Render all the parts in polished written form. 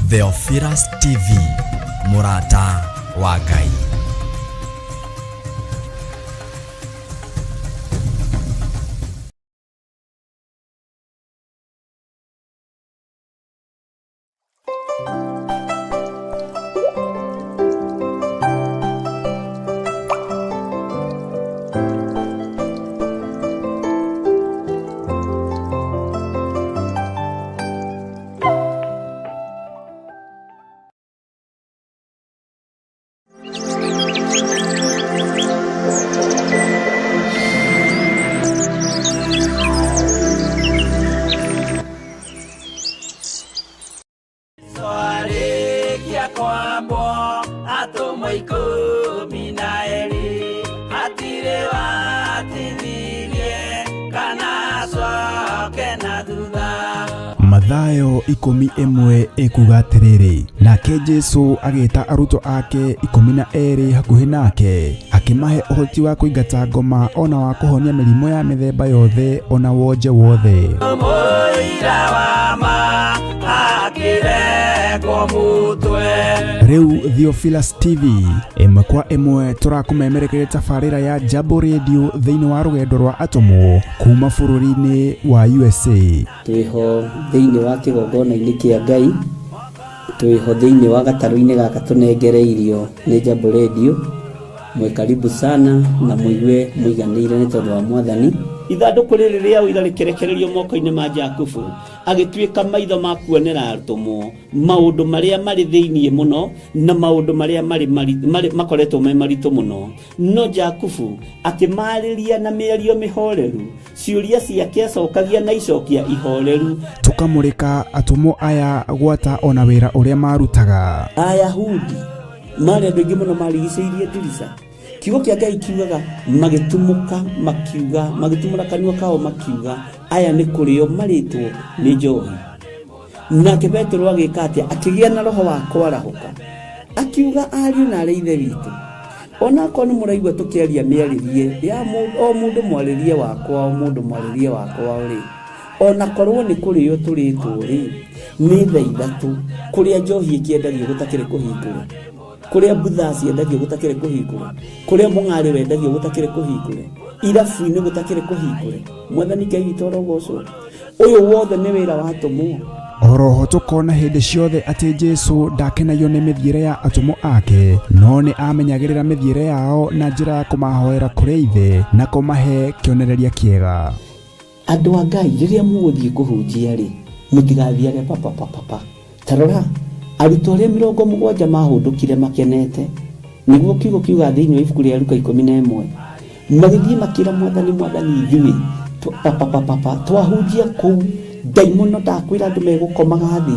Theophilus TV, mũrata wa Ngai. Arĩkia kwambwo atũmwo 12 hatirĩ watithirie kana acoke na thutha. Mathayo 11 ĩkuga atĩrĩrĩ, nake Jesu agĩta arutwo ake 12 hakuhĩ nake, akĩmahe ũhoti wa kũingata ngoma ona wa kũhonia mĩrimũ ya mĩthemba yothe ona wonje wothe. Mũira wa ma akĩrengwo mũtwe. Rĩu Theophilus TV ĩmwe kwa ĩmwe tũrakũmemerekeria tabarĩra ya Jambo Radio thĩinĩ wa rũgendo rwa atũmwo kuma bũrũri-inĩ wa USA. Twĩho thĩinĩ wa kĩgongona-inĩ kĩa Ngai, twĩho thĩinĩ wa gatarũ-inĩ gaka tũnengereirio nĩ Jambo Radio. Mwĩ karibu sana na mũigue mũiganĩire nĩ tondũ wa Mwathani. Ithandũkũ rĩrĩ rĩa ũira rĩkĩrekererio moko-inĩ ma Jakubu, agĩtuĩka maitho ma kuonera atũmwo maũndũ marĩa marĩ thĩinĩ mũno na maũndũ marĩa makoretwo me maritũ mũno. No Jakubu akĩmaarĩria na mĩario mĩhoreru, ciũria ciake acokagia na icokia ihoreru. Tũkamũrĩka atũmwo aya gwata ona wĩra ũrĩa marutaga. Ayahudi marĩ andũ aingĩ mũno marigicĩirie ndirica. Kiugo kĩa Ngai kiugaga magĩtumũka makiuga, magĩtumũra kanua kao makiuga, aya nĩ kũrĩo marĩtwo nĩ njohi. Nake Petero agĩka atĩa? Akĩgĩa na roho wa kwarahũka, akiuga, ariũ na arĩ ithe witũ, onakorwo nĩ mũraigua tũkĩaria mĩarĩrie ya o mũndũ mwarĩrie wakwa, o mũndũ mwarĩrie wakwa rĩ, onakorwo nĩ kũrĩo tũrĩtwo rĩ, nĩ thaa ithatũ kũrĩa njohi ĩkĩendagio gũtakĩrĩ kũhingũre, kũrĩa mbutha ciendagio gũtakĩrĩ kũhingũre, kũrĩa mũng'arĩ wendagio gũtakĩrĩ kũhingũre, irabu-inĩ gũtakĩrĩ kũhingũre. Mwathani Ngai witũ arogocwo. Ũyũ wothe nĩ wĩra wa atũmwo. Oroho tũkona hĩndĩ ciothe atĩ Jesu ndakenagio nĩ mĩthiĩre ya atũmwo ake, no nĩ amenyagĩrĩra mĩthiĩre yao na njĩra ya kũmahoera kũrĩ Ithe na kũmahe kĩonereria kĩega. Andũ a Ngai, rĩrĩa mũgũthiĩ kũhunjia rĩ, mũtigathiage papapapapa. Ta rora, arutwo arĩa 70 maahũndũkire makenete, nĩguo kiugo kiugaga thĩinĩ wa ibuku rĩa Luka 11, magĩthiĩ makĩra Mwathani, Mwathani, ithuĩ papapapapa twahunjia kũu, ndaimono ndakwĩra andũ megũkomaga thĩ,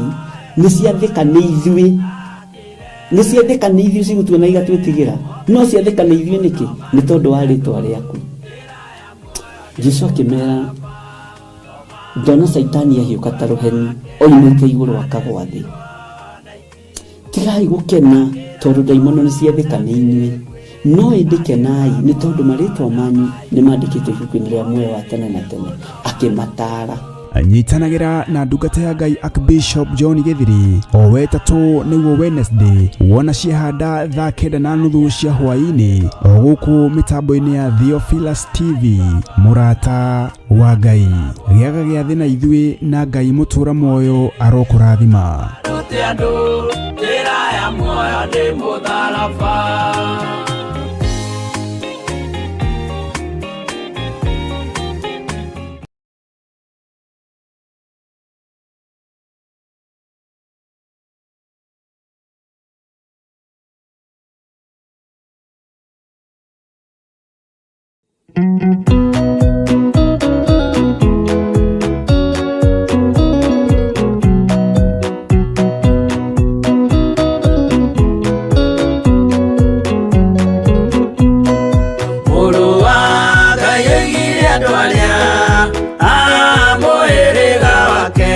nĩ ciathĩka nĩ ithuĩ. Nĩ ciathĩka nĩ ithuĩ cigũtuona igatwĩtigĩra. No ciathĩka nĩ ithuĩ nĩkĩ? Nĩ tondũ wa rĩtwa rĩaku. Jesu akĩmera, ndona Caitani ahiũka ta rũheni oimĩte igũrũ akagwa thĩ. Tigai gũkena tondũ ndaimono nĩ ciathĩka nĩ inyuĩ, no ĩndĩ kenai nĩ tondũ marĩtwa manyu nĩ mandĩkĩtwo ibuku-inĩ rĩa muoyo wa tene na tene. Akĩmataara. Nyitanagĩra na ndungata ya Ngai Archbishop John Gĩthiri o wetatũ nĩguo Wednesday wona ciahanda thaa 9:30 cia hwaĩ-inĩ o gũkũ mĩtambo-inĩ ya Theophilus TV. Mũrata wa Ngai, gĩaga gĩathĩ na ithuĩ na Ngai mũtũra muoyo arokũrathima. Rute andũ njĩra ya muoyo nĩ mũtharaba. Mũrũ wa Ngai oigire andũ arĩa a mũhĩrĩga wake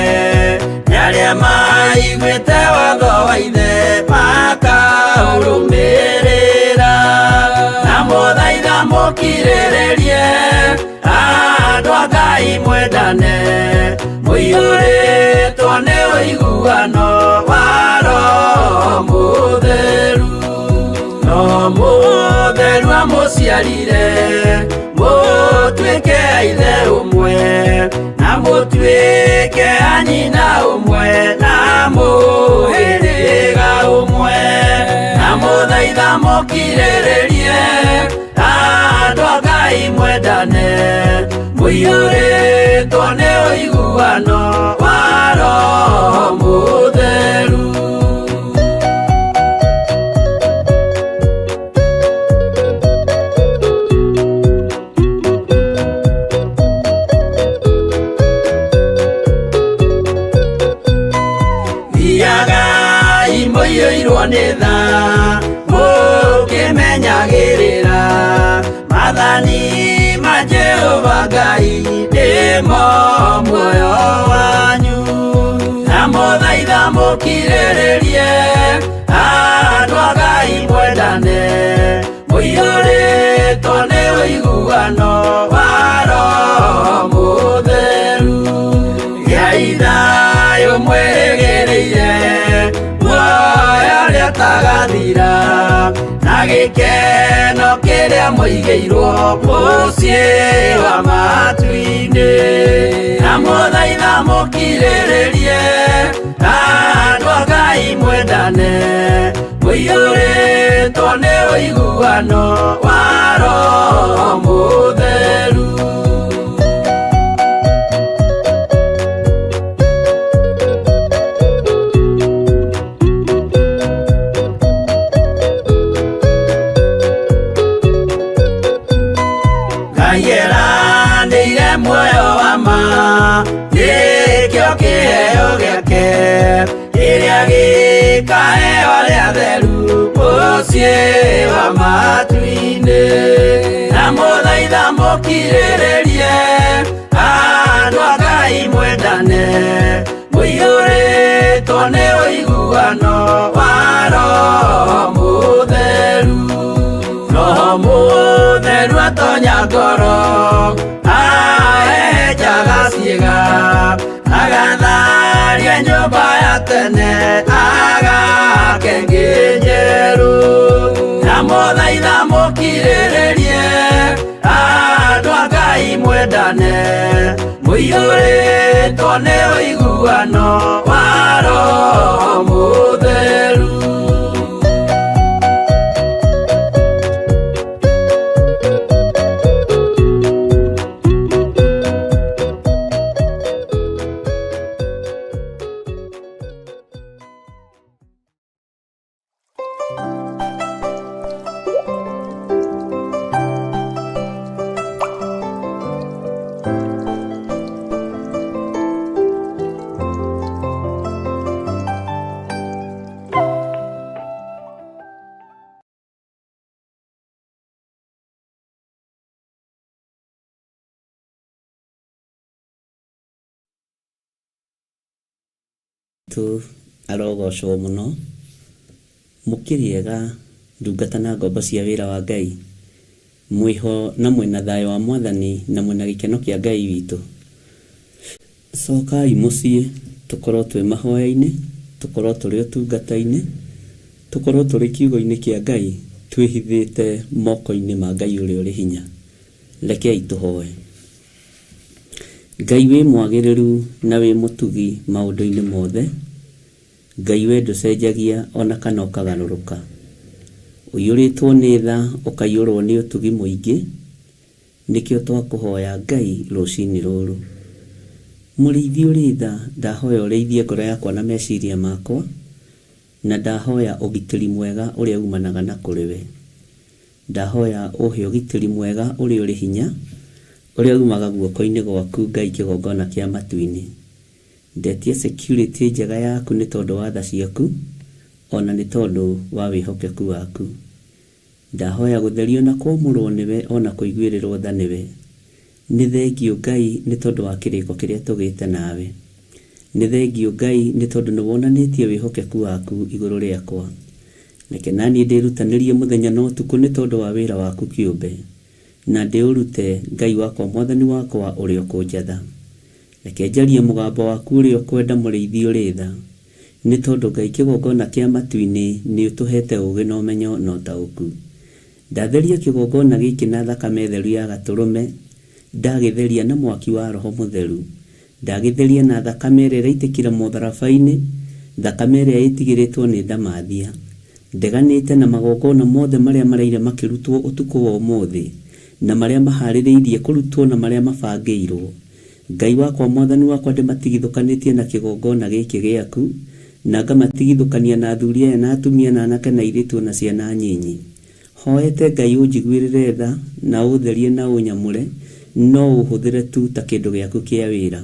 nĩ arĩa maiguĩte watho wa ithe makaũrũmĩrĩra, na mũthaitha mũkirĩrĩrie andũ a Ngai mwendane, mũiyũrĩtwo nĩ ũiguano wa Roho. Mũtheru. Roho Mũtheru amũciarire mũtuĩke a ithe ũmwe na mũtuĩke a nyina ũmwe na mũhĩrĩga ũmwe na mũthaitha mũkirĩrĩrie andũ a Ngai mwendane mũiyũrĩtwo nĩ ũiguano wa Roho Mũtheru. Thiagai mũiyũirwo nĩ tha mũkĩmenyagĩrĩra maathani ma Jehova Ngai nĩmo muoyo wanyu na mũthaitha mũkirĩrĩrie andũ a Ngai mwendane mũiyũrĩtwo nĩ ũiguano wa Roho Mũtheru. Gĩai thayũ mwĩrĩgĩrĩire muoyo ũrĩa ũtagathira na gĩkeno kĩrĩa mũigĩirwo mũciĩ wa matu-inĩ na mũthaitha mũkirĩrĩrie andũ a Ngai mwendane mũiyũrĩtwo nĩ ũiguano wa Roho Mũtheru. Ngai eranĩire muoyo wa ma nĩkĩo kĩheo gĩake kĩrĩa gĩkaheo arĩa atheru mũciĩ wa matu-inĩ na mũthaitha mũkirĩrĩrie andũ a Ngai mwendane mũiyũrĩtwo nĩ ũiguano wa Roho Mũtheru. Roho Mũtheru atonya ngoro ahehenjaga ciĩga agatharia nyũmba ya tene agake ĩngĩ njerũ na mũthaitha mũkirĩrĩrie andũ a Ngai mwendane mũiyũrĩtwo nĩ ũiguano wa Roho Mũtheru. Tu arogocwo mũno mũkĩrĩega ndungata na ngombo cia wĩra wa Ngai mwĩho na mwĩna thayũ wa mwathani na mwĩna gĩkeno kĩa Ngai witũ. Cokai mũciĩ tũkorwo twĩ mahoya-inĩ, tũkorwo tũrĩ ũtungata-inĩ, tũkorwo tũrĩ kiugo-inĩ kĩa Ngai twĩhithĩte moko-inĩ ma Ngai ũrĩa ũrĩ hinya. Rekei tũhoe. Ngai wĩ mwagĩrĩru na wĩ mũtugi maũndũ-inĩ mothe, Ngai we ndũcenjagia ona kana ũkagarũrũka. Ũiyũrĩtwo nĩ tha ũkaiyũrwo nĩ ũtugi mũingĩ, nĩkĩo twakũhoya Ngai rũcinĩ rũrũ. Mũrĩithi ũrĩ tha, ndahoya ũrĩithie ngoro yakwa na meciria makwa, na ndahoya ũgitĩri mwega ũrĩa umanaga na kũrĩ we. Ndahoya ũhe ũgitĩri mwega ũrĩa ũrĩ hinya, ũrĩa umaga guoko-inĩ gwaku Ngai kĩgongona kĩa matu-inĩ. Ndetia security njega yaku nĩ tondũ wa tha ciaku, ona nĩ tondũ wa wĩhokeku waku. Ndahoya gũtherio na kwamũrwo nĩwe ona kũiguĩrĩrwo tha nĩwe. Nĩ thengiũ Ngai nĩ tondũ wa kĩrĩko kĩrĩa tũgĩte nawe. Nĩ thengiũ Ngai nĩ tondũ nĩ wonanĩtie wĩhokeku waku igũrũ rĩakwa. Reke naniĩ ndĩrutanĩrie mũthenya na ũtukũ nĩ tondũ wa wĩra waku kĩũmbe, na ndĩũrute Ngai wakwa mwathani wakwa ũrĩa ũkũnjatha. Reke njarie mũgambo waku ũrĩa ũkwenda mũrĩithi ũrĩ tha. Nĩ tondũ Ngai kĩgongona kĩa matu-inĩ nĩ ũtũhete ũũgĩ na ũmenyo na ũtaũku. Ndatheria kĩgongona gĩkĩ na thakame theru ya gatũrũme, ndagĩtheria na mwaki wa Roho Mũtheru, ndagĩtheria na thakame ĩrĩa ĩraitĩkire mũtharaba-inĩ, thakame ĩrĩa ĩtigĩrĩtwo nĩ ndamathia. Ndeganĩte na magongona mothe marĩa maraire makĩrutwo ũtukũ wa ũmũthĩ, na marĩa maharĩrĩirie kũrutwo na marĩa mabangĩirwo. Ngai wakwa Mwathani wakwa ndĩmatigithũkanĩtie na kĩgongona gĩkĩ gĩaku, na ngamatigithũkania na athuri aya na atumia na anake na airĩtu o na ciana nyinyi. Hoete Ngai ũnjiguĩrĩre tha na ũũtherie na ũnyamũre, no ũũhũthĩre tu ta kĩndũ gĩaku kĩa wĩra.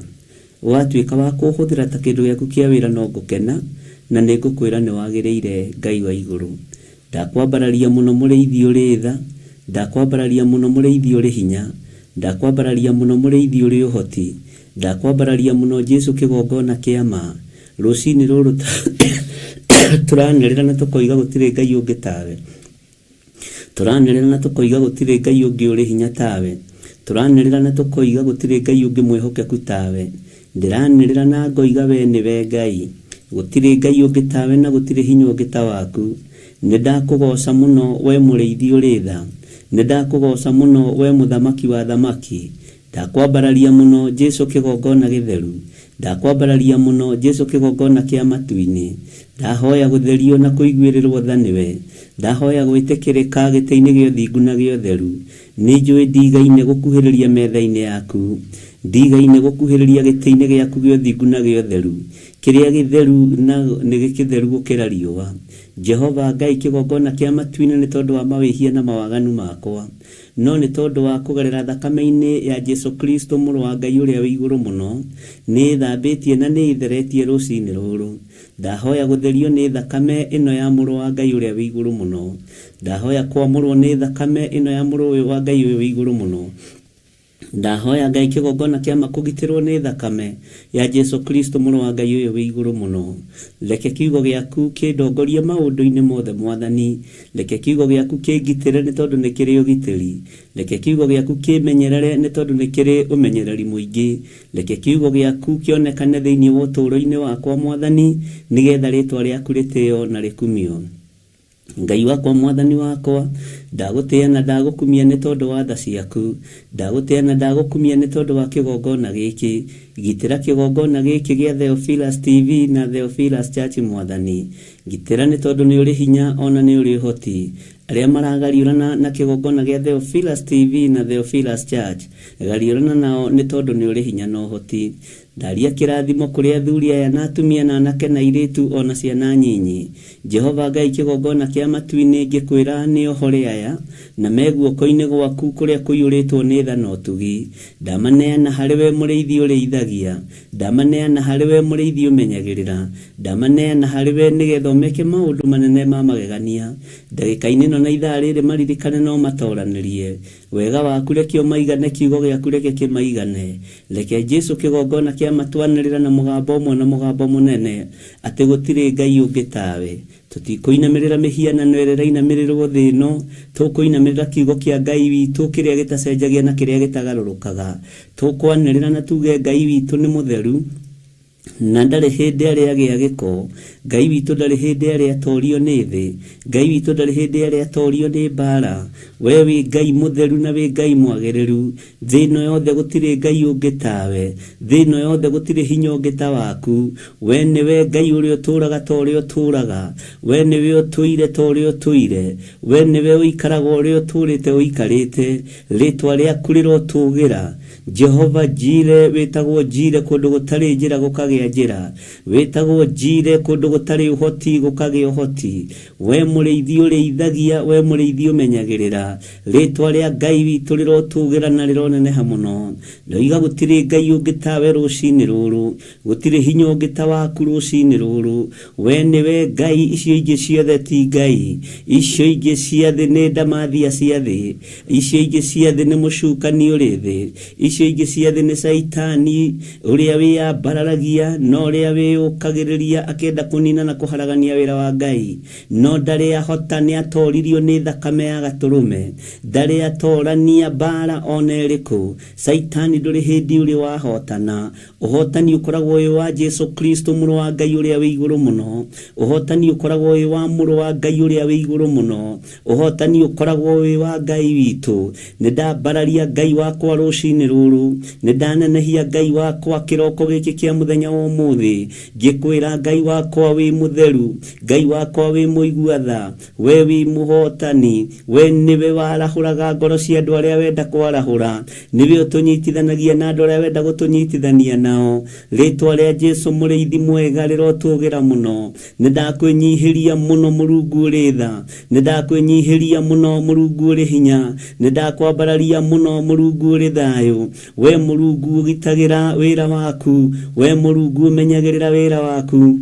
Watuĩka wa kũũhũthĩra ta kĩndũ gĩaku kĩa wĩra no ngũkena, na nĩngũkwĩra nĩwagĩrĩire Ngai wa igũrũ. Ndakwambararia mũno mũrĩithi ũrĩ tha, ndakwambararia mũno mũrĩithi ũrĩ hinya, ndakwambararia mũno mũrĩithi ũrĩ ũhoti, ndakwambararia mũno Jesu kĩgongona kĩa ma. Rũcinĩ rũrũ tũranĩrĩra na tũkoiga gũtirĩ Ngai ũngĩ tawe. Tũranĩrĩra na tũkoiga gũtirĩ Ngai ũngĩ ũrĩ hinya tawe. Tũranĩrĩra na tũkoiga gũtirĩ Ngai ũngĩ mwĩhokeku tawe. Ndĩranĩrĩra na ngoiga we nĩwe Ngai. Gũtirĩ Ngai ũngĩ tawe na gũtirĩ hinya ũngĩ ta waku. Nĩndakũgooca mũno we mũrĩithi ũrĩ tha. Nĩndakũgooca mũno we mũthamaki wa athamaki. Ndakwambararia mũno Jesu kĩgongona gĩtheru. Ndakwambararia mũno Jesu kĩgongona kĩa matu-inĩ. Ndahoya gũtherio na kũiguĩrĩrwo tha nĩwe. Ndahoya gwĩtĩkĩrĩka gĩtĩ-inĩ gĩa ũthingu na gĩa ũtheru. Nĩnjũĩ ndigaine gũkuhĩrĩria metha-inĩ yaku. Ndigaine gũkuhĩrĩria gĩtĩ-inĩ gĩaku gĩa ũthingu na gĩa ũtheru, kĩrĩa gĩtheru na nĩ kĩtheru gũkĩra riũa. Jehova Ngai kĩgongona kĩa matu-inĩ nĩ tondũ wa mawĩhia na mawaganu makwa. No nĩ tondũ wa kũgerera thakame-inĩ ya Jesu Kristo Mũrũ wa Ngai ũrĩa wĩ igũrũ mũno, nĩ ĩthambĩtie na nĩ ĩtheretie rũcinĩ rũrũ. Ndahoya gũtherio nĩ thakame ĩno ya Mũrũ wa Ngai ũrĩa wĩ igũrũ mũno. Ndahoya kwamũrwo nĩ thakame ĩno ya Mũrũ wa Ngai ũyũ wĩ igũrũ mũno. Ndahoya Ngai kĩgongona kĩa ma kũgitĩrwo nĩ thakame ya Jesu Kristo Mũrũ wa Ngai ũyũ wĩ igũrũ mũno. Reke kiugo gĩaku kĩndongorie maũndũ-inĩ mothe Mwathani. Reke kiugo gĩaku kĩngitĩre nĩ tondũ nĩ kĩrĩ ũgitĩri. Reke kiugo gĩaku kĩmenyerere nĩ tondũ nĩ kĩrĩ ũmenyereri mũingĩ. Reke kiugo gĩaku kĩonekane thĩinĩ wa ũtũũro-inĩ wakwa Mwathani, nĩgetha rĩĩtwa rĩaku rĩtĩo na rĩkumio. Ngai wakwa Mwathani wakwa, ndagũtĩa na ndagũkumia nĩ tondũ wa tha ciaku. Ndagũtĩa na ndagũkumia nĩ tondũ wa kĩgongona gĩkĩ. Gitĩra kĩgongona gĩkĩ gĩa Theophilus TV na Theophilus Church Mwathani. Gitĩra nĩ tondũ nĩ ũrĩ hinya o na nĩ ũrĩ ũhoti. Arĩa maragariũrana na kĩgongona gĩa Theophilus TV na Theophilus Church, gariũrana nao nĩ tondũ nĩ ũrĩ hinya na ũhoti. Ndaria kĩrathimo kũrĩ athuri aya na atumia na anake na airĩtu o na ciana nyinyi. Jehova Ngai kĩgongona kĩa matu-inĩ ngĩkwĩra nĩ ohore aya na me guoko-inĩ gwaku kũrĩa kũiyũrĩtwo nĩ tha na ũtugi. Ndamaneana harĩ we mũrĩithi ũrĩithagia. Ndamaneana harĩ we mũrĩithi ũmenyagĩrĩra. Ndamaneana harĩ we nĩgetha ũmeke maũndũ manene ma magegania. Ndagĩka-inĩ ĩno na ithaa rĩrĩ maririkane na ũmatoranĩrie. Wega waku reke ũmaigane, kiugo gĩaku reke kĩmaigane. Reke Jesu kĩgongona kĩa matwanĩrĩra na mũgambo ũmwe na mũgambo mũnene atĩ gũtirĩ Ngai ũngĩ tawe. Tũtikũinamĩrĩra mĩhianano ĩrĩa ĩrainamĩrĩrwo thĩ ĩno, tũkũinamĩrĩra kiugo kĩa Ngai witũ kĩrĩa gĩtacenjagia na kĩrĩa gĩtagarũrũkaga. Tũkwanĩrĩra na tuge Ngai witũ nĩ mũtheru na ndarĩ hĩndĩ arĩ agĩa gĩko. Ngai witũ ndarĩ hĩndĩ arĩ atorio nĩ thĩ. Ngai witũ ndarĩ hĩndĩ arĩ atorio nĩ mbara. We wĩ Ngai mũtheru na wĩ Ngai mwagĩrĩru. Thĩ ĩno yothe gũtirĩ Ngai ũngĩ tawe. Thĩ ĩno yothe gũtirĩ hinya ũngĩ ta waku. We nĩwe Ngai ũrĩa ũtũũraga ta ũrĩa ũtũũraga. We nĩwe ũtũire ta ũrĩa ũtũire. We nĩwe ũikaraga ũrĩa ũtũũrĩte ũikarĩte. Rĩĩtwa rĩaku rĩrotũũgĩra. Jehova Jire, wĩtagwo Jire kũndũ gũtarĩ njĩra gũkagĩa njĩra. Wĩtagwo Jire kũndũ gũtarĩ ũhoti gũkagĩa ũhoti. We mũrĩithi ũrĩithagia, we mũrĩithi ũmenyagĩrĩra. Rĩĩtwa rĩa Ngai witũ rĩrotũũgĩra na rĩroneneha mũno. Ndoiga gũtirĩ Ngai ũngĩ tawe rũcinĩ rũrũ. Gũtirĩ hinya ũngĩ ta waku rũcinĩ rũrũ. We nĩwe Ngai, icio ingĩ ciothe ti Ngai. Icio ingĩ cia thĩ nĩ ndamathia cia thĩ. Icio ingĩ cia thĩ nĩ mũcukani ũrĩ thĩ. Icio ingĩ cia thĩ nĩ Caitani ũrĩa wĩyambararagia na ũrĩa wĩyũkagĩrĩria akĩenda kũnina na kũharagania wĩra wa Ngai. No ndarĩ ahota, nĩ atoririo nĩ thakame ya Gatũrũme. Ndarĩ atorania mbara ona ĩrĩkũ. Caitani ndũrĩ hĩndĩ ũrĩ wahotana. Ũhotani ũkoragwo wĩ wa Jesu Kristo mũrũ wa Ngai ũrĩa wĩ igũrũ mũno. Ũhotani ũkoragwo wĩ wa mũrũ wa Ngai ũrĩa wĩ igũrũ mũno. Ũhotani ũkoragwo wĩ wa Ngai witũ. Nĩ ndambararia Ngai wakwa rũcinĩ rũrũ. Nĩ ndanenehia Ngai wakwa kĩroko gĩkĩ kĩa mũthenya wa ũmũthĩ. Ngĩkwĩra Ngai wakwa wĩ mũtheru, Ngai wakwa wĩ mũigua tha, we wĩ mũhotani, we nĩwe warahũraga ngoro cia andũ arĩa wenda kwarahũra, nĩwe ũtũnyitithanagia na andũ arĩa wenda gũtũnyitithania nao. Rĩtwa rĩa Jesu mũrĩithi mwega rĩrotũgĩra mũno. Nĩ ndakwĩnyihĩria mũno Mũrungu ũrĩ tha, nĩ ndakwĩnyihĩria mũno Mũrungu ũrĩ hinya, nĩ ndakwambararia mũno Mũrungu ũrĩ thayũ. We Mũrungu ũgitagĩra wĩra waku, we Mũrungu ũmenyagĩrĩra wĩra waku.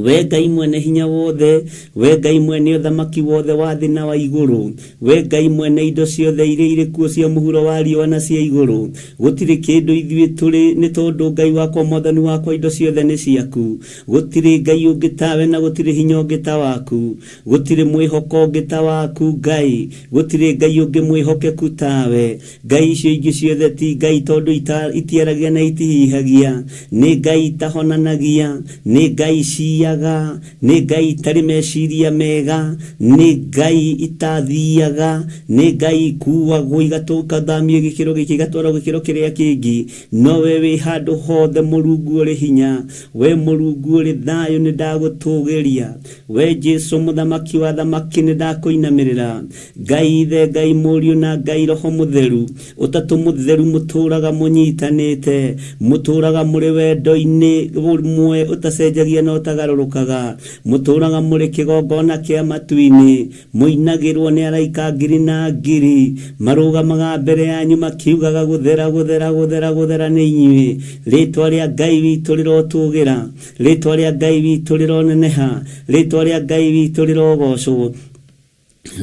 We Ngai mwene hinya wothe, we Ngai mwene ũthamaki wothe wa thĩ na wa igũrũ, we Ngai mwene indo ciothe iria irĩ kuo cia mũhuro wa riũa na cia igũrũ. Gũtirĩ kĩndũ ithuĩ tũrĩ nĩ tondũ Ngai wakwa mwathani wakwa indo ciothe nĩ ciaku. Gũtirĩ Ngai ũngĩ tawe na gũtirĩ hinya ũngĩ ta waku. Gũtirĩ mwĩhoko ũngĩ ta waku Ngai. Gũtirĩ Ngai ũngĩ mwĩhokeku tawe. Ngai icio ingĩ ciothe ti Ngai tondũ itiaragia na itihihagia. Nĩ Ngai itahonanagia, nĩ Ngai ciiyaga, nĩ Ngai itarĩ meciria mega, nĩ Ngai itathiaga, nĩ Ngai ikuagwo igathamio gĩkĩro gĩkĩ igatwarwo gĩkĩro kĩrĩa kĩngĩ. No we wĩ handũ hothe Mũrungu ũrĩ hinya, we Mũrungu ũrĩ thayũ nĩ ndagũtũgĩria. We Jesu mũthamaki wa thamaki nĩ ndakũinamĩrĩra. Ngai Ithe, Ngai Mũriũ na Ngai Roho Mũtheru, ũtatũ mũtheru mũtũraga mũnyitanĩte, mũtũraga mũrĩ wendo-inĩ ũmwe ũtacenjagia na ũtagarũrũkaga, mũtũraga mũrĩ kĩgongona kĩa matu-inĩ, mũinagĩrwo nĩ araika ngiri na ngiri, marũgamaga mbere yanyu makiugaga gũthera gũthera gũthera gũthera nĩ inyuĩ. Rĩtwa rĩa Ngai witũ rĩrotũgĩra, rĩtwa rĩa Ngai witũ rĩroneneha, rĩtwa rĩa Ngai witũ rĩrogocwo.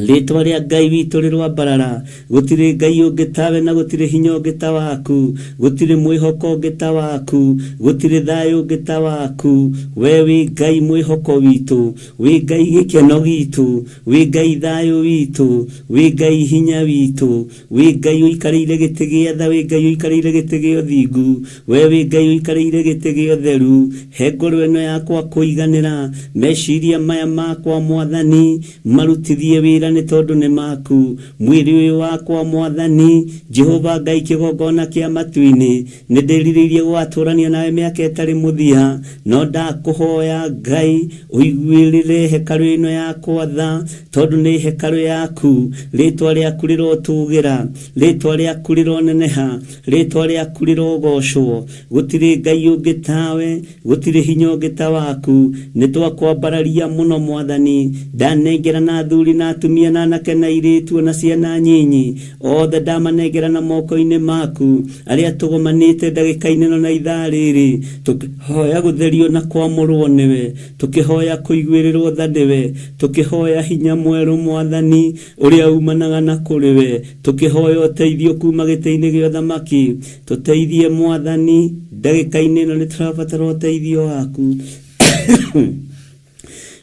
Rĩtwa rĩa Ngai witũ rĩroambarara. Gũtirĩ Ngai ũngĩ tawe na gũtirĩ hinya ũngĩ ta waku. Gũtirĩ mwĩhoko ũngĩ ta waku. Gũtirĩ thayũ ũngĩ ta waku. We wĩ Ngai mwĩhoko witũ, wĩ Ngai gĩkeno gitũ, wĩ Ngai thayũ witũ, wĩ Ngai hinya witũ, wĩ Ngai ũikarĩire gĩtĩ gĩa tha, wĩ Ngai ũikarĩire gĩtĩ gĩa ũthingu, we wĩ Ngai ũikarĩire gĩtĩ gĩa ũtheru. He ngoro ĩno yakwa kũiganĩra, meciria maya makwa Mwathani marutithie wĩra nĩ tondũ nĩ maku. Mwĩrĩ ũyũ wakwa Mwathani Jehova Ngai kĩgongona kĩa matu-inĩ, nĩ ndĩrirĩirie gũgatũrania nawe mĩaka ĩtarĩ mũthia, no ndakũhoya Ngai ũiguĩrĩre hekarũ ĩno yakwa tha, tondũ nĩ hekarũ yaku. Rĩtwa rĩaku rĩrotũgĩra, rĩtwa rĩaku rĩroneneha, rĩtwa rĩaku rĩrogocwo. Gũtirĩ Ngai ũngĩ tawe, gũtirĩ hinya ũngĩ ta waku. Nĩ twakwambararia mũno Mwathani. Ndanengera na athuri na atumia na anake na airĩtu na ciana nyinyi, othe ndamanengera na moko-inĩ maku. Arĩa tũgomanĩte ndagĩka-inĩ ĩno na ithaa rĩrĩ, tũkĩhoya gũtherio na kwamũrwo nĩwe, tũkĩhoya kũiguĩrĩrwo tha nĩwe, tũkĩhoya hinya mwerũ Mwathani ũrĩa umanaga na kũrĩ we, tũkĩhoya ũteithio kuma gĩtĩ-inĩ gĩa ũthamaki. Tũteithie Mwathani, ndagĩka-inĩ ĩno nĩ tũrabatara ũteithio waku.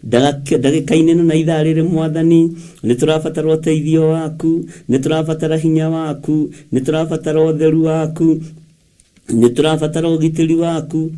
Ndagĩka-inĩ ĩno na ithaa rĩrĩ Mwathani, nĩ tũrabatara ũteithio waku, nĩ tũrabatara hinya waku, nĩ tũrabatara ũtheru waku, nĩ tũrabatara ũgitĩri waku.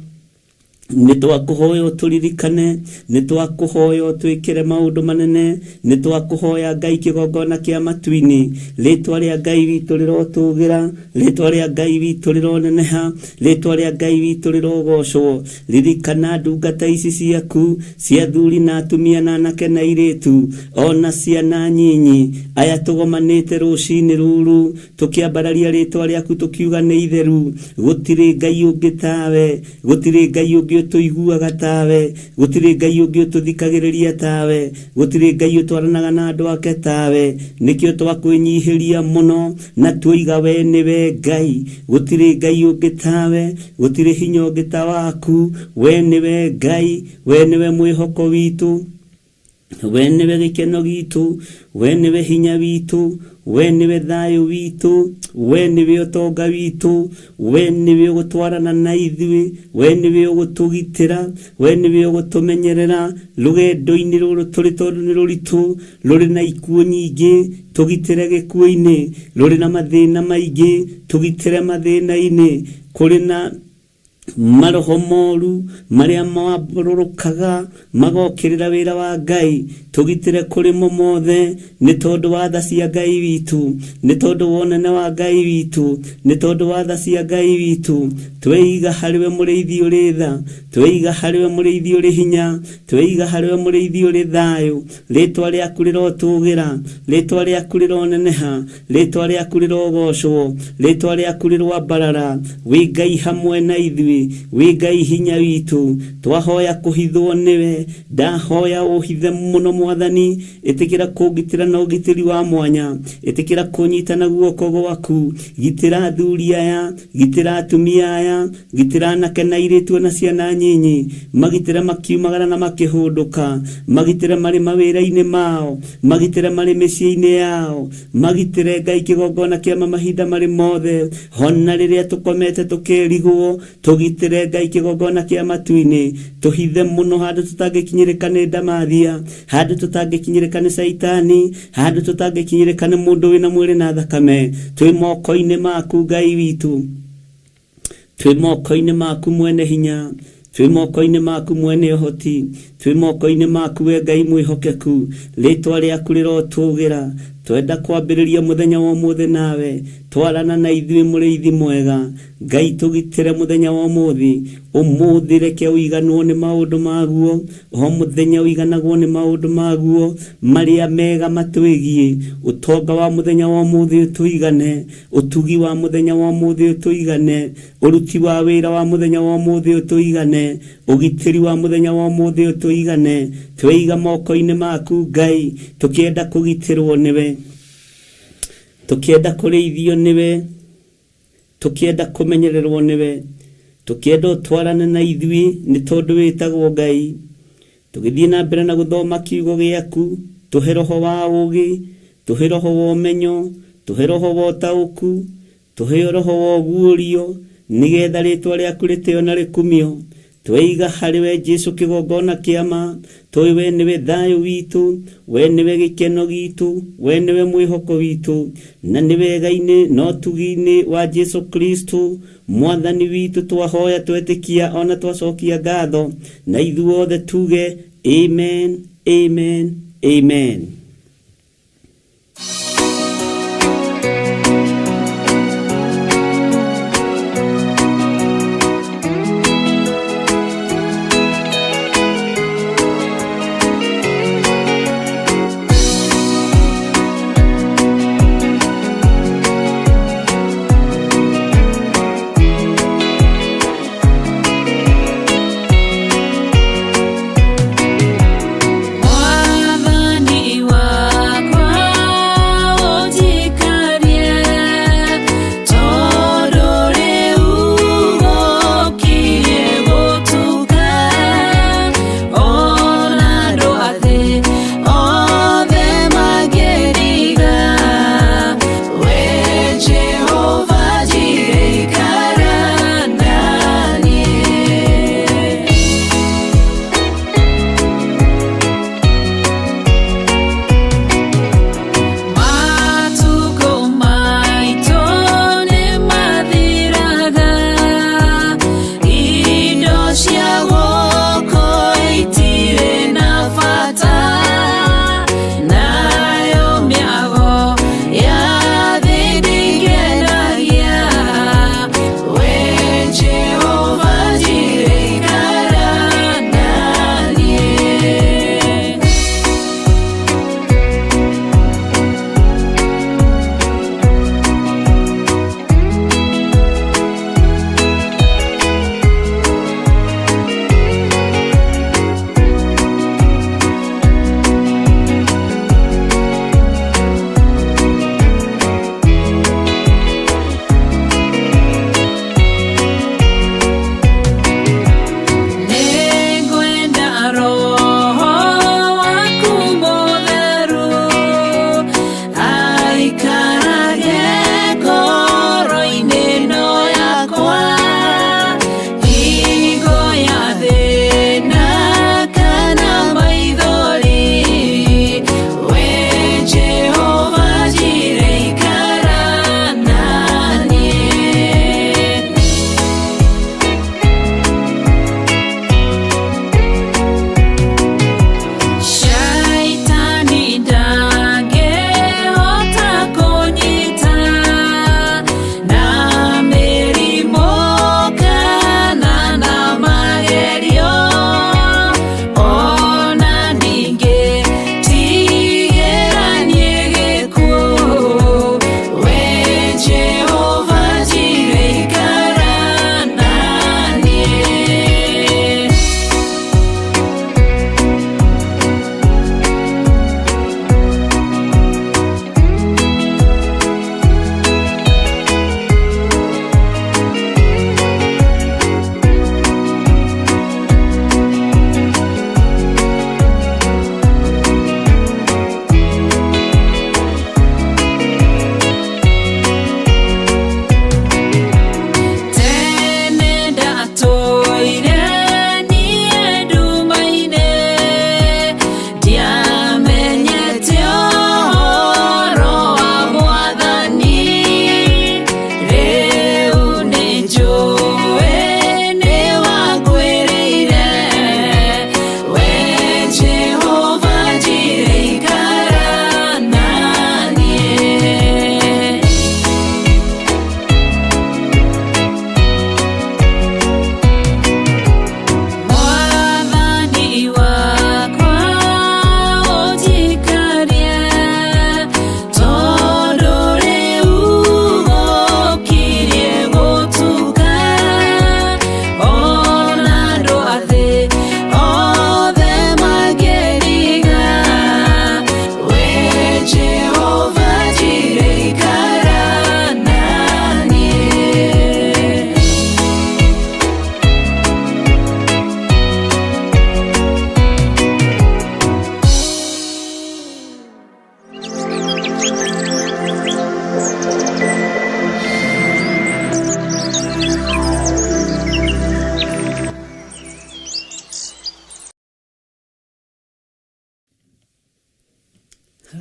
Nĩ twakũhoya ũtũririkane, nĩ twakũhoya ũtwĩkĩre maũndũ manene, nĩ twakũhoya Ngai kĩgongona kĩa matu-inĩ. Rĩtwa rĩa Ngai witũ rĩrotũgĩra, rĩtwa rĩa Ngai witũ rĩroneneha, rĩtwa rĩa Ngai witũ rĩrogocwo. Ririkana ndungata ici ciaku cia athuri na atumia na anake na airĩtu ona ciana nyinyi, aya tũgomanĩte rũcinĩ rũrũ tũkĩambararia rĩtwa rĩaku tũkiuga nĩ itheru. Gũtirĩ Ngai ũngĩ tawe, gũtirĩ Ngai ũngĩ ũtũiguaga tawe, gũtirĩ Ngai ũngĩ ũtũthikagĩrĩria tawe, gũtirĩ Ngai ũtwaranaga na andũ ake tawe. Nĩkĩo twakwĩnyihĩria mũno na tuoiga we nĩwe Ngai. Gũtirĩ Ngai ũngĩ tawe, gũtirĩ hinya ũngĩ ta waku. We nĩwe Ngai, we nĩwe mwĩhoko witũ. We nĩwe gĩkeno gitũ, we nĩwe hinya witũ, we nĩwe thayũ witũ, we nĩwe ũtonga witũ, we nĩwe ũgũtwarana na ithuĩ, we nĩwe ũgũtũgitĩra, we nĩwe ũgũtũmenyerera rũgendo-inĩ rũrũ tũrĩ, tondũ nĩ rũritũ, rũrĩ na ikuũ nyingĩ, tũgitĩre gĩkuũ-inĩ, rũrĩ na mathĩna maingĩ, tũgitĩre mathĩna-inĩ, kũrĩ na maroho moru marĩa mambũrũrũkaga magokĩrĩra wĩra wa Ngai, tũgitĩre kũrĩ mo mothe, nĩ tondũ wa tha cia Ngai witũ, nĩ tondũ wa ũnene wa Ngai witũ, nĩ tondũ wa tha cia Ngai witũ. Tweiga harĩwe mũrĩithi ũrĩ tha, tweiga harĩwe mũrĩithi ũrĩ hinya, tweiga harĩwe mũrĩithi ũrĩ thayũ. Rĩtwa rĩaku rĩrotũgĩra, rĩtwa rĩaku rĩroneneha, rĩtwa rĩaku rĩrogocwo, rĩtwa rĩaku rĩroambarara. Wĩ Ngai hamwe na ithuĩ, wĩ Ngai hinya witũ. Twahoya kũhithwo nĩwe, ndahoya ũhithe mũno Mwathani. Ĩtĩkĩra kũngitĩra na ũgitĩri wa mwanya, ĩtĩkĩra kũnyita na guoko gwaku. Gitĩra athuri aya, gitĩra atumia aya, gitĩra anake na airĩtu na ciana nyinyi, magitĩre makiumagara na makĩhũndũka, magitĩre marĩ mawĩra-inĩ mao, magitĩre marĩ mĩciĩ-inĩ yao, magitĩre Ngai kĩgongona kĩa mahinda marĩ mothe, hona rĩrĩa tũkomete tũkĩrigwo, tũgitĩre Ngai kĩgongona kĩa matu-inĩ, tũhithe mũno handũ tũtangĩkinyĩrĩka nĩ ndamathia, handũ tũtangĩkinyĩrĩka nĩ caitani, handũ tũtangĩkinyĩrĩka nĩ mũndũ wĩna mwĩrĩ na thakame. Twĩ moko-inĩ maku Ngai witũ, twĩ moko-inĩ maku mwene hinya, twĩ moko-inĩ maku mwene ũhoti, twĩ moko-inĩ maku we Ngai mwĩhokeku. Rĩtwa rĩaku rĩrotũgĩra. Twenda kwambĩrĩria mũthenya wa ũmũthĩ nawe, twarana na ithuĩ mũrĩithi mwega. Ngai tũgitĩre mũthenya wa ũmũthĩ, ũmũthĩ reke ũiganwo nĩ maũndũ maguo, o mũthenya ũiganagwo nĩ maũndũ maguo marĩa mega matwĩgiĩ. Ũtonga wa mũthenya wa ũmũthĩ ũtũigane, ũtugi wa mũthenya wa ũmũthĩ ũtũigane, ũruti wa wĩra wa mũthenya wa ũmũthĩ ũtũigane, ũgitĩri wa mũthenya wa ũmũthĩ ũtũigane. Tweiga moko-inĩ maku Ngai, tũkĩenda kũgitĩrwo nĩwe, tũkĩenda kũrĩithio nĩwe, tũkĩenda kũmenyererwo nĩwe, tũkĩenda ũtwarane na ithuĩ, nĩ tondũ wĩtagwo Ngai. Tũgĩthiĩ na mbere na gũthoma kiugo gĩaku, tũhe roho wa ũũgĩ, tũhe roho wa ũmenyo, tũhe roho wa ũtaũku, tũhe roho wa ũguũrio, nĩgetha rĩtwa rĩaku rĩtĩo na rĩkumio. Tweiga harĩwe Jesũ kĩgongona kĩa ma, tũĩ we nĩwe thayũ witũ, we nĩwe gĩkeno gitũ, we nĩwe mwĩhoko witũ, na nĩ wega-inĩ na ũtugi-inĩ wa Jesũ Kristo Mwathani witũ twahoya, twetĩkia ona twacokia ngatho, na ithuothe tuge amen, amen, amen. Mwathani wakwa.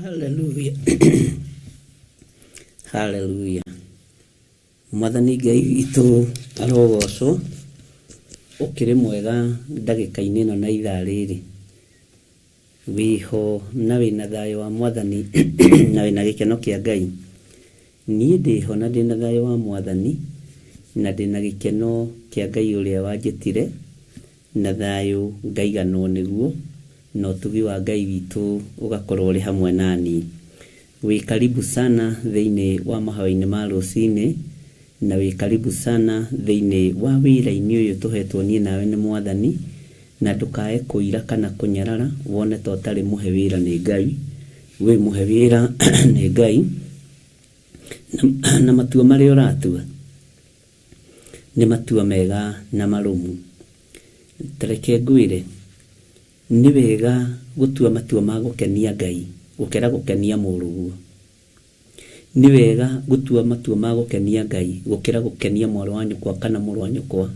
Haleluya, haleluya. Mwathani Ngai witũ arogocwo, ũkĩrĩ mwega ndagĩka-inĩ ĩno na ithaa rĩrĩ. Wĩho na wĩna thayũ wa Mwathani na wĩna gĩkeno kĩa Ngai. Niĩ ndĩho na ndĩna thayũ wa Mwathani na ndĩna gĩkeno kĩa Ngai ũrĩa wanjĩtire na thayũ ngaiganwo nĩguo na ũtugi wa Ngai witũ ũgakorwo ũrĩ hamwe naniĩ. Wĩ karibu sana thĩinĩ wa mahoya-inĩ ma rũcinĩ na wĩ karibu sana thĩinĩ wa wĩra-inĩ ũyũ tũhetwo niĩ nawe nĩ Mwathani, na ndũkae kũira kana kũnyarara wone ta ũtarĩ mũhe wĩra nĩ Ngai. Wĩ mũhe wĩra nĩ Ngai na matua marĩa ũratua nĩ matua mega na marũmu. Ta reke ngwĩre, nĩ wega gũtua matua ma gũkenia Ngai gũkĩra gũkenia mũrũguo. Nĩ wega gũtua matua ma gũkenia Ngai gũkĩra gũkenia mwarĩ wa nyũkwa kana mũrũ wa nyũkwa.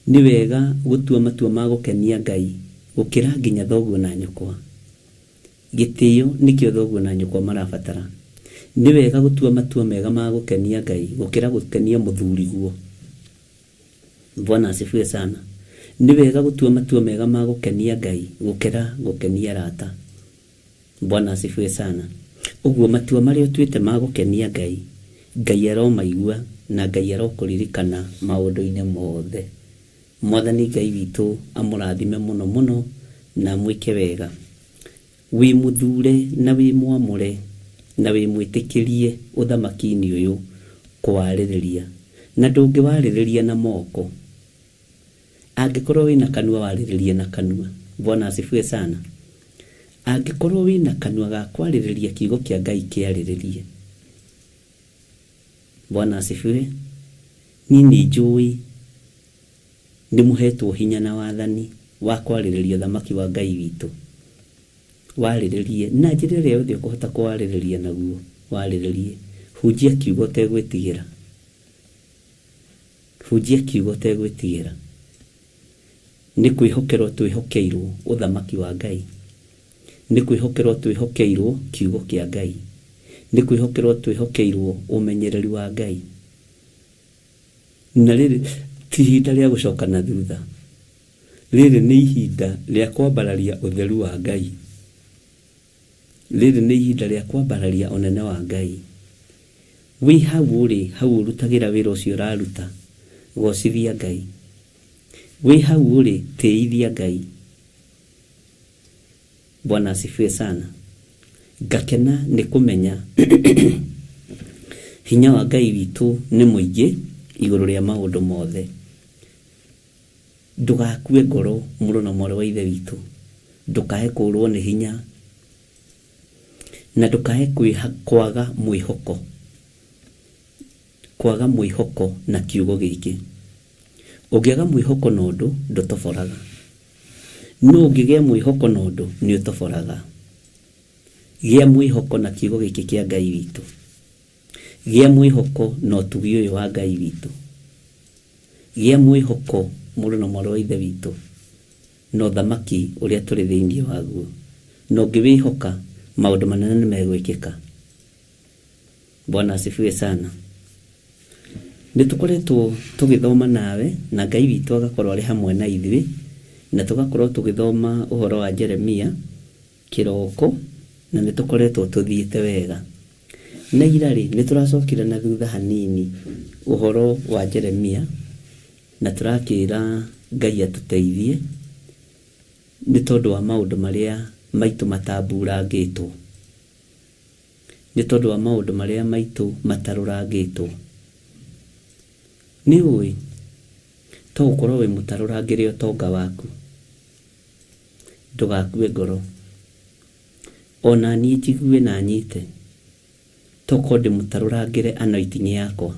Nĩ wega gũtua matua ma gũkenia Ngai gũkĩra nginya thoguo na nyũkwa. Gĩtĩo nĩkĩo thoguo na nyũkwa marabatara. Nĩ wega gũtua matua mega ma gũkenia Ngai gũkĩra gũkenia mũthuriguo. Bwana asifiwe sana. Nĩ wega gũtua matua mega ma gũkenia Ngai gũkĩra gũkenia arata. Bwana asifiwe sana. Ũguo matua marĩa ũtuĩte ma gũkenia Ngai, Ngai aromaigua na Ngai arokũririkana maũndũ-inĩ mothe. Mwathani Ngai witũ amũrathime mũno mũno na amwĩke wega. Wĩ mũthure na wĩ mwamũre na wĩ mwĩtĩkĩrie ũthamaki-inĩ ũyũ kũwarĩrĩria. Na ndũngĩwarĩrĩria na moko. Angĩkorwo wĩna kanua warĩrĩrie na kanua. Bwana asifiwe sana. Angĩkorwo wĩna kanua ga kwarĩrĩria kiugo kĩa Ngai kĩarĩrĩrie. Bwana asifiwe. Niĩ nĩ njũĩ nĩ mũhetwo hinya na wathani wa kwarĩrĩria ũthamaki wa Ngai witũ. Warĩrĩrie na njĩra ĩrĩa yothe ũkũhota kũwarĩrĩria naguo, warĩrĩrie. Hunjia kiugo ũtegwĩtigĩra. Hunjia kiugo ũtegwĩtigĩra. Nĩ kwĩhokerwo twĩhokeirwo ũthamaki wa Ngai. Nĩ kwĩhokerwo twĩhokeirwo kiugo kĩa Ngai. Nĩ kwĩhokerwo twĩhokeirwo ũmenyereri wa Ngai. Na rĩrĩ ti ihinda rĩa gũcoka na thutha. Rĩrĩ nĩ ihinda rĩa kwambararia ũtheru wa Ngai. Rĩrĩ nĩ ihinda rĩa kwambararia ũnene wa Ngai. Wĩ hau ũrĩ, hau ũrutagĩra wĩra ũcio ũraruta, gocithia Ngai. Wĩ hau ũrĩ, tĩithia Ngai. Bwana asifiwe sana. Ngakena nĩ kũmenya hinya wa Ngai witũ nĩ mũingĩ igũrũ rĩa maũndũ mothe. Ndũgakue ngoro mũrũ na mwarĩ wa Ithe witũ, ndũkae kũrwo nĩ hinya na ndũkae kwaga mwĩhoko, kwaga mwĩhoko na kiugo gĩkĩ. Ũngĩaga mwĩhoko na ũndũ ndũtoboraga, no ũngĩgĩa mwĩhoko na ũndũ nĩ ũtoboraga. Gĩa mwĩhoko na kiugo gĩkĩ kĩa Ngai witũ. Gĩa mwĩhoko na ũtugi ũyũ wa Ngai witũ. Gĩa mwĩhoko mũrũ na mwarĩ wa Ithe witũ na ũthamaki ũrĩa tũrĩ thĩinĩ waguo. Na ũngĩwĩhoka maũndũ manene nĩ megwĩkĩka. Bwana asifiwe sana. Nĩ tũkoretwo tũgĩthoma nawe na Ngai witũ agakorwo arĩ hamwe na ithuĩ, na tũgakorwo tũgĩthoma ũhoro wa Jeremia kĩroko, na nĩ tũkoretwo tũthiĩte wega. Na ira rĩ, nĩ tũracokire na thutha hanini ũhoro wa Jeremia, na tũrakĩra Ngai atũteithie nĩ tondũ wa maũndũ marĩa maitũ matamburangĩtwo. Nĩ tondũ wa maũndũ marĩa maitũ matarũrangĩtwo. Nĩ ũĩ, to ũkorwo wĩ mũtarũrangĩre ũtonga waku. Ndũgakue ngoro. Ona niĩ njigue na nyite, to korwo ndĩ mũtarũrangĩre anointing yakwa.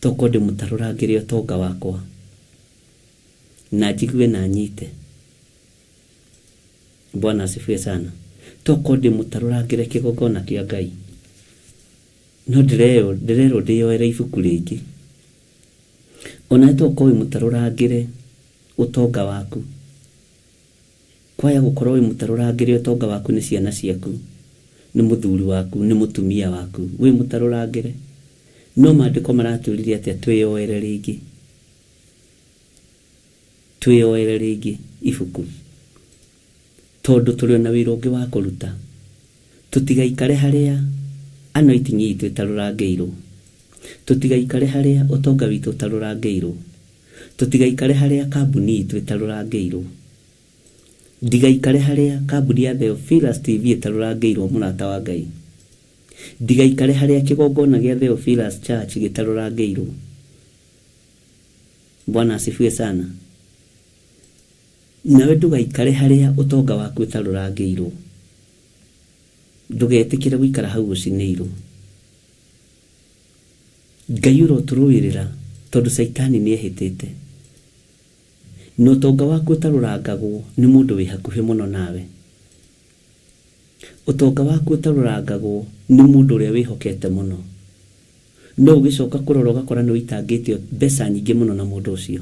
To korwo ndĩ mũtarũrangĩre ũtonga wakwa. Na njigue na nyite. Bwana asifiwe sana. To korwo ndĩ mũtarũrangĩre kĩgongona kĩa Ngai. No ndĩrerwo ndĩyoere ibuku rĩngĩ. Ona to korwo wĩ mũtarũrangĩre ũtonga waku. Kwaya gũkorwo wĩ mũtarũrangĩre ũtonga waku nĩ ciana ciaku, nĩ mũthuri waku, nĩ mũtumia waku, wĩ mũtarũrangĩre. No maandĩko maratwĩrire atĩa? Twĩyoere rĩngĩ, twĩyoere rĩngĩ ibuku, tondũ tũrĩ ona wĩra ũngĩ wa kũruta. Tũtigaikare harĩa anointing itũ ĩtarũrangĩirwo, tũtigaikare harĩa ũtonga witũ ũtarũrangĩirwo, tũtigaikare harĩa kambuni itũ ĩtarũrangĩirwo. Ndigaikare harĩa kambuni ya Theophilus TV ĩtarũrangĩirwo, mũrata wa Ngai. Ndigaikare harĩa kĩgongona gĩa Theophilus Church gĩtarũrangĩirwo. Bwana asifiwe sana. Nawe ndũgaikare harĩa ũtonga waku ũtarũrangĩirwo. Ndũgetĩkĩre gũikara hau ũcinĩirwo. Ngai ũrotũrũĩrĩra, tondũ Caitani nĩ ehĩtĩte. Na ũtonga waku ũtarũrangagwo nĩ mũndũ wĩ hakuhĩ mũno nawe. Ũtonga waku ũtarũrangagwo nĩ mũndũ ũrĩa wĩhokete mũno. No ũgĩcoka kũrora ũgakora nĩ ũitangĩte mbeca nyingĩ mũno na mũndũ ũcio.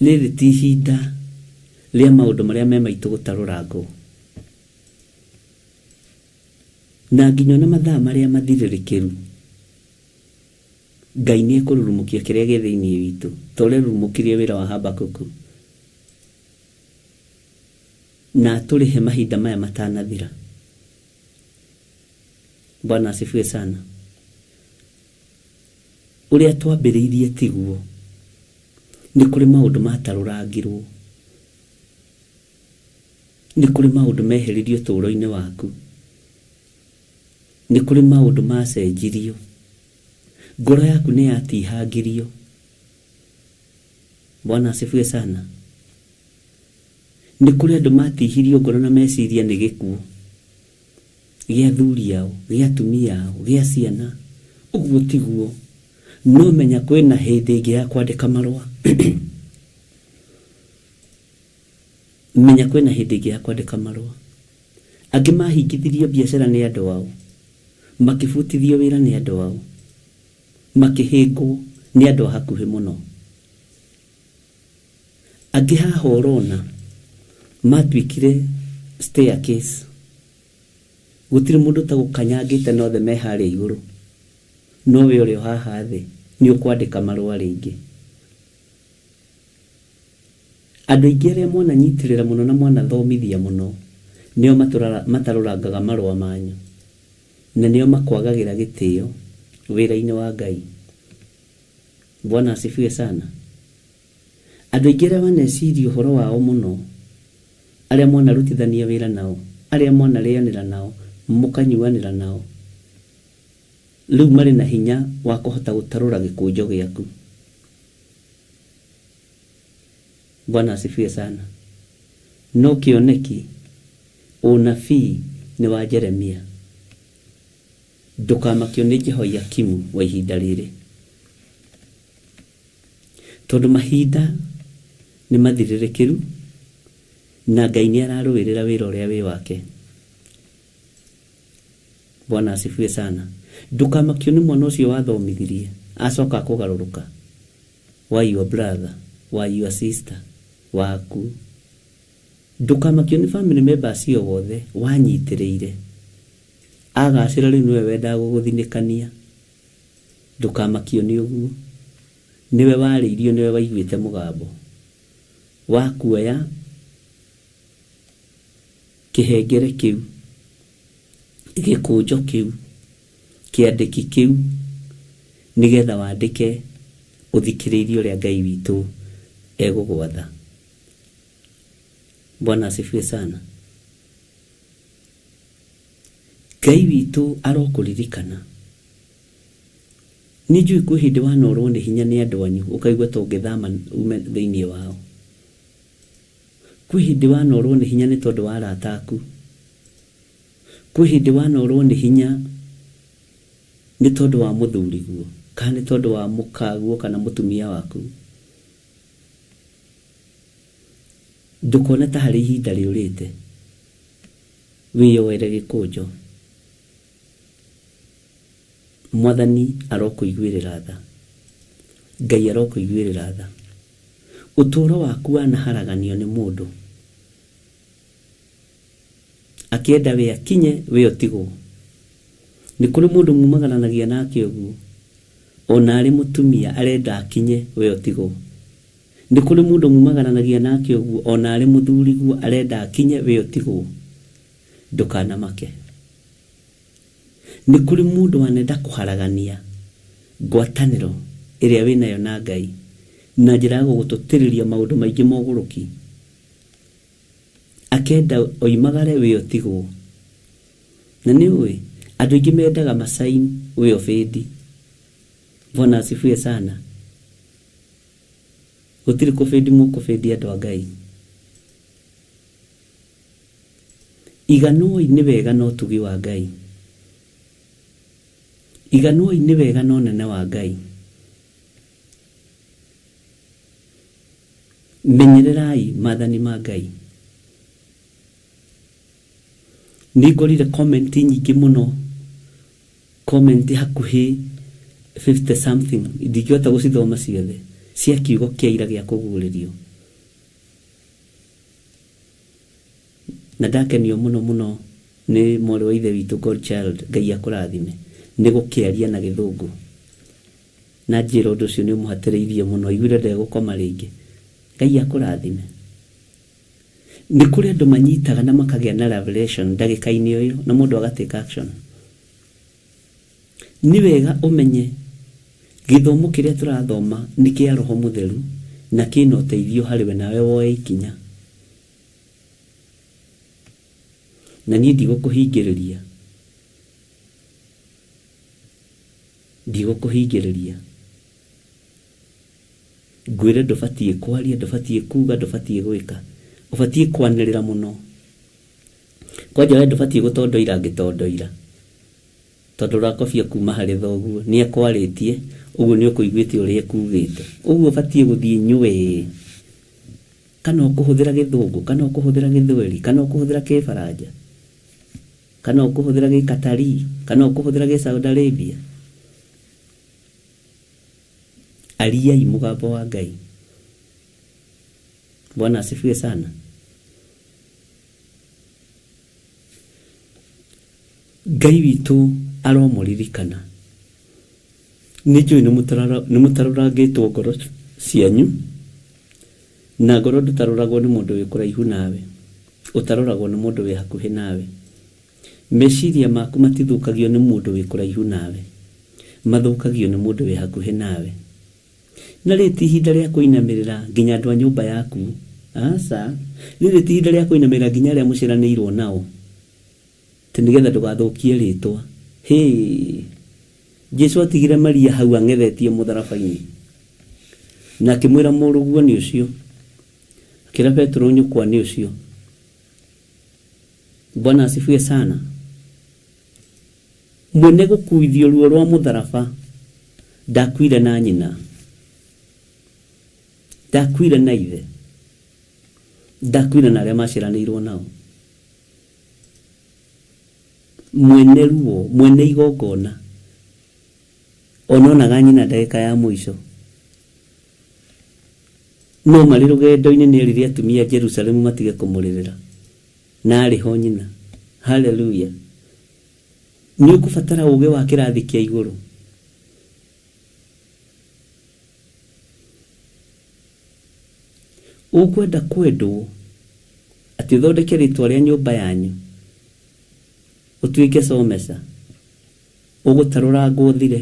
Rĩrĩ ti ihinda rĩa maũndũ marĩa me maitũ gũtarũrangwo. Na nginya ona mathaa marĩa mathirĩrĩkĩru, Ngai nĩ ekũrurumũkia kĩrĩa gĩ thĩinĩ witũ, ta ũrĩa arurumũkirie wĩra wa Habakuku, na atũrĩhe mahinda maya matanathira. Bwana asifiwe sana. Ũrĩa twambĩrĩirie tiguo, nĩ kũrĩ maũndũ matarũrangirwo, nĩ kũrĩ maũndũ meheririo ũtũũro-inĩ waku, nĩ kũrĩ maũndũ macenjirio, ngoro yaku nĩ yatihangirio. Bwana asifiwe sana. Nĩ kũrĩ andũ matihirio ngoro na meciria nĩ gĩkuũ gĩa athuri ao, gĩa atumia ao, gĩa ciana. Ũguo tiguo. No menya kwĩna hĩndĩ ĩngĩ ya kwandĩka marũa. Menya kwĩna hĩndĩ ĩngĩ ya kwandĩka marũa. Angĩ mahingithirio biacara nĩ andũ ao, makĩbutithio wĩra nĩ andũ ao, makĩhĩngwo nĩ andũ a hakuhĩ mũno. Angĩ haha ũrona matuĩkire staircase. Gũtirĩ mũndũ ũtagũkanyangĩte na othe me harĩa igũrũ. No we ũrĩ o haha thĩ nĩ ũkwandĩka marũa rĩngĩ. Andũ aingĩ arĩa mwananyitĩrĩra mũno na mwanathomithia mũno nĩo matarũrangaga marũa manyu, na nĩo makwagagĩra gĩtĩo wĩra-inĩ wa Ngai. Bwana asifiwe sana. Andũ aingĩ arĩa waneciria ũhoro wao mũno, arĩa mwanarutithania wĩra nao, arĩa mwanarĩanĩra nao, mũkanyuanĩra nao, rĩu marĩ na hinya wa kũhota gũtarũra gĩkũnjo gĩaku. Bwana asifiwe sana. No kĩoneki, ũnabii nĩ wa Jeremia. Ndũkamakio nĩ Jehoiakimu wa ihinda rĩrĩ, tondũ mahinda nĩ mathirĩrĩkĩru na Ngai nĩ ararũĩrĩra wĩra ũrĩa wĩ wake. Bwana asifiwe sana. Ndũkamakio nĩ mwana ũcio wathomithirie acoka akũgarũrũka, wa your brother, wa your sister waku. Ndũkamakio nĩ family members o wothe wanyitĩrĩire, agacĩra rĩu nĩwe wendaga gũgũthinĩkania. Ndũkamakio nĩ ũguo. Nĩwe warĩirio, nĩwe waiguĩte mũgambo wa kuoya kĩhengere kĩu, gĩkũnjo kĩu, kĩandĩki kĩu, nĩgetha wandĩke ũthikĩrĩirie ũrĩa Ngai witũ egũgwatha. Bwana asifiwe sana. Ngai witũ arokũririkana. Nĩ njũĩ kwĩ hĩndĩ wanorwo nĩ hinya nĩ andũ anyu, ũkaigua ta ũngĩthama ume thĩinĩ wao. Kwĩ hĩndĩ wanorwo nĩ hinya nĩ tondũ wa arata aku. Kwĩ hĩndĩ wanorwo nĩ hinya nĩ tondũ wa mũthuriguo, kana nĩ tondũ wa mũkaguo kana mũtumia waku. Ndũkone ta harĩ ihinda rĩũrĩte. Wĩyoere gĩkũnjo. Mwathani arokũiguĩrĩra tha. Ngai arokũiguĩrĩra tha. Ũtũũro waku wanaharaganio nĩ mũndũ akĩenda we akinye we ũtigwo. Nĩ kũrĩ mũndũ mumagaranagia nake ũguo ona arĩ mũtumia arenda akinye we ũtigwo. Nĩ kũrĩ mũndũ mumagaranagia nake ũguo ona arĩ mũthuri guo arenda akinye we ũtigwo. Ndũkanamake. Nĩ kũrĩ mũndũ wanenda kũharagania ngwatanĩro ĩrĩa wĩnayo na Ngai na njĩra ya gũgũtũtĩrĩria maũndũ maingĩ ma ũgũrũki. Akenda oimagare we ũtigwo. Na nĩ ũĩ andũ aingĩ mendaga macain we ũbĩndi. Bwana asifiwe sana. Gũtirĩ kũbĩndi mũkũbĩndi andũ a Ngai. Iganwoi nĩ wega na ũtugi wa Ngai. Iganwoi nĩ wega na ũnene wa Ngai. Menyererai maathani ma Ngai. Nĩ ngorire comment nyingĩ mũno, comment hakuhĩ 50 something, ndingĩhota gũcithoma ciothe, cia kiugo kĩa ira gĩa kũguũrĩrio. Na ndakenio mũno mũno nĩ mwarĩ wa ithe witũ Godchild, Ngai akũrathime, nĩ gũkĩaria na gĩthũngũ. Na njĩra ũndũ ũcio nĩ ũmũhatĩrĩirie mũno, aiguire ndegũkoma rĩngĩ. Ngai akũrathime. Nĩ kũrĩ andũ manyitaga na makagĩa na revelation ndagĩka-inĩ o ĩyo na mũndũ aga take action. Nĩ wega ũmenye gĩthomo kĩrĩa tũrathoma nĩ kĩa Roho Mũtheru na kĩna ũteithio harĩ we nawe woe ikinya. Na niĩ ndigũkũhingĩrĩria. Ndigũkũhingĩrĩria. Ngwĩre ndũbatiĩ kwaria, ndũbatiĩ kuga, ndũbatiĩ gwĩka. Ũbatiĩ kwanĩrĩra mũno. Kwanja we ndũbatiĩ gũtondoira ngĩtondoira. Tondũ ũrakobia kuma harĩ thoguo. Nĩ ekwarĩtie, ũguo nĩ ũkũiguĩte ũrĩa ekugĩte. Ũguo ũbatiĩ gũthiĩ nywee. Kana ũkũhũthĩra gĩthũngũ, kana ũkũhũthĩra gĩthweri, kana ũkũhũthĩra kĩbaranja, kana ũkũhũthĩra gĩkatari, kana ũkũhũthĩra gĩ Saudi Arabia. Ariai mũgambo wa Ngai. Bwana asifiwe sana. Ngai witũ aromũririkana. Nĩ njũĩ nĩ mũtarũrangĩtwo ngoro cianyu, na ngoro ndũtarũragwo nĩ mũndũ wĩ kũraihu nawe, ũtarũragwo nĩ mũndũ wĩ hakuhĩ nawe. Meciria maku matithũkagio nĩ mũndũ wĩ kũraihu nawe, mathũkagio nĩ mũndũ wĩ hakuhĩ nawe. Na rĩrĩ ti ihinda rĩa kũinamĩrĩra nginya andũ a nyũmba yaku, aca, rĩrĩ ti ihinda rĩa kũinamĩrĩra nginya arĩa mũciaranĩirwo nao, atĩ nĩgetha ndũgathũkie rĩtwa. Hĩ! Jesu atigire Maria hau ang'ethetie mũtharaba-inĩ, na akĩmwĩra mũrũguo nĩ ũcio, akĩra Petero nyũkwa nĩ ũcio. Bwana asifiwe sana. Mwene gũkuithio ruo rwa mũtharaba ndakuire na nyina, ndakuire na ithe, ndakuire na arĩa maciaranĩirwo nao. Mwene ruo, mwene igongona, ononaga nyina ndagĩka ya mũico. No marĩ rũgendo-inĩ nĩ erire atumia a Jerusalemu matige kũmũrĩrĩra, na arĩ ho nyina. Haleluya! Nĩ ũkũbatara ũũgĩ wa kĩrathi kĩa igũrũ. Ũkwenda kwendwo atĩ ũthondeke rĩtwa rĩa nyũmba yanyu ũtuĩke comeca, ũgũtarũrangwo ũthire.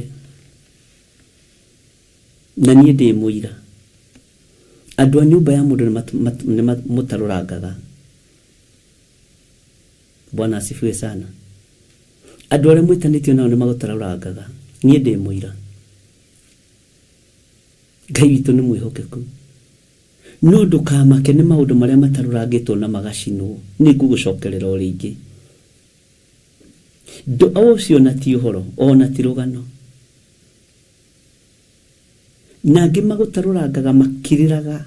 Na niĩ ndĩ mũira. Andũ a nyũmba ya mũndũ nĩ mamũtarũrangaga. Bwana asifiwe sana. Andũ arĩa mwĩtanĩtio nao nĩ magũtarũrangaga. Niĩ ndĩ mũira. Ngai witũ nĩ mwĩhokeku. No ndũkamake nĩ maũndũ marĩa matarũrangĩtwo na magacinwo. Nĩ ngũgũcokerera o rĩngĩ. Ũcio ona ti ũhoro, ona ti rũgano. Na angĩ magũtarũrangaga makirĩraga.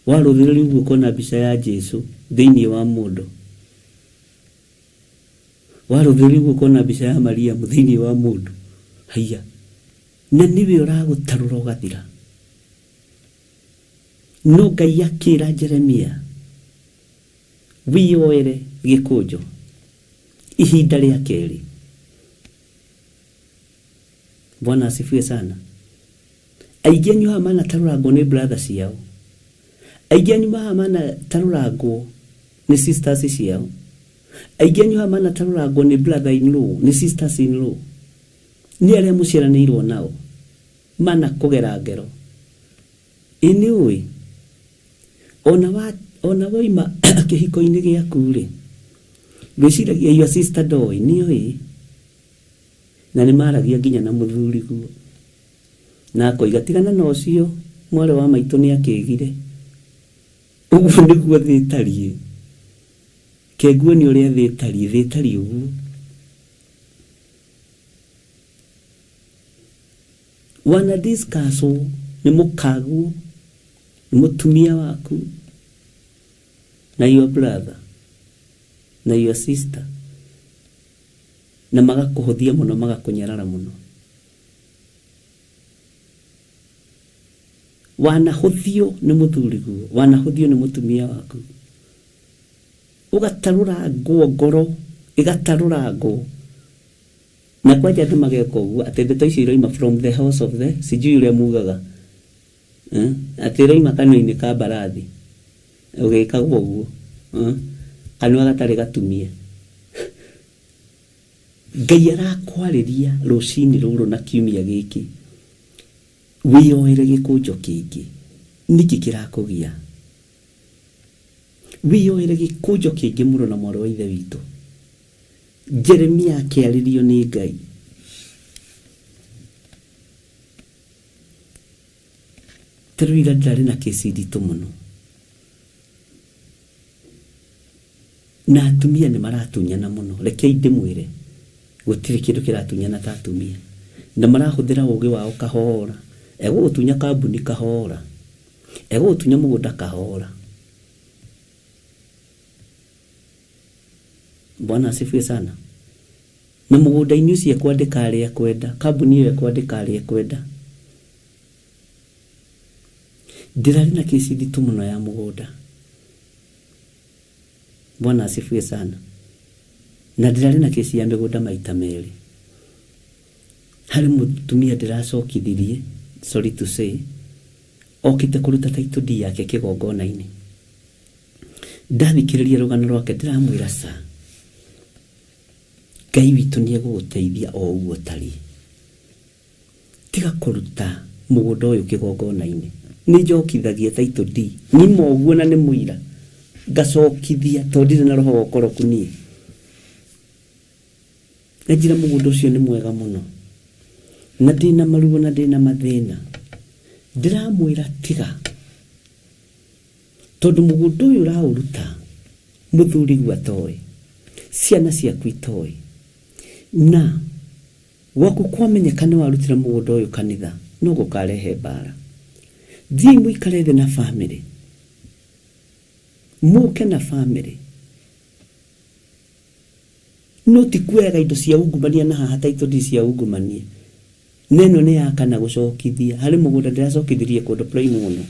Warũthĩrĩria ũguo ũkona mbica ya Jesu thĩinĩ wa mũndũ. Warũthĩrĩria ũguo ũkona mbica ya Mariamu thĩinĩ wa mũndũ. Haiya. Na nĩwe ũragũtarũra ũgathira. No Ngai akĩra Jeremia, wĩyoere gĩkũnjo ihinda rĩa kerĩ. Bwana asifiwe sana. Aingĩ anyu haha manatarũrangwo nĩ brother ciao, aingĩ anyu haha manatarũrangwo nĩ sisters ciao, aingĩ anyu haha manatarũrangwo nĩ brother in law, nĩ sisters in law, nĩ arĩa mũciaranĩirwo nao manakũgera ngero. Ĩ nĩ ũĩ ona woima kĩhiko-inĩ gĩaku rĩ, rwĩciragia your sister ndoĩ, nĩoĩ, na nĩ maragia nginya na mũthuri guo, na akoiga tigana na ũcio mwarĩ wa maitũ nĩ akĩgire. Ũguo nĩguo thĩ ĩtariĩ. Kenguo nĩ ũrĩa thĩ ĩtariĩ, thĩ ĩtariĩ ũguo. Wana discuss nĩ mũkaguo, nĩ mũtumia waku, na your brother, na your sister, na magakũhũthia mũno, magakũnyarara mũno. Wanahũthio nĩ mũthuri guo, wanahũthio nĩ mũtumia waku, ũgatarũrangwo ngoro, ĩgatarũrangwo. Na kwanja andũ mageka ũguo atĩ ndeto icio iroima from the house of the sijui ũrĩa mugaga, atĩ iroima kanua-inĩ ka mbarathi, ũgĩkagwo ũguo, kanua gatarĩ gatumie. Ngai arakwarĩria rũcinĩ rũrũ na kiumia gĩkĩ, wĩyoere gĩkũnjo kĩngĩ. Nĩkĩ kĩrakũgia? Wĩyoere gĩkũnjo kĩngĩ mũno na mwarĩ wa ithe witũ. Jeremia akĩarĩrio nĩ Ngai. Ta rĩu ira ndĩrarĩ na kesi nditũ mũno, na atumia nĩ maratunyana mũno. Rekei ndĩmwĩre, gũtirĩ kĩndũ kĩratunyana ta atumia, na marahũthĩra ũgĩ wao kahora. Egũgũtunya kambuni kahora, egũgũtunya mũgũnda kahora. Bwana asifiwe sana. Na mũgũnda-inĩ ũcio ekwandĩka arĩa ekwenda, kambuni ĩyo ekwandĩka arĩa ekwenda. Ndĩrarĩ na kesi nditũ mũno ya mũgũnda. Bwana asifiwe sana. Na ndĩrarĩ na kesi ya mĩgũnda maita merĩ. Harĩ mũtumia ndĩracokithirie, sorry to say, okĩte kũruta title deed yake kĩgongona-inĩ. Ndathikĩrĩria rũgano rwake ndĩramwĩra ca, Ngai witũ nĩ egũgũteithia o ũguo ũtariĩ. Tiga kũruta mũgũnda ũyũ kĩgongona-inĩ. Nĩ njokithagia title deed, nĩma ũguo na nĩ mũira, ngacokithia tondũ ndirĩ na roho wa ũkoroku niĩ. Na njĩra mũgũnda ũcio nĩ mwega mũno, na ndĩna maruo na ndĩna mathĩna. Ndĩramwĩra tiga, tondũ mũgũnda ũyũ ũraũruta mũthuri guo atoĩ, ciana ciaku itoĩ, na gwaku kwamenyeka nĩ warutĩra mũgũnda ũyũ kanitha, no gũkarehe mbara. Thiĩi mũikare thĩ na family, mũke na family, no ti kuoyaga indo cia ungumania na haha title deed cia ungumania. Na ĩno nĩ ya kana gũcokithia. Harĩ mũgũnda ndĩracokithirie kũndũ prime mũno,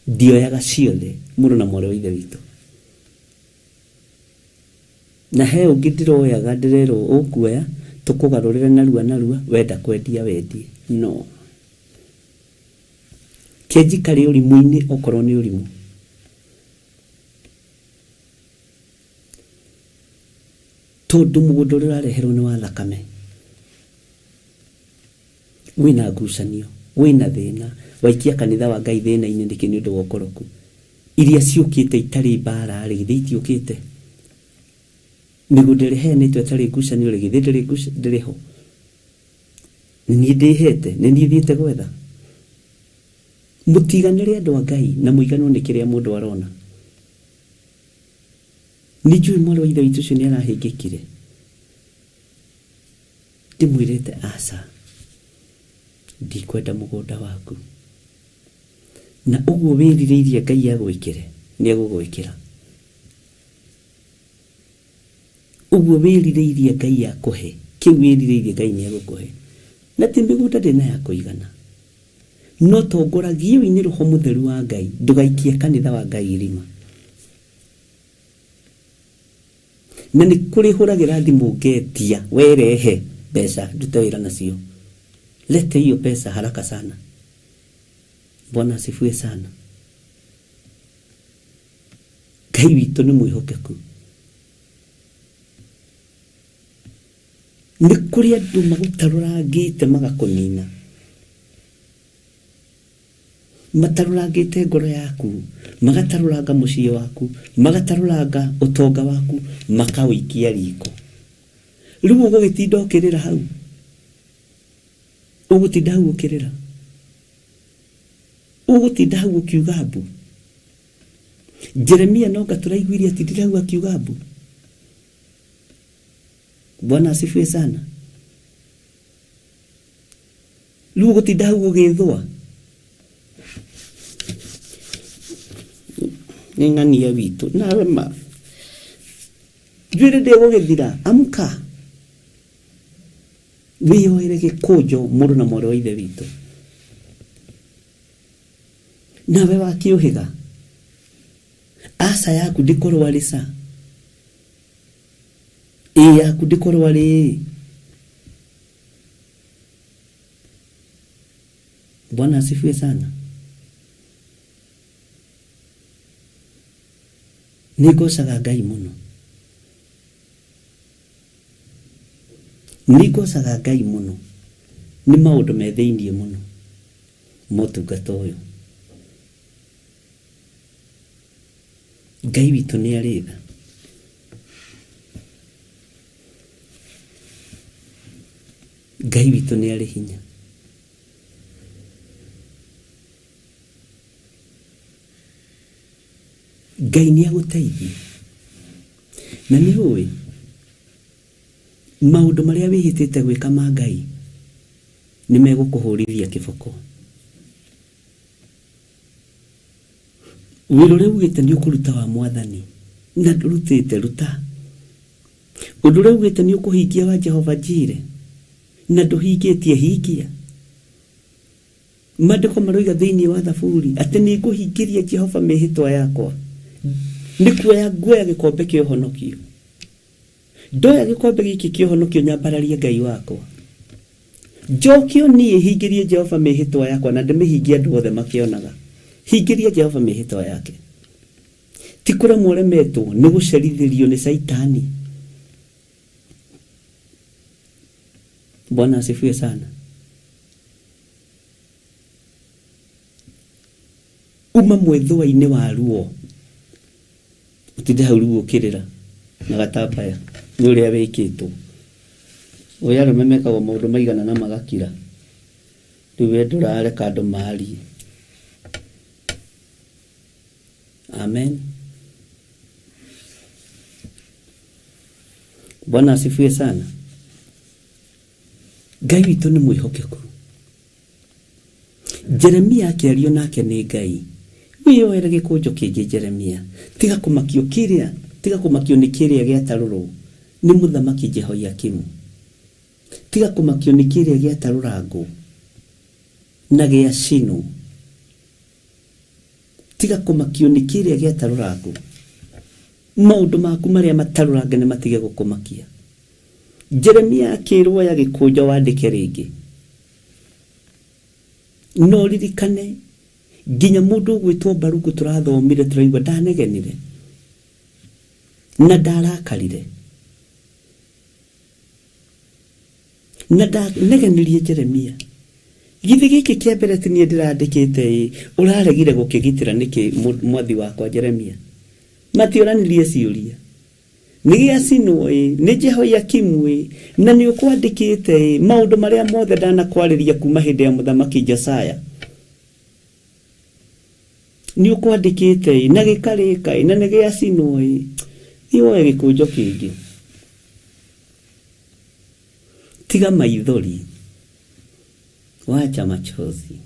ndioyaga ciothe mũrũ na mwarĩ wa ithe witũ. Na he ũngĩ ndĩroyaga, ndĩrerwo ũkuoya tũkũgarũrĩre narua narua, wenda kwendia wendie. No kĩnjikare ũrimũ-inĩ okorwo nĩ ũrimũ. Tondũ mũgũnda ũrĩa ũrareherwo nĩ wa thakame, wĩna ngucanio, wĩna thĩna, waikia kanitha wa Ngai thĩna-inĩ nĩkĩ nĩ ũndũ wa ũkoroku? Iria ciũkĩte itarĩ mbara rĩ, githĩ itiũkĩte? Mĩgũnda ĩrĩa ĩheanĩtwo ĩtarĩ ngucanio rĩ, githĩ ndĩrĩ ho? Nĩ niĩ ndĩhete, nĩ niĩ thiĩte gwetha. Mũtiganĩre andũ a Ngai na mũiganwo nĩ kĩrĩa mũndũ arona. Nĩ njũĩ mwarĩ wa ithe witũ ũcio nĩ arahĩngĩkire. Ndĩmwĩrĩte aca, ndikwenda mũgũnda waku. Na ũguo wĩrirĩirie Ngai agwĩkĩre, nĩ egũgwĩkĩra. Ũguo wĩrirĩirie Ngai akũhe, kĩu wĩrirĩirie Ngai nĩ egũkũhe. Na ti mĩgũnda ndĩna ya kũigana. No tongoragio-inĩ Roho Mũtheru wa Ngai, ndũgaikie kanitha wa Ngai irima. Na nĩ kũrĩ hũragĩra thimũ ngetia, werehe mbeca ndute wĩra nacio. Lete hiyo pesa haraka sana. Bwana asifiwe sana. Ngai witũ nĩ mwĩhokeku. Nĩ kũrĩ andũ magũtarũrangĩte magakũnina. Matarũrangĩte ngoro yaku, magatarũranga mũciĩ waku, magatarũranga ũtonga waku, makaũikia riko. Rĩu ũgũgĩtinda ũkĩrĩra hau? Ũgũtinda hau ũkĩrĩra? Ũgũtinda hau ũkiuga mbu? Jeremia nonga tũraiguire atindire hau akiuga mbu. Bwana asifiwe sana. Rĩu ũgũtinda hau ũgĩthũa? Nĩ ng'ania witũ nawe ma njuĩrĩ ndĩgũgĩthira. Amka wĩyoere gĩkũnjo mũrũ na mwarĩ wa ithe witũ. Nawe wakĩũhĩga aca yaku ndĩkorwo arĩ ca, ĩ yaku ndĩkorwo arĩ ĩ. Bwana asifiwe sana. Nĩ ngocaga Ngai mũno. Nĩ ngocaga Ngai mũno. Nĩ maũndũ me thĩiniĩ mũno ma ũtungata ũyũ. Ngai witũ nĩ arĩ tha. Ngai witũ nĩ arĩ hinya. Ngai nĩ agũteithie. Na nĩ ũĩ maũndũ marĩa wĩhĩtĩte gwĩka ma Ngai nĩ megũkũhũrithia kĩboko. Wĩra ũrĩa ugĩte nĩ ũkũruta wa mwathani na ndũrutĩte, ruta. Ũndũ ũrĩa ugĩte nĩ ũkũhingia wa Jehova Jire na ndũhingĩtie, hingia. Maandĩko maroiga thĩinĩ wa Thaburi atĩ nĩ ngũhingĩria Jehova mĩhĩtwa yakwa, nĩ kuoya nguoya gĩkombe kĩa ũhonokio. Ndoya gĩkombe gĩkĩ kĩa ũhonokio nyambararie Ngai wakwa. Njokio niĩ hingĩrie Jehova mĩhĩtwa yakwa na ndĩmĩhingie andũ othe makĩonaga. Hingĩria Jehova mĩhĩtwa yake. Ti kũremwo ũremetwo nĩ gũcerithĩrio nĩ Caitani. Bwana asifiwe sana. Uma mwĩthũa-inĩ wa ruo. Ũtinde hau rĩu ũkĩrĩra na gatambaya nĩ ũrĩa wĩkĩtwo. Ũĩ arũme mekagwo maũndũ maigana na magakira. Rĩu we ndũrareka andũ marie. Amen. Bwana asifiwe sana. Ngai witũ nĩ mwĩhokeku. Jeremia akĩario nake nĩ Ngai, wĩyoere gĩkũnjo kĩngĩ Jeremia, tiga kũmakio kĩrĩa, tiga kũmakio nĩ kĩrĩa gĩatarũrwo nĩ mũthamaki Jehoiakimu. Tiga kũmakio nĩ kĩrĩa gĩatarũrangwo na gĩacinwo. Tiga kũmakio nĩ kĩrĩa gĩatarũrangwo. Maũndũ maku marĩa matarũrange nĩ matige gũkũmakia. Jeremia akĩrwo oya gĩkũnjo wandĩke rĩngĩ. No ririkane nginya mũndũ ũgwĩtwo Baruku tũrathomire tũraigua ndanegenire na ndarakarire na ndanegenirie Jeremia. Githĩ gĩkĩ kĩa mbere ti niĩ ndĩrandĩkĩte ĩ, ũraregire gũkĩgitĩra nĩkĩ mwathi wakwa Jeremia? Matioranirie ciũria. Nĩ gĩacinwo ĩ, nĩ Jehoiakimu ĩ, na nĩ ũkwandĩkĩte ĩ, maũndũ marĩa mothe ndanakwarĩria kuma hĩndĩ ya mũthamaki Josia. Nĩ ũkwandĩkĩte ĩ, na gĩkarĩka ĩ, na nĩ gĩacinwo ĩ. Thiĩ woe gĩkũnjo kĩngĩ. Tiga maithori. Wacha machozi.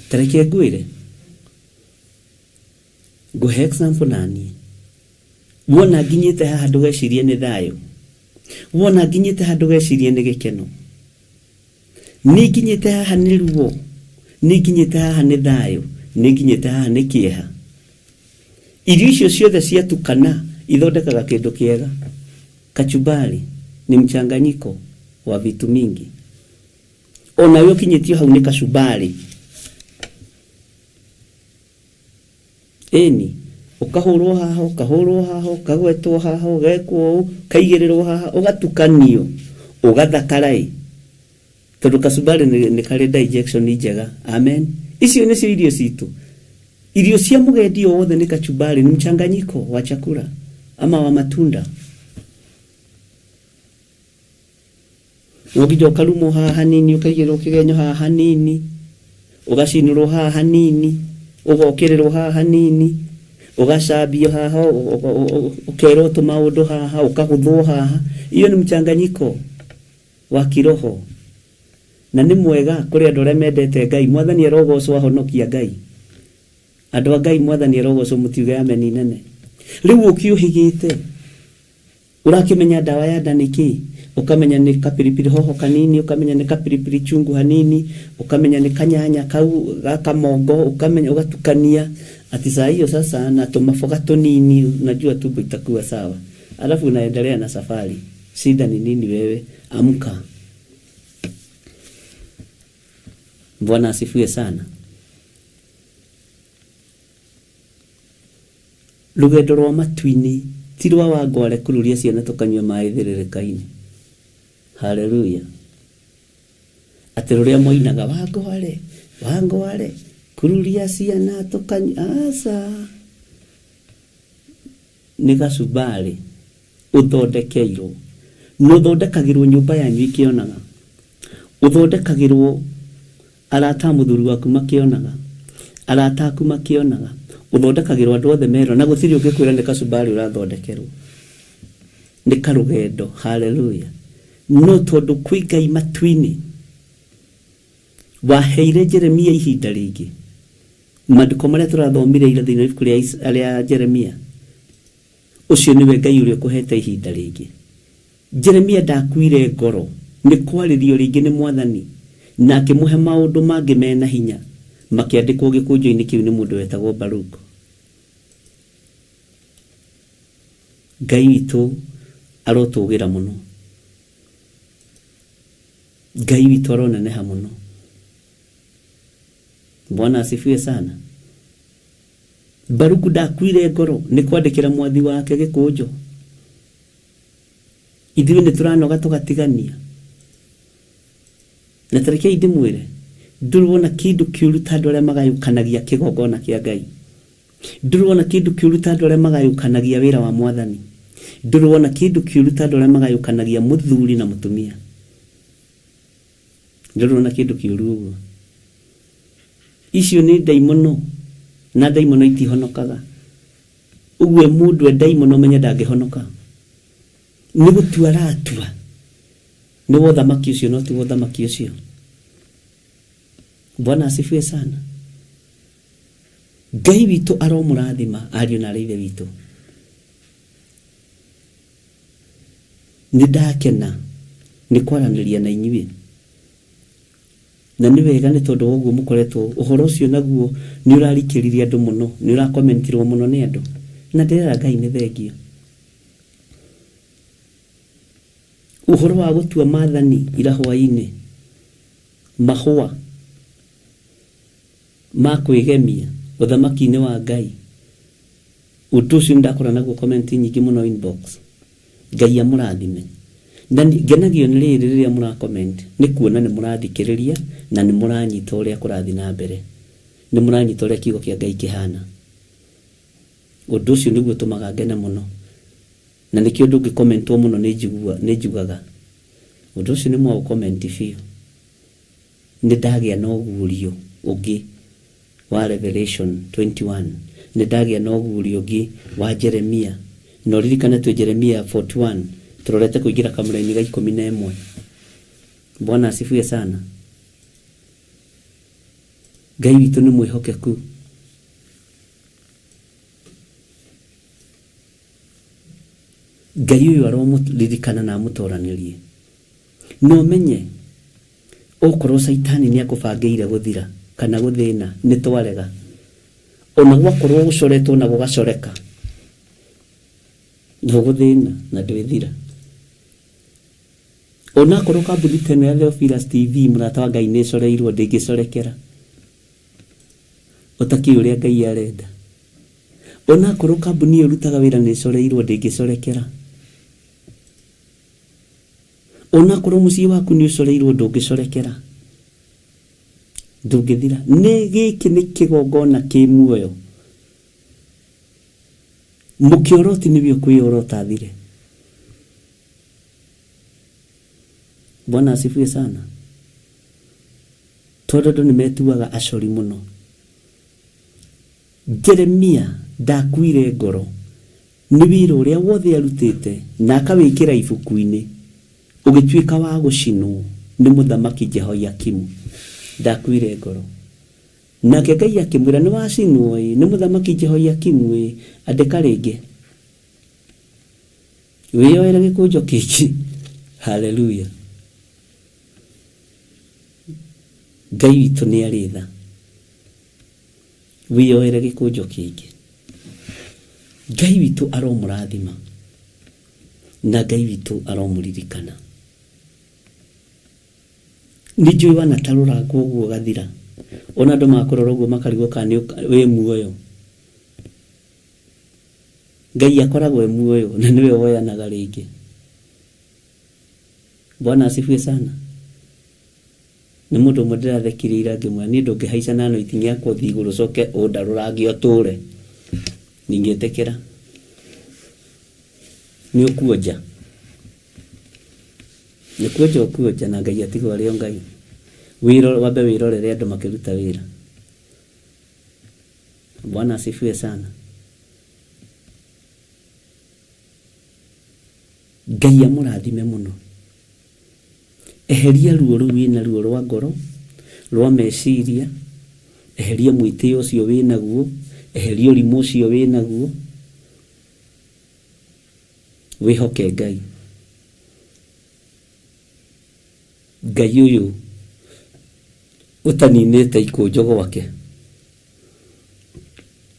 Ta reke ngwĩre. Ngũhe example naniĩ. Wona nginyĩte haha ndũgecirie nĩ thayũ. Wona nginyĩte haha ndũgecirie nĩ gĩkeno. Nĩ nginyĩte haha nĩ ruo, nĩ nginyĩte haha nĩ thayũ, nĩ nginyĩte haha nĩ kĩeha. Irio icio ciothe ciatukana ithondekaga kĩndũ kĩega. Kachumbari ni mchanganyiko wa vitu mingi. Onawe ũkinyĩtio hau nĩ kachumbari. Ĩni, ũkahũrwo haha, ũkahũrwo haha, ũkagwetwo haha, ũgekwo ũũ, ũkaigĩrĩrwo haha, ũgatukanio, ũgathakara ĩ. Tondũ kachumbari nĩ karĩ digestion njega. Amen. Icio nĩcio irio citũ. Irio cia mũgendi o wothe nĩ kachumbari, ni mchanganyiko wa chakula ama wa matunda. No nginya ũkarumwo haha hanini, ũkaigĩrĩrwo kĩgenyo haha hanini, ũgacinũrwo haha hanini, ũgokĩrĩrwo haha hanini, ũgacambio haha, ũkerwo tũmaũndũ haha, ũkagũthwo haha. Iyo ni mchanganyiko wa kiroho. Na nĩ mwega kũrĩ andũ arĩa mendete Ngai. Mwathani arogocwo ahonokia Ngai. Andũ a Ngai mwathani arogocwo mũtiuge ameni nene. Rĩu ũkĩũhĩgĩte ũrakĩmenya ndawa ya nda nĩ kĩ, ũkamenya nĩ kapiripiri hoho kanini, ũkamenya nĩ kapiripiri chungu hanini, ũkamenya nĩ kanyanya kau gakamongo, ũkamenya ũgatukania ati saa hiyo sasa na tumaboga tunini, unajua tumbo itakuwa sawa, alafu unaendelea na safari. Shida ni nini wewe? Amka. Bwana asifiwe sana. Rũgendo rwa matu-inĩ ti rwa wangware kururia ciana tũkanyua maĩ thĩrĩrĩka-inĩ. Haleluya. Atĩ rũrĩa moinaga wangware, wangware, kururia ciana tũkanyua, aca. Nĩ gacumbari ũthondekeirwo. Na ũthondekagĩrwo nyũmba yanyu ikĩonaga. Ũthondekagĩrwo arata a mũthuri waku makĩonaga, arata aku makĩonaga. Ũthondekagĩrwo andũ othe merwo, na gũtirĩ ũngĩkwĩra nĩ kacumbari ũrathondekerwo. Nĩ karũgendo. Haleluya. No tondũ kwĩ Ngai matu-inĩ waheire Jeremia ihinda rĩngĩ, maandĩko marĩa tũrathomire ira thĩinĩ wa ibuku rĩa Jeremia, ũcio nĩwe Ngai ũrĩa ũkũhete ihinda rĩngĩ. Jeremia ndakuire ngoro nĩ kwarĩrio rĩngĩ nĩ mwathani, na akĩmũhe maũndũ mangĩ mena hinya makĩandĩkwo gĩkũnjo-inĩ kĩu nĩ mũndũ wetagwo Baruk. Ngai witũ arotũgĩra mũno. Ngai witũ aroneneha mũno. Bwana asifiwe sana. Baruku ndakuire ngoro nĩ kwandĩkĩra mwathi wake gĩkũnjo. Ithuĩ nĩ tũranoga tũgatigania. Na ta rekei ndĩmwĩre, ndũrĩ wona kĩndũ kĩũru ta andũ arĩa magayũkanagia kĩgongona kĩa Ngai. Ndũrĩ wona kĩndũ kĩũru ta andũ arĩa magayũkanagia wĩra wa mwathani. Ndũrĩ wona kĩndũ kĩũru ta andũ arĩa magayũkanagia mũthuri na mũtumia. Ndũrĩ wona kĩndũ kĩũru ũguo. Icio nĩ ndaimono, na ndaimono itihonokaga. Ũguo mũndũ e ndaimono menye ndangĩhonoka. Nĩ gũtua aratua. Nĩ wa ũthamaki ũcio no ti wa ũthamaki ũcio. Bwana asifiwe sana. Ngai witũ aromũrathima ariũ na arĩ ithe witũ. Nĩ ndakena nĩ kwaranĩria na inyuĩ. Na nĩ wega nĩ tondũ wa ũguo mũkoretwo ũhoro ũcio naguo nĩ ũrarikĩririe andũ mũno, nĩ ũrakomentirwo mũno nĩ andũ. Na ndĩrera Ngai nĩ thengio. Ũhoro wa gũtua maathani ira hwaĩ-inĩ, mahũa ma kwĩgemia ũthamaki-inĩ wa Ngai, ũndũ ũcio nĩ ndakora naguo comment nyingĩ mũno inbox. Ngai amũrathime. Na ngenagio nĩ rĩrĩ rĩrĩa mũra comment, nĩ kuona nĩ mũrathikĩrĩria na nĩ mũranyita ũrĩa kũrathiĩ na mbere. Nĩ mũranyita ũrĩa kiugo kĩa Ngai kĩhana. Ũndũ ũcio nĩguo ũtũmaga ngene mũno. Na nĩkĩo ũndũ ũngĩkomentwo mũno nĩ njugaga. Ũndũ ũcio nĩ mwaũcomment biũ. Nĩ ndagĩa na ũguũrio ũngĩ wa Revelation 21. Nĩ ndagĩa na ũguũrio ũngĩ wa Jeremia. Na ũririkane twĩ Jeremia 41, tũrorete kũingĩra kamũraini ga 11. Bwana asifiwe sana. Ngai witũ nĩ mwĩhokeku. Ngai ũyũ aromũririkana na amũtoranĩrie. Na ũmenye, Okorwo caitani nĩ akũbangĩire gũthira kana gũthĩna, nĩ twarega. Ona gwakorwo gũcoretwo na gũgacoreka, ndũgũthĩna na ndwĩthira. Onakorwo kambuni ta ĩno ya Theophilus TV mũrata wa Ngai nĩ ĩcoreirwo, ndĩngĩcorekera ũtakĩũĩ ũrĩa Ngai arenda. Onakorwo kambuni ĩyo ĩrutaga wĩra nĩ ĩcoreirwo, ndĩngĩcorekera. Onakorwo mũciĩ waku nĩ ũcoreirwo, ndũngĩcorekera, ndũngĩthira. Nĩ gĩkĩ nĩ kĩgongona kĩ muoyo. Mũkĩoroti nĩwe ũkwĩyorota athire. Bwana asifiwe sana. Tondũ andũ nĩ metuaga acori mũno. Jeremia ndakuire ngoro nĩ wĩra ũrĩa wothe arutĩte na akawĩkĩra ibuku-inĩ, ũgĩtuĩka wa gũcinwo nĩ mũthamaki Jehoiakimu. Ndakuire ngoro. Nake Ngai akĩmwĩra, nĩ wacinwo ĩ nĩ mũthamaki Jehoiakimu ĩ, andĩka rĩngĩ. Wĩyoere gĩkũnjo kĩngĩ. Haleluya. Ngai witũ nĩ arĩ tha. Wĩyoere gĩkũnjo kĩngĩ. Ngai witũ aromũrathima na Ngai witũ aromũririkana. Nĩ njũĩ wanatarũrangwo ũguo ũgathira. Ona andũ makũrora ũguo makarigwo kana wĩ muoyo. Ngai akoragwo e muoyo na nĩwe woyanaga rĩngĩ. Bwana asifiwe sana. Nĩ mũndũ ũmwe ndĩrathekirie ira ngĩmwĩra niĩ ndũngĩhaica na noti yakwa ũthiĩ igũrũ ũcoke ũndarũrange ũtũre. Ndingĩtĩkĩra. Nĩ ũkuonja. Nĩ kuonja ũkuonja na Ngai atigwo arĩ o Ngai. Wambe wĩrorere andũ makĩruta wĩra. Bwana asifiwe sana. Ngai amũrathime mũno. Eheria ruo rũu wĩna ruo rwa ngoro, rwa meciria, eheria mwĩtĩo ũcio wĩnaguo, eheria ũrimũ ũcio wĩnaguo, wĩhoke Ngai. Ngai ũyũ ũtaninĩte ikũnjo gwake,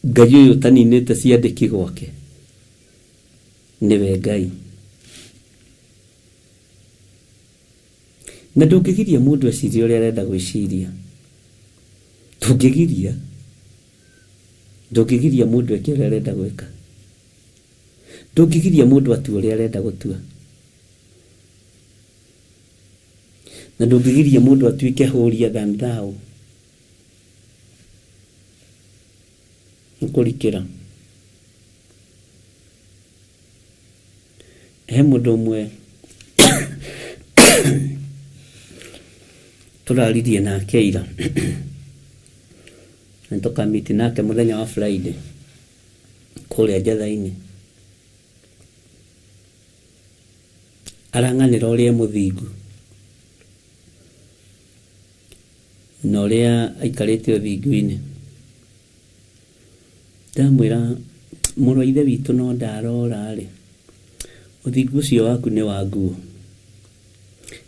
Ngai ũyũ ũtaninĩte ciandĩki gwake, nĩwe Ngai. Na ndũngĩgiria mũndũ ecirie ũrĩa arenda gwĩciria. Ndũngĩgiria. Ndũngĩgiria mũndũ eke ũrĩa arenda gwĩka. Ndũngĩgiria mũndũ atue ũrĩa arenda gũtua. Na ndũngĩgiria mũndũ atuĩke holier than thou. Nĩ kũrikĩra. He mũndũ ũmwe tũraririe nake ira na tũkamiti nake mũthenya wa Friday kũrĩa Njatha-inĩ. Arang'anĩra ũrĩa e mũthingu na ũrĩa aikarĩte ũthingu-inĩ. Ndamwĩra mũrũ wa ithe witũ no ndarora-rĩ, ũthingu ũcio waku nĩ wa nguo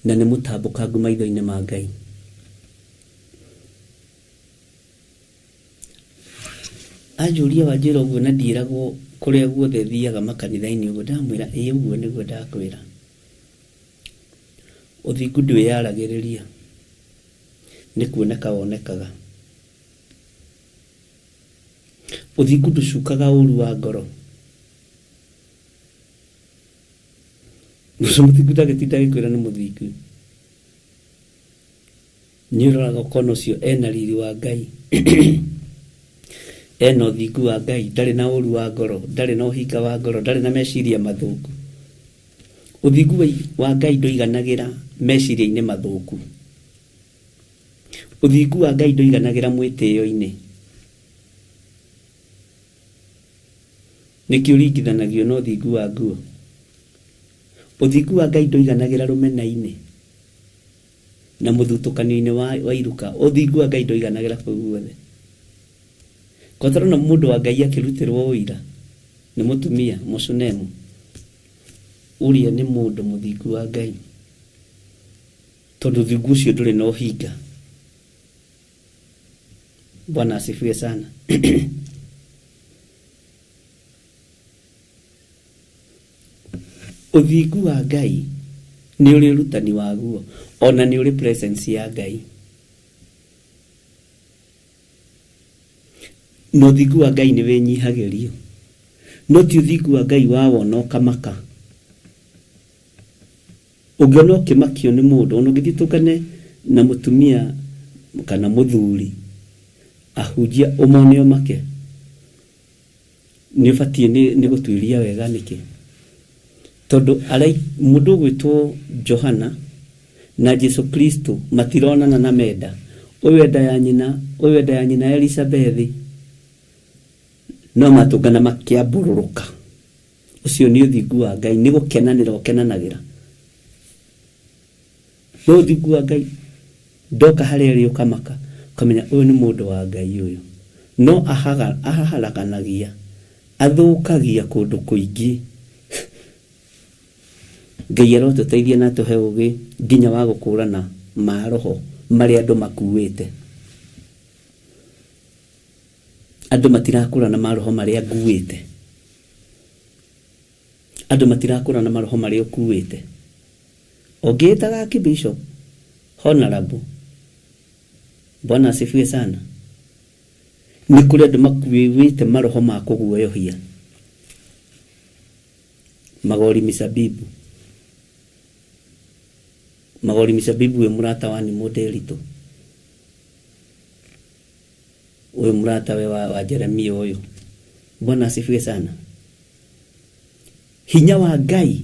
na nĩ mũtambũkangu maitho-inĩ ma Ngai. Anjũria wanjĩra ũguo na ndiĩragwo kũrĩa guothe thiaga makanitha-inĩ ũguo, ndamwĩra ĩĩ ũguo nĩguo ndakwĩra. Ũthingu ndwĩyaragĩrĩria, nĩ kuoneka wonekaga. Ũthingu ndũcukaga ũru wa ngoro. Mũndũ mũthingu ndangĩtinda agĩkwĩra nĩ mũthingu. Nĩ ũroraga ũkona ũcio ena riri wa Ngai, ena ũthingu wa Ngai, ndarĩ na ũru wa ngoro, ndarĩ na ũhinga wa ngoro, ndarĩ na meciria mathũku. Ũthingu wa Ngai ndũiganagĩra meciria-inĩ mathũku. Ũthingu wa Ngai ndũiganagĩra mwĩtĩo-inĩ. Nĩkĩ ũringithanagio na ũthingu wa nguo? Ũthingu wa Ngai ndũiganagĩra rũmena-inĩ na mũthutũkanio-inĩ wa iruka. Ũthingu wa Ngai ndũiganagĩra kũu guothe. Ko tũrona mũndũ wa Ngai akĩrutĩrwo ũira nĩ mũtumia Mũshunemu, ũrĩa nĩ mũndũ mũthingu wa Ngai. Tondũ ũthingu ũcio ndũrĩ na ũhinga. Bwana asifiwe sana. Ũthingu wa Ngai nĩ ũrĩ ũrutani waguo, ona nĩ ũrĩ presence ya Ngai. Na ũthingu wa Ngai nĩ wĩnyihagĩrio. No ti ũthingu wa Ngai wa wona ũkamaka. Ũngĩona ũkĩmakio nĩ mũndũ, ona ũngĩthiĩ ũtũngane na mũtumia kana mũthuri ahunjia ũmone ũmake, nĩ ũbatiĩ nĩ gũtuĩria wega nĩkĩ. Tondũ mũndũ ũgwĩtwo Johana na Jesu Kristo matironana na menda. Ũyũ enda ya nyina, ũyũ enda ya nyina Elizabethi, no matũngana makĩambũrũrũka. Ũcio nĩ ũthingu wa Ngai, nĩ gũkenanĩra ũkenanagĩra. No ũthingu wa Ngai ndoka harĩa arĩ ũkamaka, ũkamenya ũyũ nĩ mũndũ wa Ngai ũyũ. No aharaganagia, athũkagia kũndũ kũingĩ. Ngai arotũteithia na atũhe ũgĩ nginya wa gũkũrana maroho marĩa andũ makuĩte. Andũ matirakũrana maroho marĩa nguĩte. Andũ matirakũrana maroho marĩa ũkuĩte. Ũngĩĩtaga Archbishop, Honorable, Bwana asifiwe sana. Nĩ kũrĩ andũ makuĩte maroho ma kũguoyohia. Magori misabibu. Magori misabibu wĩ mũrata wa Nimũndĩritũ. Ũyũ mũratawe wa Jeremia ũyũ. Bwana asifiwe sana. Hinya wa Ngai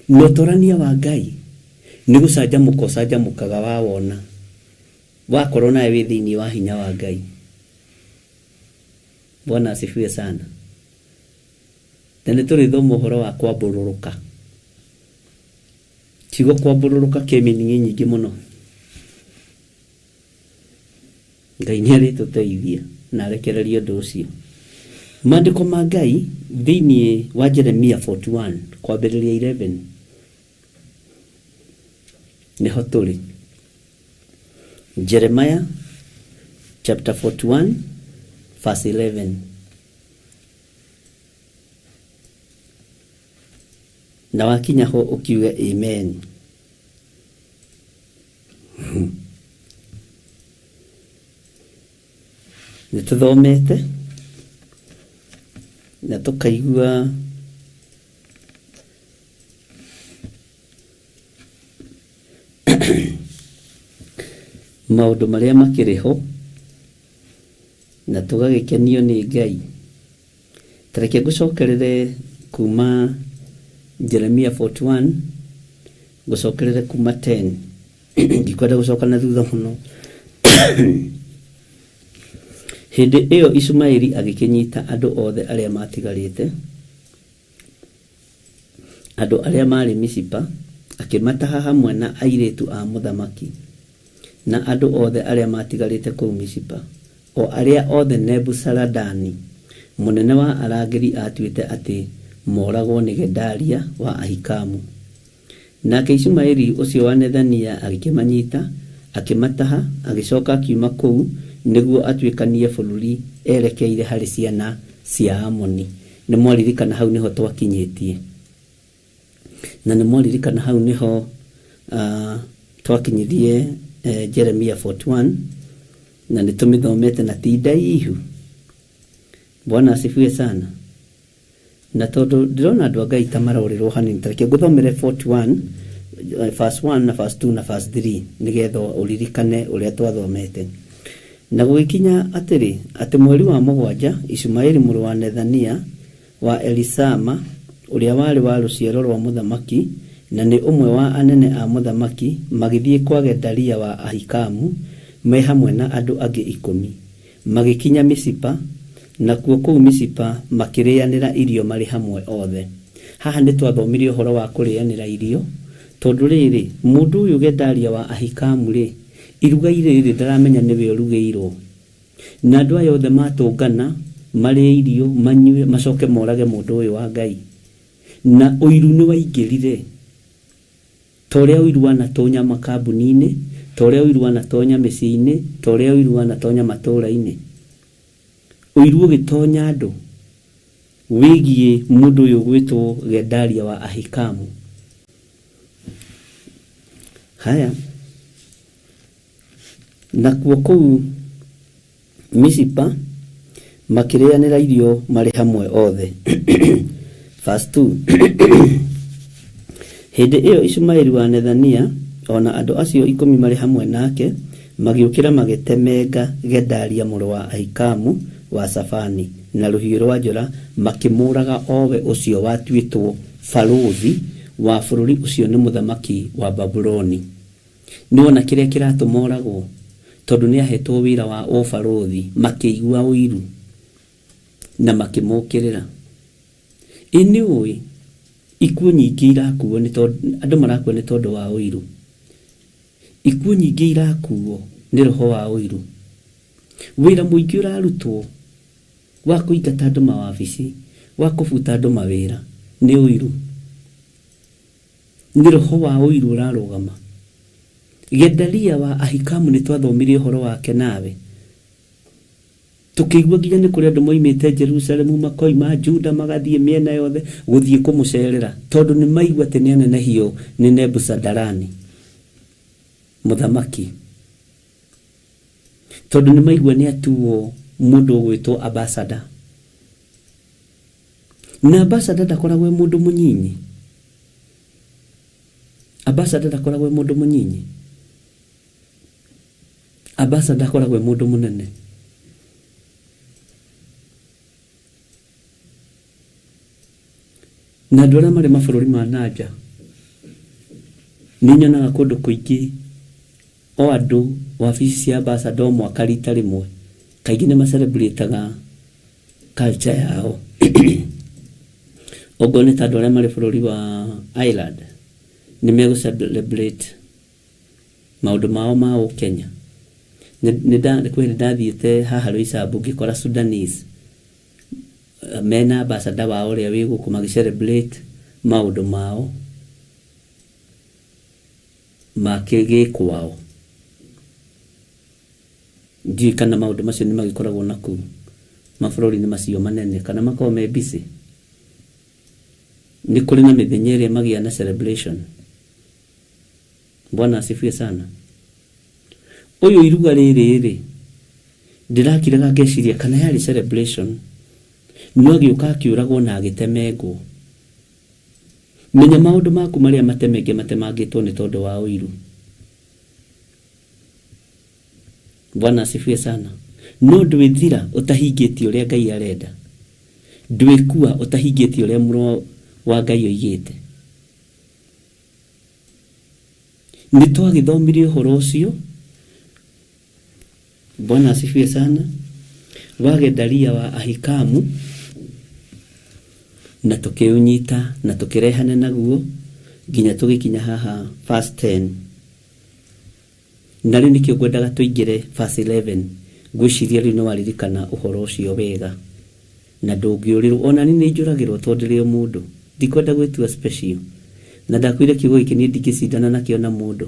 na ũtorania wa Ngai nĩ gũcanjamũka ũcanjamũkaga wawona wakorwo nawe wĩ thĩinĩ wa hinya wa Ngai. Bwana asifiwe sana. Na nĩ tũrĩthoma ũhoro wa kwambũrũrũka. Kiugo kwambũrũrũka kĩ meaning nyingĩ mũno. Ngai nĩ arĩtũteithia na arekererie ũndũ ũcio. Maandĩko ma Ngai thĩinĩ wa Jeremia 41 kwambĩrĩria 11 nĩho tũrĩ. Jeremiah chapter 41 verse 11. Na wakinya ho ũkiuge amen. Nĩ tũthomete na tũkaigua maũndũ marĩa makĩrĩ ho na tũgagĩkenio nĩ Ngai. Ta reke ngũcokerere kuma Jeremia 41 ngũcokerere kuma 10 ndikwenda gũcoka na thutha mũno. Hĩndĩ ĩyo Ishumaeli agĩkĩnyita andũ othe arĩa maatigarĩte, andũ arĩa maarĩ Misipa, akĩmataha hamwe na airĩtu a mũthamaki, na andũ othe arĩa maatigarĩte kũu Misipa, o arĩa othe Nebuzaradani, mũnene wa arangĩri aatuĩte atĩ moragwo nĩ Gedalia wa Ahikamu. Nake Ishumaeli ũcio wa Nethania agĩkĩmanyita, akĩmataha, agĩcoka akiuma kũu nĩguo atuĩkanie bũrũri erekeire harĩ ciana cia Amoni. Nĩ mwaririkana hau nĩho twakinyĩtie. Na nĩ mwaririkana hau nĩho twakinyirie Jeremia 41 na nĩ tũmĩthomete na ti ndaihu. Bwana asifiwe sana. Na tondũ ndĩrona andũ a Ngai ta marorĩrwo hanini, ta reke ngũthomere 41 verse 1 na verse 2 na verse 3 nĩgetha ũririkane ũrĩa twathomete. Na gũgĩkinya atĩrĩ, atĩ mweri wa mũgwanja, Ishumaeli mũrũ wa Nethania wa Elisama, ũrĩa warĩ wa rũciaro rwa mũthamaki, na nĩ ũmwe wa anene a mũthamaki, magĩthiĩ kwa Gedalia wa Ahikamu, me hamwe na andũ angĩ ikũmi. Magĩkinya Misipa, nakuo kũu Misipa makĩrĩanĩra irio marĩ hamwe othe. Haha nĩ twathomire ũhoro wa kũrĩanĩra irio, tondũ rĩrĩ, mũndũ ũyũ Gedalia wa Ahikamu-rĩ, iruga rĩrĩ ndaramenya nĩwe ũrugĩirwo. Na andũ aya othe matũngana, marĩe irio, manyue, macoke morage mũndũ ũyũ wa Ngai. Na ũiru nĩ waingĩrire. Ta ũrĩa ũiru wanatonya makambuni-inĩ, ta ũrĩa ũiru wanatonya mĩciĩ-inĩ, ta ũrĩa ũiru wanatonya matũũra-inĩ. Ũiru ũgĩtonya andũ wĩgiĩ mũndũ ũyũ ũgwĩtwo Gedalia wa Ahikamu. Haya, nakuo kũu Mizipa makĩrĩanĩra irio marĩ hamwe othe. Verse 2. Hĩndĩ ĩyo Ishumaeli wa Nethania o na andũ acio ikũmi marĩ hamwe nake magĩũkĩra magĩtemenga Gedalia mũrũ wa Ahikamu wa Shafani na rũhiũ rwa njora makĩmũũraga o we ũcio watuĩtwo barũthi wa bũrũri ũcio nĩ mũthamaki wa Babuloni. Nĩwona kĩrĩa kĩratũma oragwo? Tondũ nĩahetwo wĩra wa ũbarũthi, makĩigua ũiru na makĩmũkĩrĩra. Ĩ nĩũĩ ikuũ nyingĩ irakuo nĩ tondũ, andũ marakua nĩ tondũ wa ũiru. Ikuũ nyingĩ irakuo nĩ roho wa ũiru. Wĩra mũingĩ ũrarutwo wa kũingata andũ mawabici, wa kũbuta andũ mawĩra nĩ ũiru. Nĩ roho wa ũiru ũrarũgama. Gedalia wa Ahikamu nĩ twathomire ũhoro wake nawe. Tũkĩigua nginya nĩ kũrĩ andũ moimĩte Jerusalemu makoima Juda magathiĩ mĩena yothe gũthiĩ kũmũcerera tondũ nĩ maigua atĩ nĩ anenehio nĩ Nebuzadarani mũthamaki. Tondũ nĩ maigua nĩ atuo mũndũ ũgwĩtwo ambassador. Na ambassador ndakoragwo e mũndũ mũnyinyi. Ambassador ndakoragwo e mũndũ mũnyinyi. Ambassador akoragwo e mũndũ mũnene. Na andũ arĩa marĩ mabũrũri ma nanja, nĩ nyonaga kũndũ kũingĩ o andũ wabici cia ambassador o mwaka rita rĩmwe, kaingĩ nĩ ma celebrate aga culture yao. Okorwo nĩ ta andũ arĩa marĩ bũrũri wa Ireland, nĩ megũ celebrate maũndũ mao ma ũkenya. Kwĩ hĩndĩ ndathiĩte haha Roysambu ngĩkora Sudanese mena ambassador wao ũrĩa wĩ gũkũ magĩ celebrate maũndũ mao ma gĩkwao. Ndiũĩ kana maũndũ macio nĩ magĩkoragwo na kũu mabũrũri-inĩ macio manene kana makoragwo me busy. Nĩ kũrĩ na mĩthenya ĩrĩa magĩa na celebration. Bwana asifiwe sana. Ũyũ iruga rĩrĩ rĩ, ndĩrakiraga ngeciria kana yarĩ celebration, no agĩũka akĩũragwo na agĩtemengwo. Menya maũndũ maku marĩa matemenge matemangĩtwo nĩ tondũ wa ũiru. Bwana asifiwe sana. No ndwĩthira ũtahingĩtie ũrĩa Ngai arenda. Ndwĩkua ũtahingĩtie ũrĩa mũrũ wa Ngai oigĩte. Nĩ twagĩthomire ũhoro ũcio. Bwana asifiwe sana. Wa Gedalia wa Ahikamu na tũkĩũnyita na tũkĩrehane naguo nginya tũgĩkinya haha verse 10. Na rĩu nĩkĩo ngwendaga tũingĩre verse 11. Ngwĩciria rĩu nĩ waririkana ũhoro ũcio wega na ndũngĩũrĩrwo. Ona niĩ nĩ njũragĩrwo tondũ ndĩrĩ o mũndũ. Ndikwenda gwĩtua special. Na ndakwĩra kiugo gĩkĩ niĩ ndingĩcindana nakĩo na mũndũ.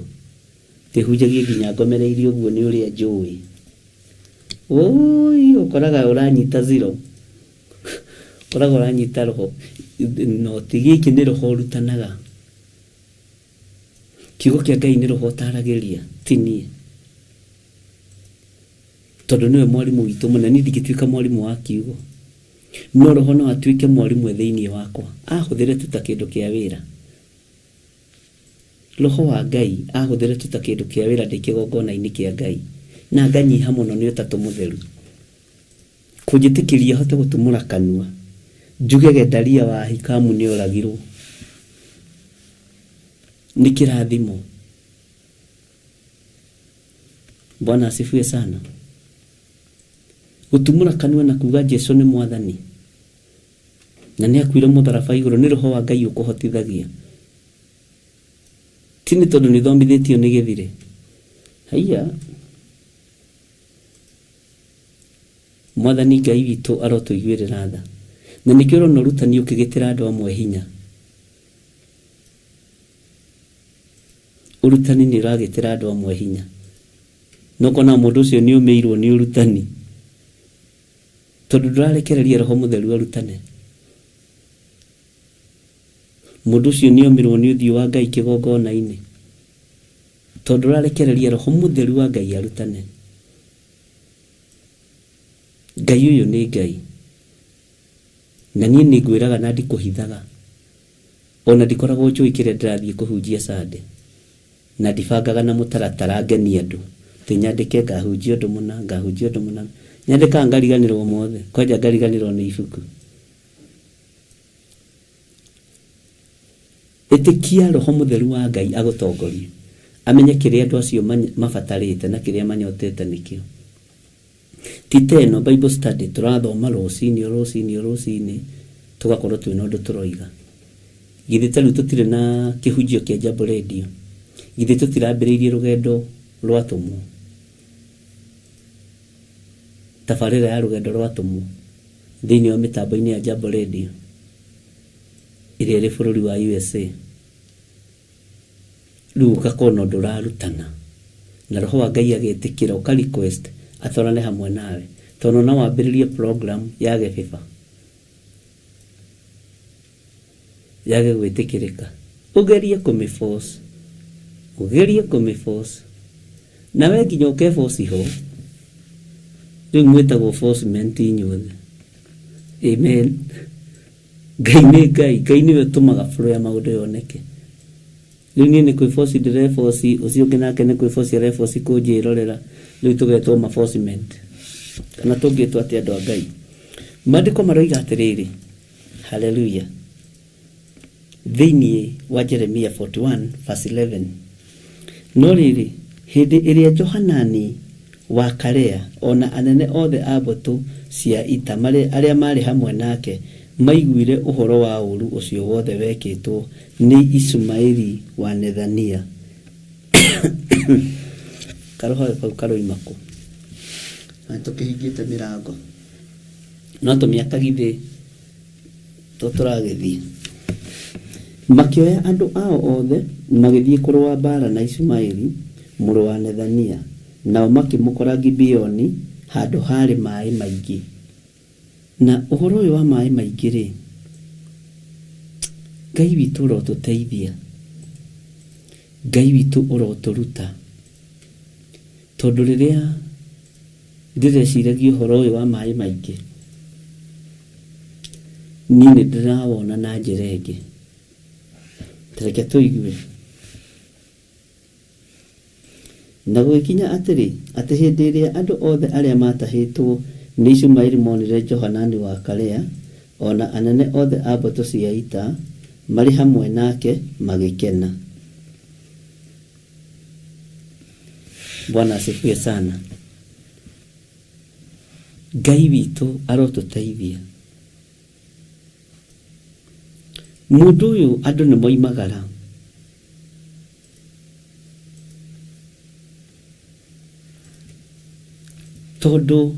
Ndĩhunjagie nginya ngomereirie ũguo nĩ ũrĩa njũĩ. Ũi ũkoraga ũranyita zero. Ũkoraga ũranyita roho. No ti gĩkĩ nĩ roho ũrutanaga. Kiugo kĩa Ngai nĩ roho ũtaragĩria, ti niĩ. Tondũ nĩwe mwarimũ witũ mũnene, niĩ ndingĩtuĩka mwarimũ wa kiugo. No roho no atuĩke mwarimũ e thĩinĩ wakwa. Ahũthĩre tu ta kĩndũ kĩa wĩra. Roho wa Ngai ahũthĩre tu ta kĩndũ kĩa wĩra ndĩ kĩgongona-inĩ kĩa Ngai. Na nganyiha mũno nĩ ũtatũ mũtheru. Kũnjĩtĩkĩria hote gũtumũra kanua njuge Gedalia wa Ahikamu nĩ oragirwo. Nĩ kĩrathimo. Bwana asifiwe sana. Gũtumũra kanua na kuga Jesu nĩ mwathani na nĩ akuire mũtharaba igũrũ nĩ roho wa Ngai ũkũhotithagia. Ti nĩ tondũ nĩ thomithĩtio nĩ gĩthire. Haiya. Mwathani Ngai witũ arotũiguĩrĩra tha. Na nĩkĩo ũrona ũrutani ũkĩgĩtĩra andũ amwe hinya. Ũrutani nĩ ũragĩtĩra andũ amwe hinya. Na ũkona mũndũ ũcio nĩ ũmĩirwo nĩ ũrutani. Tondũ ndũrarekereria Roho Mũtheru arutane. Mũndũ ũcio nĩ omĩrwo nĩ ũthiũ wa Ngai kĩgongona-inĩ. Tondũ ndũrarekereria Roho Mũtheru wa Ngai arutane. Ngai ũyũ nĩ Ngai. Na niĩ nĩ ngwĩraga na ndikũhithaga. Ona ndikoragwo njũĩ kĩrĩa ndĩrathiĩ kũhunjia Sunday. Na ndibangaga na mũtaratara ngenie andũ. Atĩ nyandĩke ngahunjia ũndũ mũna, ngahunjia ũndũ mũna. Nyandĩkaga ngariganĩrwo mothe, kwanja ngariganĩrwo nĩ ibuku. Ĩtĩkia Roho Mũtheru wa Ngai agũtongorie, amenye kĩrĩa andũ acio mabatarĩte na kĩrĩa manyotete nĩkĩo. Ti ta ĩno Bible study tũrathoma rũcinĩ o rũcinĩ o rũcinĩ tũgakorwo twĩna ũndũ tũroiga. Githĩ ta rĩu tũtirĩ na kĩhunjio kĩa Jambo Radio? Githĩ tũtirambĩrĩirie rũgendo rwa atũmwo? Tabarĩra ya rũgendo rwa atũmwo thĩinĩ wa mĩtambo-inĩ ya Jambo Radio ĩrĩa ĩrĩ bũrũri wa USA. Rĩu ũgakorwo na ũndũ ũrarutana na roho wa Ngai agetĩkĩra ũka request atwarane hamwe nawe tondũ no wambĩrĩrie program yage favor yage gwĩtĩkĩrĩka ũgerie kũmĩ force ũgerie kũmĩ force nawe nginya ũke force ho rĩu mwĩtagwo forcement inyuothe amen Ngai nĩ Ngai, Ngai nĩwe ũtũmaga flow ya maũndũ yoneke. Rĩu niĩ nĩ kwĩboci ndĩreboci, ũcio ũngĩ nake nĩ kwĩboci areboci kũnjĩrorera, rĩu tũgetwo mabociment. Kana tũngĩtwo atĩa andũ a Ngai? Maandĩko maroiga atĩrĩrĩ, haleluya, thĩinĩ wa Jeremia 41 verse 11, No rĩrĩ, hĩndĩ ĩrĩa Johanani wa Karea o na anene othe a mbũtũ cia ita arĩa maarĩ hamwe nake maiguire ũhoro wa ũũru ũcio wothe wekĩtwo nĩ Ishumaeli wa Nethania, Karũhagĩ kau karoima kũ? Na tũkĩhingĩte mĩrango. No tũmĩaka githĩ to tũragĩthiĩ. Makĩoya andũ ao othe, magĩthiĩ kũrũa mbaara na Ishumaeli mũrũ wa Nethania, nao makĩmũkora Gibeoni handũ haarĩ maaĩ maingĩ. Na ũhoro ũyũ wa maaĩ maingĩ-rĩ, Ngai witũ ũrotũteithia, Ngai witũ ũrotũruta, tondũ rĩrĩa ndĩreciragia ũhoro ũyũ wa maĩ maingĩ, niĩ nĩ ndĩrawona na njĩra ĩngĩ. Ta reke tũigue. Na gũgĩkinya atĩrĩ, atĩ hĩndĩ ĩrĩa andũ othe arĩa maatahĩtwo nĩ Ishumaeli monire Johanani wa Karea, o na anene othe a mbũtũ cia ita marĩ hamwe nake, magĩkena. Bwana asifiwe sana. Ngai witũ arotũteithia. Mũndũ ũyũ andũ nĩ moimagara. Tondũ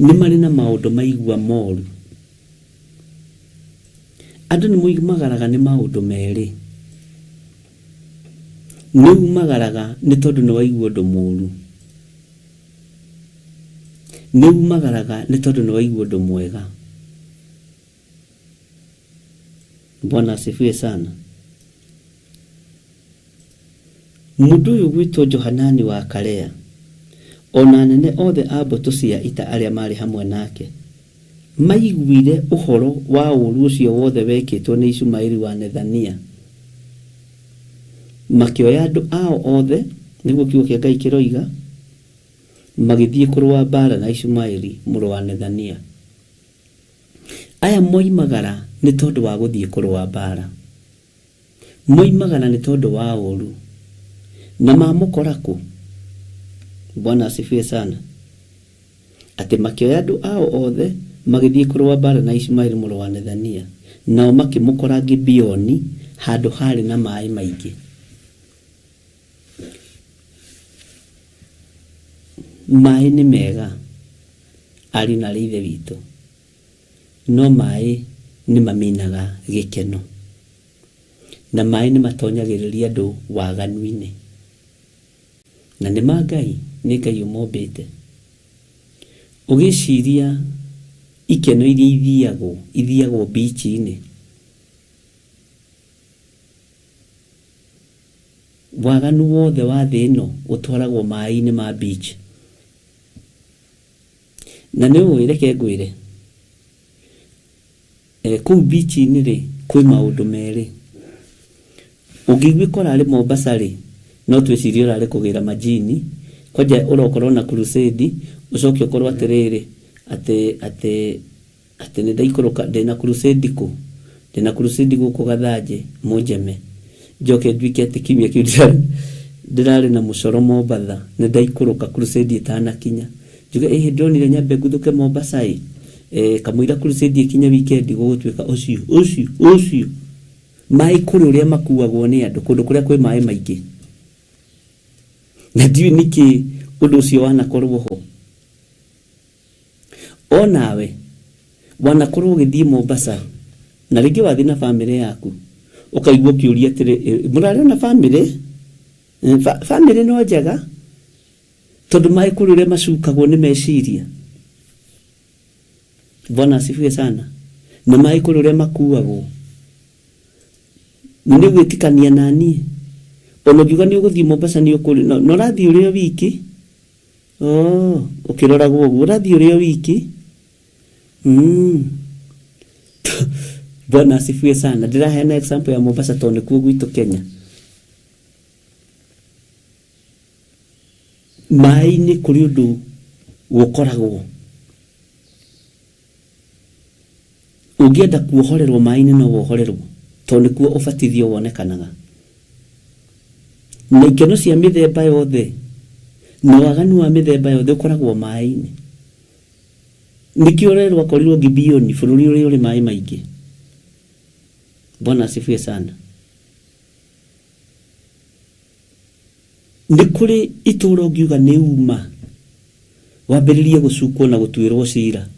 nĩ marĩ na maũndũ maigua moru. Andũ nĩ moimagaraga nĩ maũndũ merĩ. Nĩ umagaraga nĩ tondũ nĩ waigua ũndũ mũru. Nĩ umagaraga nĩ tondũ nĩ waigua ũndũ mwega. Bwana asifiwe sana. Mũndũ ũyũ ũgwĩtwo Johanani wa Karea, o na anene othe a mbũtũ cia ita arĩa maarĩ hamwe nake, maiguire ũhoro wa ũũru ũcio wothe wekĩtwo nĩ Ishumaeli wa Nethania, makĩoya andũ ao othe, nĩguo kiugo kĩa Ngai kĩroiga, magĩthiĩ kũrũa mbaara na Ishumaeli mũrũ wa Nethania. Aya moimagara nĩ tondũ wa gũthiĩ kũrũa mbaara. Moimagara nĩ tondũ wa ũũru. Na mamũkora kũ? Bwana asifiwe sana. Atĩ makĩoya andũ ao othe, magĩthiĩ kũrũa mbaara na Ishumaeli mũrũ wa Nethania, nao makĩmũkora Gibeoni handũ haarĩ na maaĩ maingĩ. Maaĩ nĩ mega, ariũ na aarĩ a Ithe witũ, no maaĩ nĩ maminaga gĩkeno, na maaĩ nĩ matonyagĩrĩria andũ waganu-inĩ. Na nĩ ma Ngai, nĩ Ngai ũmombĩte. Ũgĩciria ikeno iria ithiagwo, ithiagwo beach-inĩ. Waganu wothe wa thĩ ĩno ũtwaragwo maĩ-inĩ ma beach. Na nĩ ũĩ, reke ngwĩre, eh, kũu beach-inĩ rĩ, kwĩ maũndũ merĩ. Ũngĩiguĩka ũrarĩ Mombasa rĩ, no twĩcirie ũrarĩ kũgĩra majini, kwanja ũrokorwo na crusade, ũcoke ũkorwo atĩrĩrĩ, atĩ atĩ atĩ nĩ ndaikũrũka ndĩna crusade kũ? Ndĩna crusade gũkũ Gathanjĩ Mũnjeme, njoke nduĩke atĩ kiumia kĩu ndĩrarĩ ndĩrarĩ na mũcoro Mombatha, nĩ ndaikũrũka crusade ĩtanakinya. Njuge ĩhĩ ndĩronire nyambe nguthũke Mombasa ĩ, eh, kamũira crusade ĩkinye weekend gũgũtuĩka ũcio ũcio ũcio. Maĩ kũrĩ ũrĩa makuagwo nĩ andũ kũndũ kũrĩa kwĩ maĩ maingĩ. Na ndiũĩ nĩkĩ ũndũ ũcio wanakorwo ho. O nawe wanakorwo ũgĩthiĩ Mombasa na rĩngĩ wathiĩ na bamĩrĩ yaku ũkaigua ũkĩũria atĩrĩ, mũrarĩ na bamĩrĩ? Bamĩrĩ no njega? Tondũ maĩ kũrĩ ũrĩa macukagwo nĩ meciria. Bwana asifiwe sana. Na maĩ kũrĩ ũrĩa makuagwo. Na nĩ ũgwĩtĩkania na niĩ? Ona ũngiuga nĩ ũgũthiĩ Mombasa nĩ ũkũrĩ, na ũrathiĩ ũrĩ o wiki? Oh, ũkĩroragwo ũguo, ũrathiĩ ũrĩ o wiki? Mm. Bwana asifiwe sana. Ndĩraheana example ya Mombasa tondũ nĩkuo gwitũ Kenya. Maĩ-inĩ kũrĩ ũndũ gũkoragwo. Ũngĩenda kuohorerwo maĩ-inĩ no wohorerwo tondũ nĩkuo ũbatithio wonekanaga. Na ikeno cia mĩthemba yothe na waganu wa mĩthemba yothe ũkoragwo maĩ-inĩ. Nĩkĩo ũrerwo akorirwo Gibeoni, bũrũri ũrĩa ũrĩ maĩ maingĩ. Bwana asifiwe sana. Nĩ kũrĩ itũũra ũngiuga nĩ uma wambĩrĩrie gũcukwo na gũtuĩrwo cira,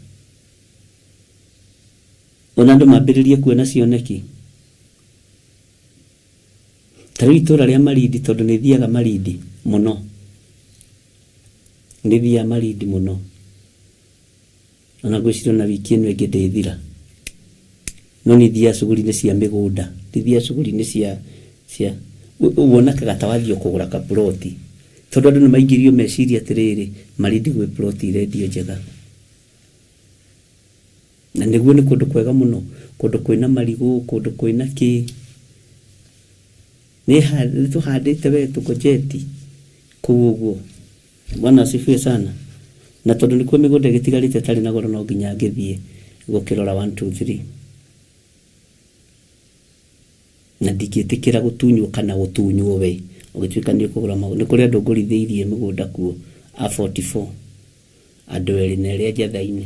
ona andũ mambĩrĩrie kuona cioneki? Ta rĩu itũũra rĩa Malindi, tondũ nĩ thiaga Malindi mũno, nĩ thiaga Malindi mũno. Ona ngwĩciria ona wiki ĩno ĩngĩ ndĩthira. No niĩ thiaga cuguri-inĩ cia mĩgũnda, ndithiaga cuguri-inĩ cia cia wonekaga ta wathiĩ o kũgũra kaburoti. Tondũ andũ nĩ maingĩrio meciria atĩrĩrĩ, Malindi gwĩ plot irendio njega. Na nĩguo nĩ kũndũ kwega mũno, kũndũ kwĩna marigũ, kũndũ kwĩna kĩ. Nĩ tũhandĩte we tũgojeti kũu ũguo. Bwana asifiwe sana. Na tondũ nĩkuo mĩgũnda ĩgĩtigarĩte ĩtarĩ na goro no nginya ngĩthiĩ gũkĩrora 1 2 3. Na ndingĩtĩkĩra gũtunywo kana gũtunywo we ũgĩtuĩka nĩ ũkũgũra magũrũ. Nĩ kũrĩ andũ ngũrithĩirie mĩgũnda kuo a 44 andũ erĩ na erĩa njatha-inĩ.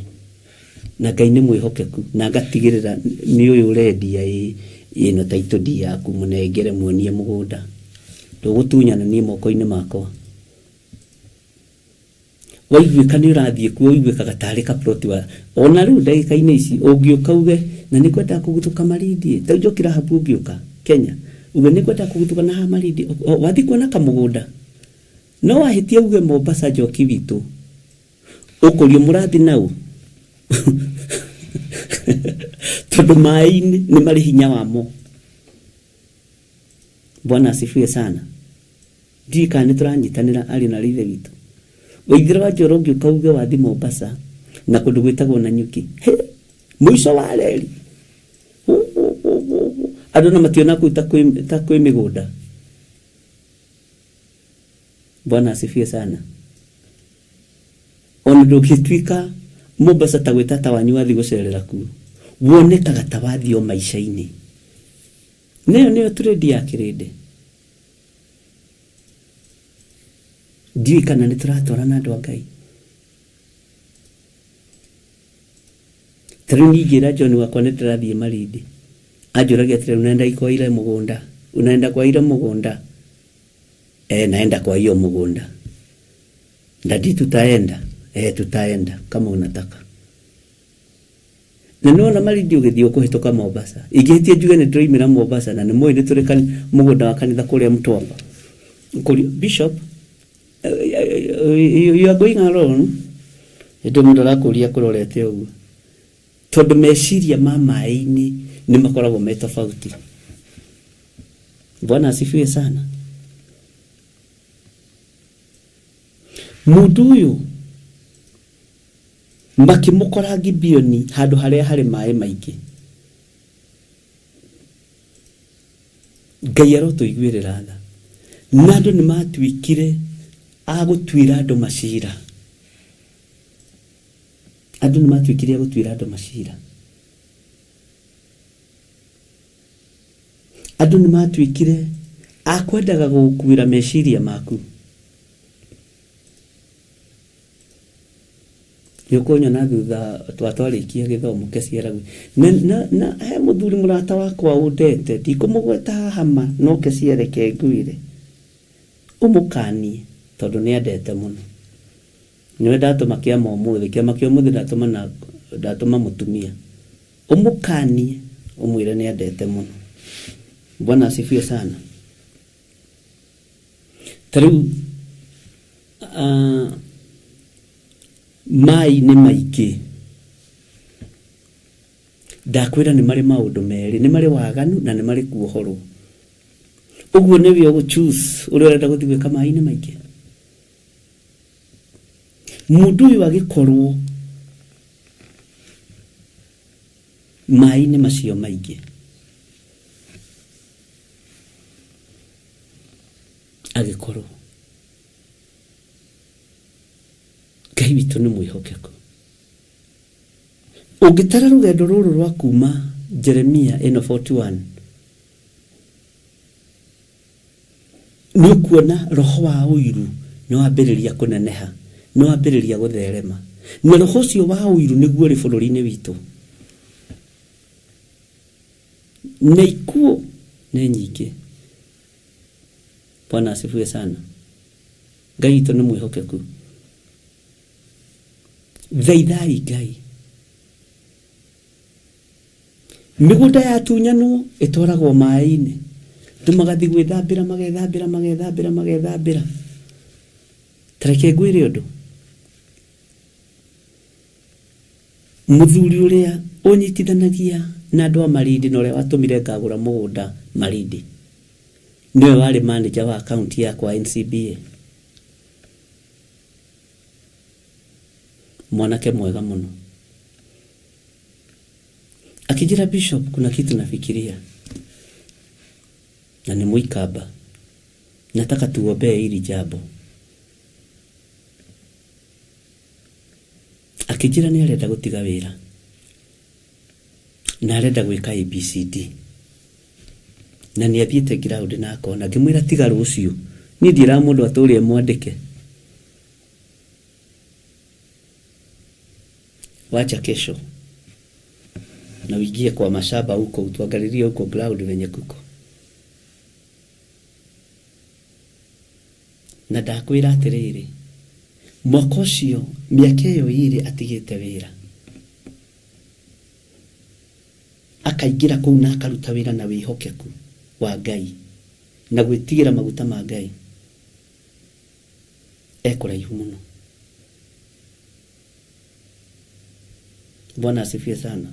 Na Ngai nĩ mwĩhokeku na ngatigĩrĩra nĩ ũyũ ũrendia ĩ ĩno title deed yaku mũnengere muonie mũgũnda. Ndũgũtunyana niĩ moko-inĩ makwa. Waiguĩka nĩ ũrathiĩ kuo ũiguĩkaga tarĩ ka plot wa ona rĩu ndagĩka-inĩ ici ũngĩũka uge na nĩ ngwendaga kũguthũka Malindi ĩ, ta rĩu Njoki Rahabu ũngĩũka Kenya uge nĩ ngwendaga kũguthũka na haha Malindi wathiĩ kuona kamũgũnda. No wahĩtia uge Mombasa Njoki witũ ũkũrio mũrathiĩ naũ tondũ maĩ-inĩ nĩ marĩ hinya wamo. Bwana asifiwe sana. Ndiũĩ kana nĩ tũranyitanĩra ariũ na aarĩ a Ithe witũ. Waithera wa Njoro ũngĩũka uge wathi Mombasa na kũndũ gwĩtagwo Nanyuki. He, mũico wa reri. Andũ na mationa kũu ta kwĩ ta kwĩ mĩgũnda. Bwana asifiwe sana. Ona ndũngĩtuĩka Mombasa ta gwĩ tata wanyu wathi gũcerera kuo. Wonekaga ta wathiĩ o maica-inĩ. Nayo nĩyo trade ya kĩrĩndĩ. Ndiũĩ kana nĩ tũratwarana andũ a Ngai. Ta rĩu niĩ ingĩra John wakwa nĩ ndĩrathiĩ Malindi, anjũragia atĩrĩrĩ, unaenda kwa ile mũgũnda? Unaenda kwa ile mũgũnda? Eh, naenda kwa hiyo mũgũnda. Daddy tutaenda? Eh, tutaenda kama unataka. Na nĩwona Malindi ũgĩthiĩ ũkũhĩtũka Mombasa. Ingĩhĩtia njuge nĩ ndĩroimĩra Mombasa na nĩ mũĩ nĩ tũrĩ mũgũnda wa kanitha kũrĩa Mtwapa. Ngũrio, Bishop, You are going alone. Hĩndĩ mũndũ arakũria kũrorete ũguo tondũ meciria ma maĩ-inĩ nĩ makoragwo me tofauti. Bwana asifiwe sana. Mũndũ ũyũ makĩmũkora Gibeoni handũ harĩa harĩ maĩ maingĩ. Ngai arotũiguĩrĩra tha. Na andũ nĩ matuĩkire a gũtuĩra andũ macira. Andũ nĩ matuĩkire a gũtuĩra andũ macira. Andũ nĩ matuĩkire a kwendaga gũgũkuĩra meciria maku. Nĩ ũkũnyona thutha twa twarĩkia gĩthomo keciaragwe. Na, na, na he mũthuri mũrata wakwa ũndete, ndikũmũgweta haha ma, no keciareke ngwĩre. Ũmũkanie, tondũ nĩ andete mũno. Nĩwe ndatũma kĩama ũmũthĩ, kĩama kĩa ũmũthĩ ndatũma na ndatũma mũtumia. Ũmũkanie, ũmwĩre nĩ andete mũno. Bwana asifiwe sana. Ta rĩu uh, Maĩ nĩ maingĩ. Ndakwĩra nĩ marĩ maũndũ merĩ, nĩ marĩ waganu na nĩ marĩ kuohorwo. Ũguo nĩwe ũgũ choose ũrĩa ũrenda gũthiĩ gwĩka maĩ-inĩ maingĩ. Mũndũ ũyũ agĩkorwo maĩ-inĩ macio maingĩ agĩkorwo Ngai witũ nĩ mwĩhokeku. Ũngĩtara rũgendo rũrũ rwa kuma Jeremia ĩno 41 nĩ ũkuona roho wa ũiru nĩ wambĩrĩria kũneneha, nĩ wambĩrĩria gũtherema. Na roho ũcio wa ũiru nĩguo ũrĩ bũrũri-inĩ witũ. Na ikuũ nĩ nyingĩ. Bwana asifiwe sana. Ngai witũ nĩ mwĩhokeku. Thaithai Ngai. Mĩgũnda yatunyanwo ĩtwaragwo maĩ-inĩ. Andũ magathiĩ gwĩthambĩra magethambĩra magethambĩra magethambĩra. Ta reke ngwĩre ũndũ. Mũthuri ũrĩa ũnyitithanagia na andũ a Malindi na ũrĩa watũmire ngagũra mũgũnda Malindi, nĩwe warĩ manager wa akaunti yakwa NCBA. Mwanake mwega mũno. Akĩnjĩra Bishop, kuna kitu nafikiria na nĩ Mũikamba, nataka tuombee hili jambo. Akĩnjĩra nĩ arenda gũtiga wĩra na arenda gwĩka ABCD na nĩ athiĩte ground na akona. Ngĩmwĩra tiga rũciũ, niĩ ndiĩraga mũndũ atũre e mwandĩke. Wacha kesho na uingie kwa mashamba huko utuangalilie huko ground venye kuko. Na ndakwĩra atĩrĩrĩ, mwaka ũcio mĩaka ĩyo ĩrĩ atigĩte wĩra, akaingĩra kũu na akaruta wĩra na wĩhokeku wa Ngai na gwĩtigĩra maguta ma Ngai, e kũraihu mũno. Bwana asifiwe sana.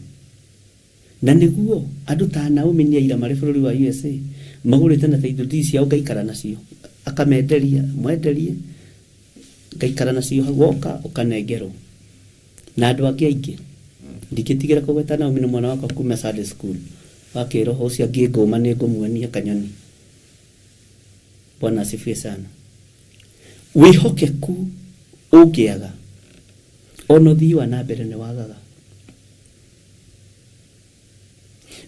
Na nĩguo andũ ta Naomi nĩ aira marĩ bũrũri wa USA magũrĩte na title deed ciao ngaikara nacio, akamenderia, mwenderie ngaikara nacio hau woka ũkanengerwo. Na andũ angĩ aingĩ. Ndingĩtigĩra kũgweta Naomi nĩ mwana wakwa kuma Sunday school wa kĩroho ũcio angĩngũma nĩ ngũmuonia kanyoni. Bwana asifiwe sana. Wĩhokeku ũngĩaga ona ũthii wa na mbere nĩ wagaga.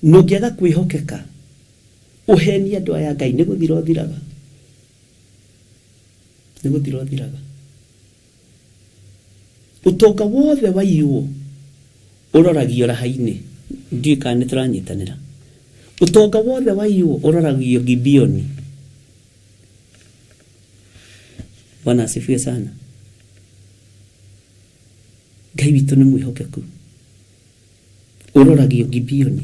Na ũngĩaga kwĩhokeka ũhenie andũ aya Ngai nĩ gũthira ũthiraga. Nĩ gũthira ũthiraga. Ũtonga wothe waiywo ũroragio raha-inĩ. Ndiũĩ kana nĩ tũranyitanĩra. Ũtonga wothe waiywo ũroragio Gibeoni. Bwana asifiwe sana. Ngai witũ nĩ mwĩhokeku. Ũroragio Gibeoni.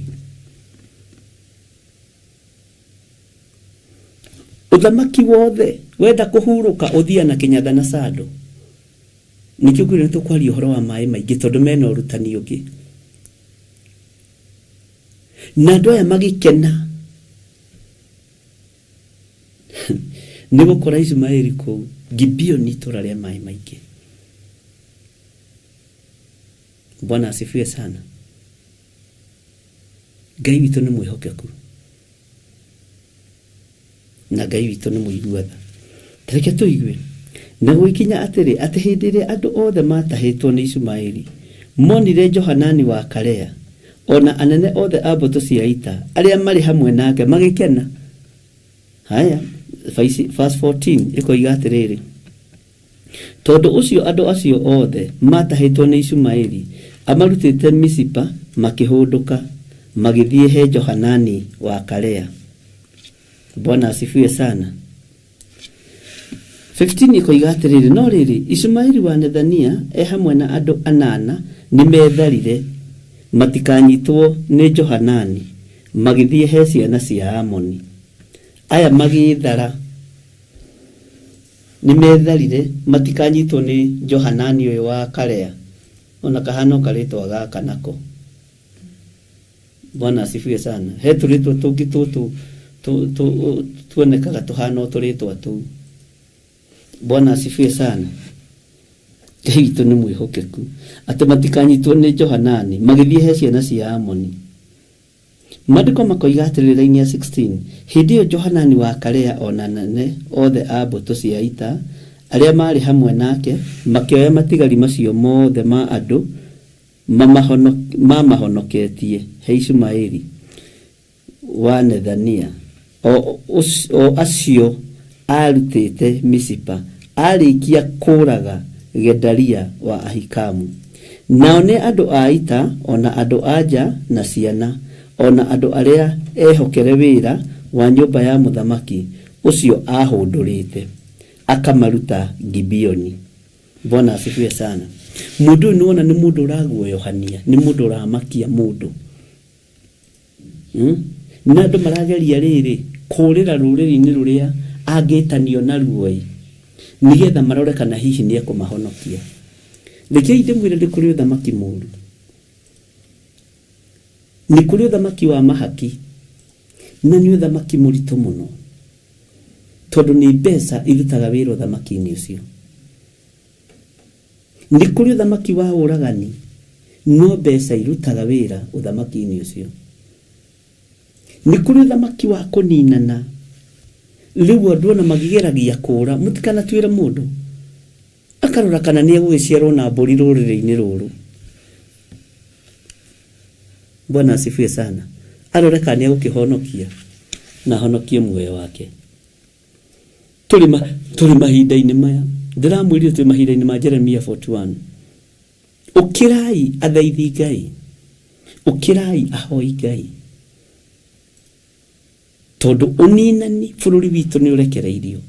Ũthamaki wothe Wenda kũhurũka ũthiaga na kĩnyatha na sando. Nĩkĩo ngwĩra nĩ tũkwaria ũhoro wa maĩ maingĩ tondũ mena ũrutani ũngĩ. Na andũ aya magĩkena nĩ gũkora Ishumaeli kũu Gibeoni itũũra rĩa maĩ maingĩ. Bwana asifiwe sana. Ngai witũ nĩ mwĩhokeku na Ngai witũ nĩ mũigua tha. Ta reke tũigue. Na gũgĩkinya atĩrĩ, atĩ hĩndĩ ĩrĩa andũ othe maatahĩtwo nĩ Ishumaeli monire Johanani wa Karea, o na anene othe a mbũtũ cia ita arĩa marĩ hamwe nake, magĩkena. Haya, verse 14 ĩkoiga atĩrĩrĩ, Tondũ ũcio andũ acio othe maatahĩtwo nĩ Ishumaeli amarutĩte Mizipa makĩhũndũka, magĩthiĩ he Johanani wa Karea. Bwana asifiwe sana. 15 ĩkoiga atĩrĩrĩ, no rĩrĩ, Ishumaeli wa Nethania e hamwe na andũ anana nĩmetharire matikanyitwo nĩ Johanani, magĩthiĩ he ciana cia Amoni. Aya magĩĩthara, nĩmetharire matikanyitwo nĩ Johanani ũyũ wa Karea, o na kahana o karĩtwa gaka nako. Bwana asifiwe sana. He tũrĩtwa tũngĩ tũtũ tuonekaga tũhana o tũrĩtwa tũu. Bwana asifiwe sana. Ngai witũ nĩ mwĩhokeku atĩ matikanyitwo nĩ Johanani magĩthiĩ he ciana cia Amoni. Maandĩko makoiga atĩrĩrĩ raini ya 16, hĩndĩ ĩyo Johanani wa Karea o na anene othe a mbũtũ cia ita arĩa maarĩ hamwe nake makĩoya matigari macio mothe ma andũ mamahonoketie he Ishumaeli wa Nethania, o acio aarutĩte Mizipa, aarĩkia kũũraga Gedalia wa Ahikamu. Nao nĩ andũ a ita, o na andũ a nja na ciana, o na andũ arĩa ehokere wĩra wa nyũmba ya mũthamaki ũcio aahũndũrĩte, akamaruta Gibeoni. Bwana asifiwe sana. Mũndũ ũyũ nĩwona nĩ mũndũ ũraguoyohania, nĩ mũndũ ũramakia mũndũ. Na andũ marageria rĩrĩ kũũrĩra rũrĩrĩ-inĩ rũrĩa angĩtanio naruo-ĩ, nĩgetha marore kana hihi nĩ ekũmahonokia. Rekei ndĩmwĩre nĩ kũrĩ ũthamaki mũũru. Nĩ kũrĩ ũthamaki wa mahaki, na nĩ ũthamaki mũritũ mũno, tondũ nĩ mbeca irutaga wĩra ũthamaki-inĩ ũcio. Nĩ kũrĩ ũthamaki wa ũragani, no mbeca irutaga wĩra ũthamaki-inĩ ũcio. Nĩ kũrĩ ũthamaki wa kũninana, rĩu andũ ona magĩgeragia kũũra, mũtikanatuĩre mũndũ, akarora kana nĩ egũgĩciarwo na mbũri rũrĩrĩ-inĩ rũrũ. Bwana asifiwe sana. Arore kana nĩ egũkĩhonokia na ahonokie muoyo wake. Tũrĩ mahinda-inĩ maya, ndĩramwĩrire tũrĩ mahinda-inĩ ma Jeremia 41. Ũkĩrai athaithi Ngai, ũkĩrai ahoi Ngai, tondũ ũninani bũrũri witũ nĩ ũrekereirio,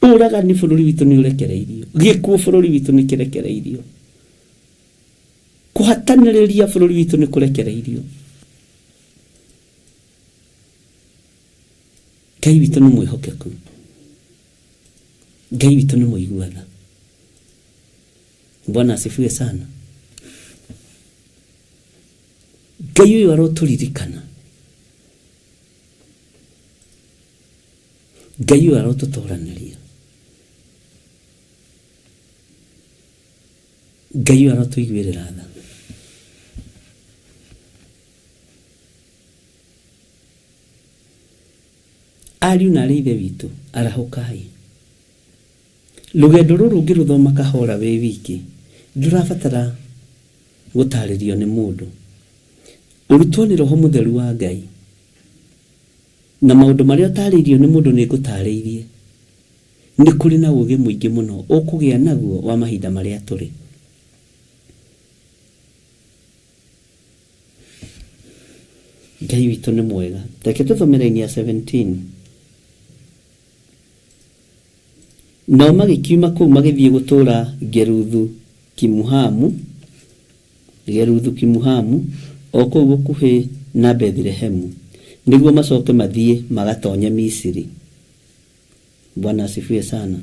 ũragani bũrũri witũ nĩ ũrekereirio, gĩkuũ bũrũri witũ nĩ kĩrekereirio, kũhatanĩrĩria bũrũri witũ nĩ kũrekereirio. Ngai witũ nĩ mwĩhokeku, Ngai witũ nĩ mũigua tha. Bwana asifiwe sana. Ngai ũyũ arotũririkana, Ngai ũyũ arotũtoranĩria, Ngai ũyũ arotũiguĩrĩra tha. Ariũ na arĩ ithe witũ, arahũkai. Rũgendo rũrũ ũngĩrũthoma kahora wĩ wiki, ndũrabatara gũtarĩrio nĩ mũndũ. Ũrutwo nĩ Roho Mũtheru wa Ngai. Na maũndũ marĩa ũtarĩirio nĩ mũndũ nĩ ngũtarĩirie. Nĩ kũrĩ na ũũgĩ mũingĩ mũno ũkũgĩa naguo wa mahinda marĩa tũrĩ. Ngai witũ nĩ mwega. Reke tũthome raini ya 17. Nao magĩkiuma kũu magĩthiĩ gũtũũra Geruthu Kimuhamu, Geruthu Kimuhamu, o kũu gũkuhĩ na Bethilehemu, nĩguo macoke mathiĩ magatonye Misiri. Bwana asifiwe sana.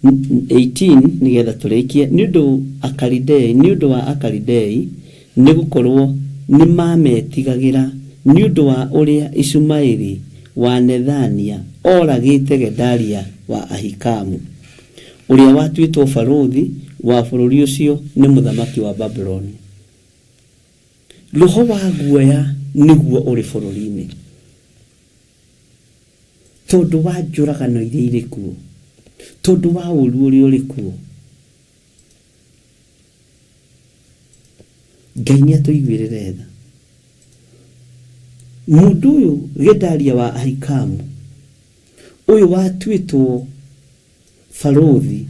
18 nigetha tũrĩkie nĩ ũndũ Akalidei, nĩ ũndũ wa Akalidei nĩ gũkorwo nĩ mametigagĩra nĩ ũndũ wa ũrĩa Ishumaeli wa Nethania oragĩte Gedalia wa Ahikamu, ũrĩa watuĩtwo barũthi wa bũrũri ũcio nĩ mũthamaki wa Babuloni. Roho wa guoya nĩguo ũrĩ bũrũri-inĩ tondũ wa njũragano iria irĩ kuo, tondũ wa ũru ũrĩa ũrĩ kuo. Ngai nĩ atũiguĩrĩre tha. Mũndũ ũyũ Gedalia wa Ahikamu, ũyũ watuĩtwo barũthi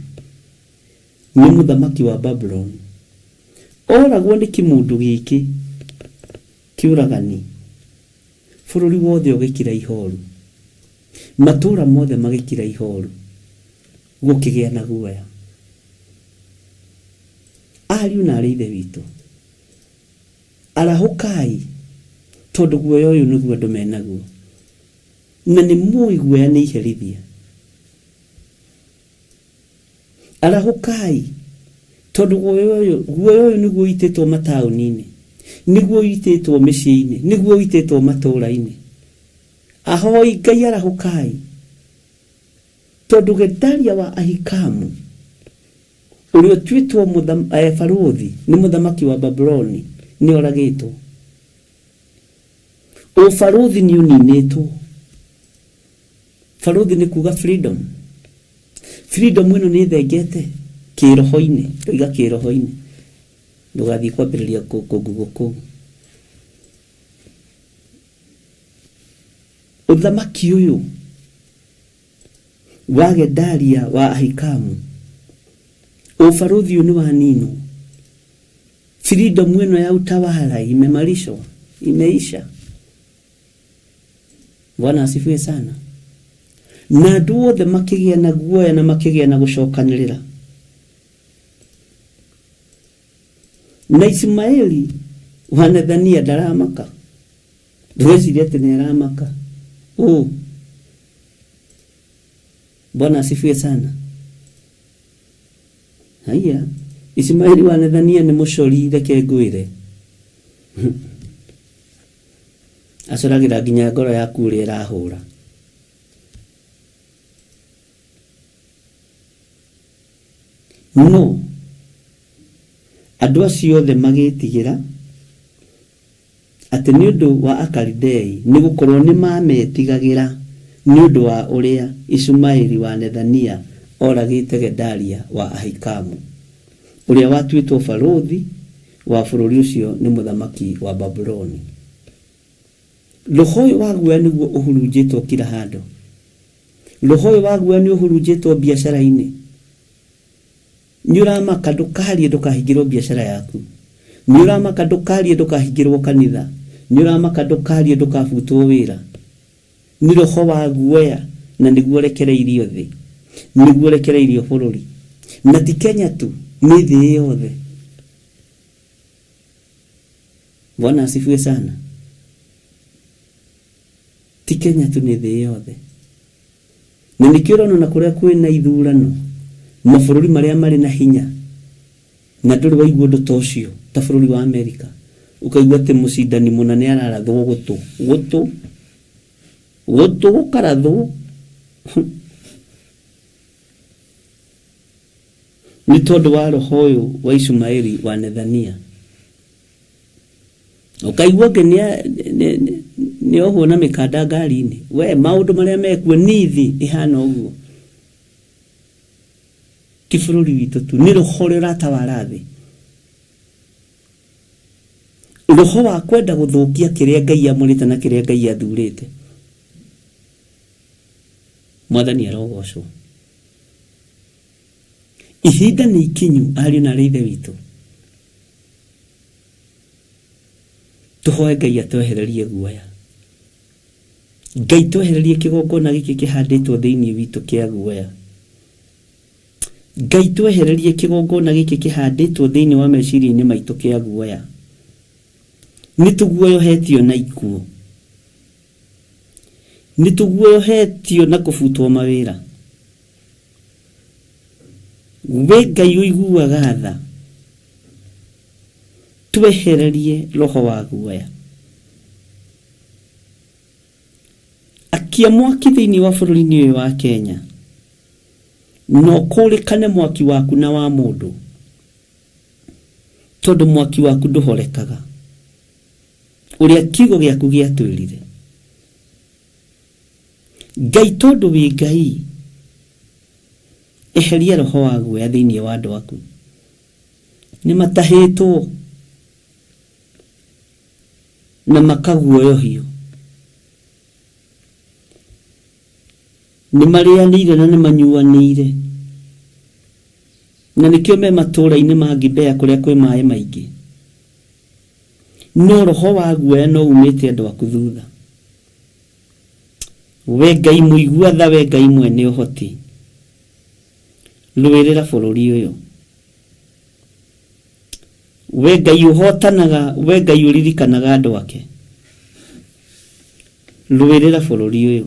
nĩ mũthamaki wa Babuloni, oragwo nĩ kĩmũndũ gĩkĩ kĩũragani, bũrũri wothe ũgĩkira ihoru, matũũra mothe magĩkira ihoru, gũkĩgĩa na guoya. Ariũ na arĩ ithe witũ, arahũkai, tondũ guoya ũyũ nĩguo andũ menaguo, na nĩ mũĩ guoya nĩ iherithia. Arahũkai, tondũ guoya ũyũ nĩguo ũitĩtwo mataũni-inĩ, nĩguo ũitĩtwo mĩciĩ-inĩ, nĩguo ũitĩtwo matũũra-inĩ. Ahoi Ngai arahũkai, tondũ Gedalia wa Ahikamu ũrĩa ũtuĩtwo barũthi nĩ mũthamaki wa Babuloni nĩ oragĩtwo. Ũbarũthi nĩ ũninĩtwo. Barũthi nĩ kuga freedom. Freedom ĩno nĩ ĩthengete kĩroho-inĩ, ndoiga kĩroho-inĩ, ndũgathiĩ kwambĩrĩria kũngugo kũu. Ũthamaki ũyũ wa Gedalia wa Ahikamu, ũbarũthi ũyũ nĩ waninwo. Freedom ĩno ya utawala imemalishwa, imeisha. Bwana asifiwe sana. Na andũ othe makĩgĩa na guoya na makĩgĩa na gũcokanĩrĩra. Na Ismaeli wa Nethania ndaramaka, ndũgecirie atĩ nĩ aramaka. Oh, Bwana asifiwe sana. Haiya, Ismaeli wa Nethania nĩ mũcori, reke ngwĩre. Acoragĩra nginya ngoro yaku ũrĩa ĩrahũra. No andũ acio othe magĩtigĩra atĩ nĩ ũndũ wa Akalidei, nĩ gũkorwo nĩ mametigagĩra nĩ ũndũ wa ũrĩa Ishumaeli wa Nethania oragĩte Gedalia wa Ahikamu, ũrĩa watuĩtwo barũthi wa bũrũri ũcio nĩ mũthamaki wa Babuloni. Roho ũyũ wa guoya nĩguo ũhurunjĩtwo kila handũ. Roho ũyũ wa guoya nĩ ũhurunjĩtwo biacara-inĩ. Nĩ ũramaka ndũkarie ndũkahingĩrwo biacara yaku. Nĩ ũramaka ndũkarie ndũkahingĩrwo kanitha. Nĩ ũramaka ndũkarie ndũkabutwo wĩra. Nĩ roho wa guoya na nĩguo ũrekereirio thĩ, nĩguo ũrekereirio bũrũri. Na ti Kenya tu, nĩ thĩ yothe. Bwana asifiwe sana. Ti Kenya tu, nĩ thĩ yothe. Na nĩkĩo ũrona na kũrĩa kwĩna ithurano, mabũrũri marĩa marĩ na hinya, na ndũrĩ waigua ũndũ ta ũcio ta bũrũri wa Amerika, ũkaigua atĩ mũcindani mũna nĩ ararathwo gũtũ, gũtũ, gũtũ gũkarathwo. Nĩ tondũ wa roho ũyũ wa Ishumaeli wa Nethania. Ũkaigua ũngĩ nĩ ohwo na mĩkanda ngari-inĩ. We maũndũ marĩa mekuo nĩ thĩ ĩhana ũguo. Ti bũrũri witũ tu, nĩ roho ũrĩa ũratawara thĩ. Roho wa kwenda gũthũkia kĩrĩa Ngai amũrĩte na kĩrĩa Ngai athurĩte. Mwathani arogocwo. Ihinda nĩ ikinyu, ariũ na arĩ ithe witũ. Tũhoe Ngai atwehererie guoya. Ngai twehererie kĩgongona gĩkĩ kĩhandĩtwo thĩinĩ witũ kĩa guoya. Ngai twehererie kĩgongona gĩkĩ kĩhandĩtwo thĩinĩ wa meciria-inĩ maitũ kĩa guoya. Nĩ tũguoyohetio na ikuũ. Nĩ tũguoyohetio na kũbutwo mawĩra. We Ngai ũiguaga tha, twehererie roho wa guoya. Akia mwaki thĩinĩ wa bũrũri-inĩ ũyũ wa Kenya, na ũkũrĩkane mwaki waku na wa mũndũ, tondũ mwaki waku ndũhorekaga, ũrĩa kiugo gĩaku gĩatwĩrire. Ngai tondũ wĩ Ngai, eheria roho wa guoya thĩinĩ wa andũ aku. Nĩ matahĩtwo na makaguoyohio. Nĩ marĩanĩire na nĩ manyuanĩire, na nĩkĩo me matũũra-inĩ ma Gibea kũrĩa kwĩ maĩ maingĩ. No roho wa guoya no umĩte andũ aku thutha. We Ngai mũigua tha, we Ngai mwene ũhoti, rũĩrĩra bũrũri ũyũ. We Ngai ũhotanaga, we Ngai ũririkanaga andũ ake, rũĩrĩra bũrũri ũyũ.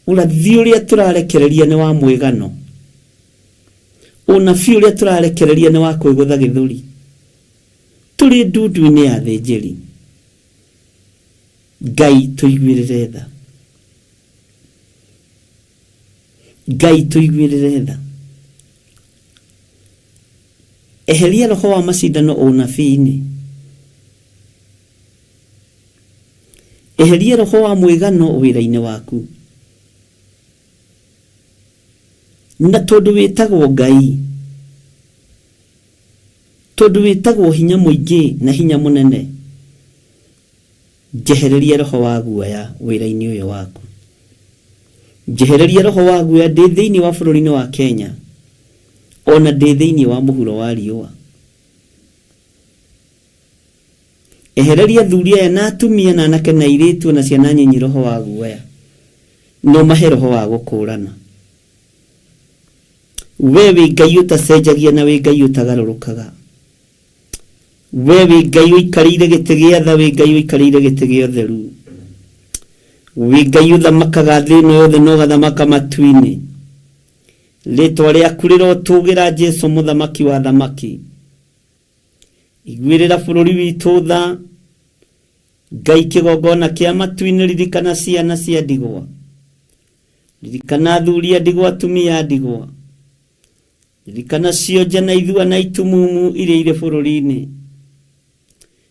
Ũrathi ũrĩa tũrarekereria nĩ wa mwĩgano, ũnabii ũrĩa tũrarekereria nĩ wa kwĩgũtha gĩthũri. Tũrĩ ndundu-inĩ ya athĩnjĩri. Ngai tũiguĩrĩre tha. Ngai tũiguĩrĩre tha. Eheria roho wa macindano ũnabii-inĩ. Eheria roho wa mwĩgano wĩra-inĩ waku. Na tondũ wĩtagwo Ngai, tondũ wĩtagwo hinya mũingĩ na hinya mũnene, njehereria roho wa guoya wĩra-inĩ ũyũ waku. Njehereria roho wa guoya ndĩ thĩinĩ wa bũrũri-inĩ wa Kenya, ona ndĩ thĩinĩ wa mũhuro wa riũa. Ehereria athuri aya na atumia na anake na airĩtu na ciana nyinyi roho wa guoya, na ũmahe roho wa gũkũũrana. We wĩ Ngai ũtacenjagia na wĩ Ngai ũtagarũrũkaga. We wĩ Ngai ũikarĩire gĩtĩ gĩa tha, wĩ Ngai ũikarĩire gĩtĩ gĩa ũtheru. Wĩ Ngai ũthamakaga thĩ ĩno yothe na ũgathamaka matu-inĩ. Rĩtwa rĩaku rĩrotũgĩra Jesu mũthamaki wa athamaki. Iguĩrĩra bũrũri witũ tha. Ngai kĩgongona kĩa matu-inĩ, ririkana ciana cia ndigwa. Ririkana athuri a ndigwa, atumia a ndigwa. Ririkana cionje na ithua na itumumu iria irĩ bũrũri-inĩ.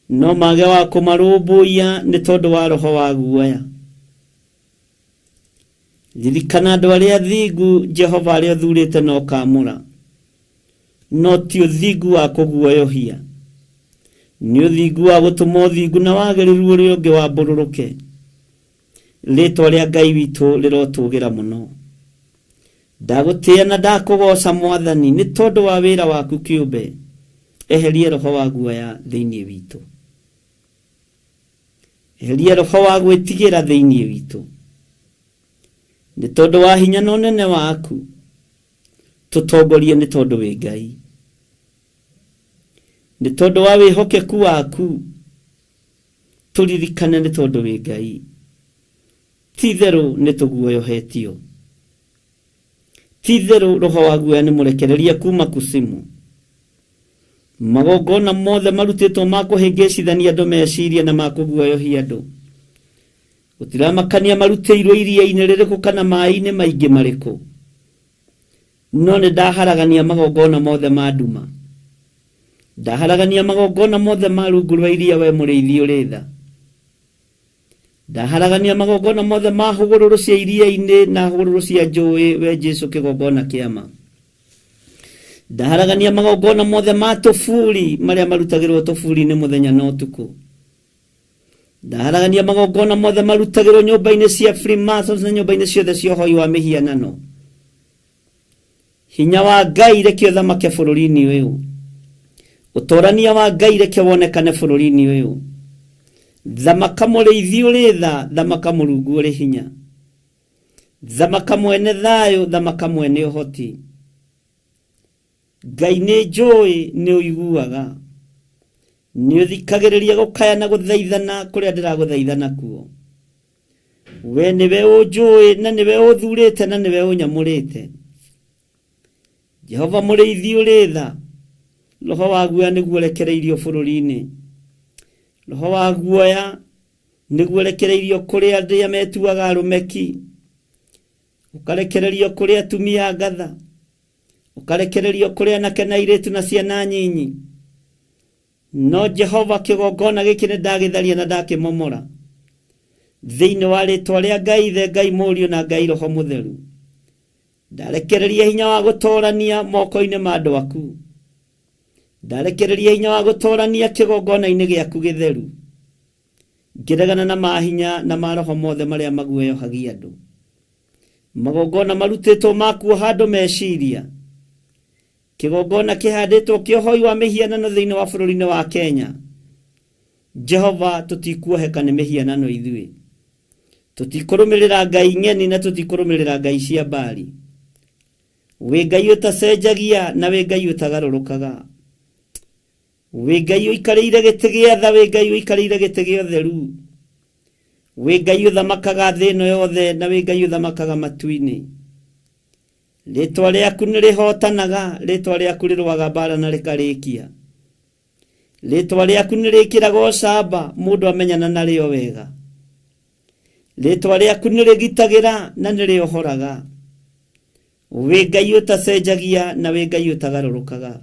No mage wa kũmarũmbũiya nĩ tondũ wa roho wa guoya. Ririkana andũ arĩa athingu, Jehova, arĩa ũthurĩte na ũkaamũra. No ti ũthingu wa kũguoyohia, nĩ ũthingu wa gũtũma ũthingu na wagĩrĩru ũrĩa ũngĩ wambũrũrũke. Rĩtwa rĩa Ngai witũ rĩrotũgĩra mũno. Ndagũtĩĩa na ndakũgooca Mwathani nĩ tondũ wa wĩra waku kĩũmbe. Eheria roho wa guoya thĩinĩ witũ. Eheria roho wa gwĩtigĩra thĩinĩ witũ. Nĩ tondũ wa hinya na ũnene waku, tũtongorie nĩ tondũ wĩ Ngai. Nĩ tondũ wa wĩhokeku waku, tũririkane nĩ tondũ wĩ Ngai. Ti itherũ nĩ tũguoyohetio. Ti itherũ roho wa guoya nĩ mũrekererie kuuma Kusimu. Magongona mothe marutĩtwo ma kũhĩngĩcithania andũ meciria na ma kũguoyohia andũ, gũtiramakania marutĩirwo iria-inĩ rĩrĩkũ kana maĩ-inĩ maingĩ marĩkũ. No nĩ ndaharagania magongona mothe ma nduma. Ndaharagania magongona mothe ma rungu rwa iria, we mũrĩithi ũrĩ tha. Ndaharagania magongona mothe ma hũgũrũrũ cia iria-inĩ na hũgũrũrũ cia njũĩ, we Jesu kĩgongona kĩa ma. Ndaharagania magongona mothe ma tũburi marĩa marutagĩrwo tũburi-inĩ mũthenya na ũtukũ. Ndaharagania magongona mothe marutagĩrwo nyũmba-inĩ cia Freemasons na nyũmba-inĩ ciothe cia ũhoi wa mĩhianano. Hinya wa Ngai reke ũthamake bũrũri-inĩ ũyũ. Ũtorania wa Ngai reke wonekane bũrũri-inĩ ũyũ. Thamaka mũrĩithi ũrĩ tha, thamaka mũrungu ũrĩ hinya. Thamaka mwene thayũ, thamaka mwene ũhoti. Ngai nĩ njũĩ nĩ ũiguaga. Nĩ ũthikagĩrĩria gũkaya na gũthaithana kũrĩa ndĩragũthaitha nakuo. We nĩwe ũnjũĩ na nĩwe ũthurĩte na nĩwe ũnyamũrĩte. Jehova mũrĩithi ũrĩ tha, roho wa guoya nĩguo ũrekereirio bũrũri-inĩ. Roho wa guoya nĩguo ũrekereirio kũrĩ arĩa metuaga arũmeki, ũkarekererio kũrĩ atumia ngatha, ũkarekererio kũrĩ anake na airĩtu na ciana nyinyi. No Jehova kĩgongona gĩkĩ nĩ ndagĩtharia na ndakĩmomora thĩinĩ wa rĩtwa rĩa Ngai Ithe, Ngai Mũriũ na Ngai Roho Mũtheru. Ndarekereria hinya wa gũtorania moko-inĩ ma andũ aku. Ndarekereria hinya wa gũtorania kĩgongona-inĩ gĩaku gĩtheru. Ngĩregana na mahinya na maroho mothe marĩa maguoyohagia andũ. Magongona marutĩtwo ma kuoha andũ meciria. Kĩgongona kĩhandĩtwo kĩa ũhoi wa mĩhianano thĩinĩ wa bũrũri-inĩ wa Kenya. Jehova, tũtikuoheka nĩ mĩhianano ithuĩ. Tũtikũrũmĩrĩra ngai ng'eni na tũtikũrũmĩrĩra ngai cia Baali. Wĩ Ngai ũtacenjagia na wĩ Ngai ũtagarũrũkaga. Wĩ Ngai ũikarĩire gĩtĩ gĩa tha, wĩ Ngai ũikarĩire gĩtĩ gĩa ũtheru. Wĩ Ngai ũthamakaga thĩ ĩno yothe na wĩ Ngai ũthamakaga matu-inĩ. Rĩtwa rĩaku nĩ rĩhotanaga, rĩtwa rĩaku rĩrũaga mbara na rĩkarĩkia. Rĩtwa rĩaku nĩ rĩkĩraga ũcamba mũndũ amenyana narĩo wega. Rĩtwa rĩaku nĩ rĩgitagĩra na nĩ rĩohoraga. Wĩ Ngai ũtacenjagia na wĩ Ngai ũtagarũrũkaga.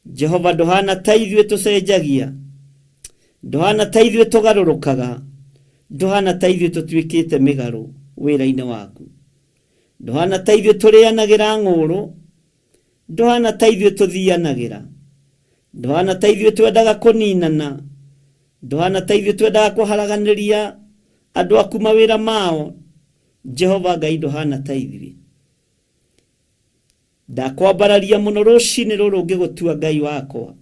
Jehova ndũhana ta ithuĩ tũcenjagia, ndũhana ta ithuĩ tũgarũrũkaga, ndũhana ta ithuĩ tũtuĩkĩte mĩgarũ wĩra-inĩ waku. Ndũhana ta ithuĩ tũrĩanagĩra ng'ũrũ, ndũhana ta ithuĩ tũthianagĩra, ndũhana ta ithuĩ twendaga kũninana, ndũhana ta ithuĩ twendaga kũharaganĩria andũ aku mawĩra mao. Jehova Ngai ndũhana ta ithuĩ. Ndakwambararia mũno rũcinĩ rũrũ ngĩgũtua Ngai wakwa,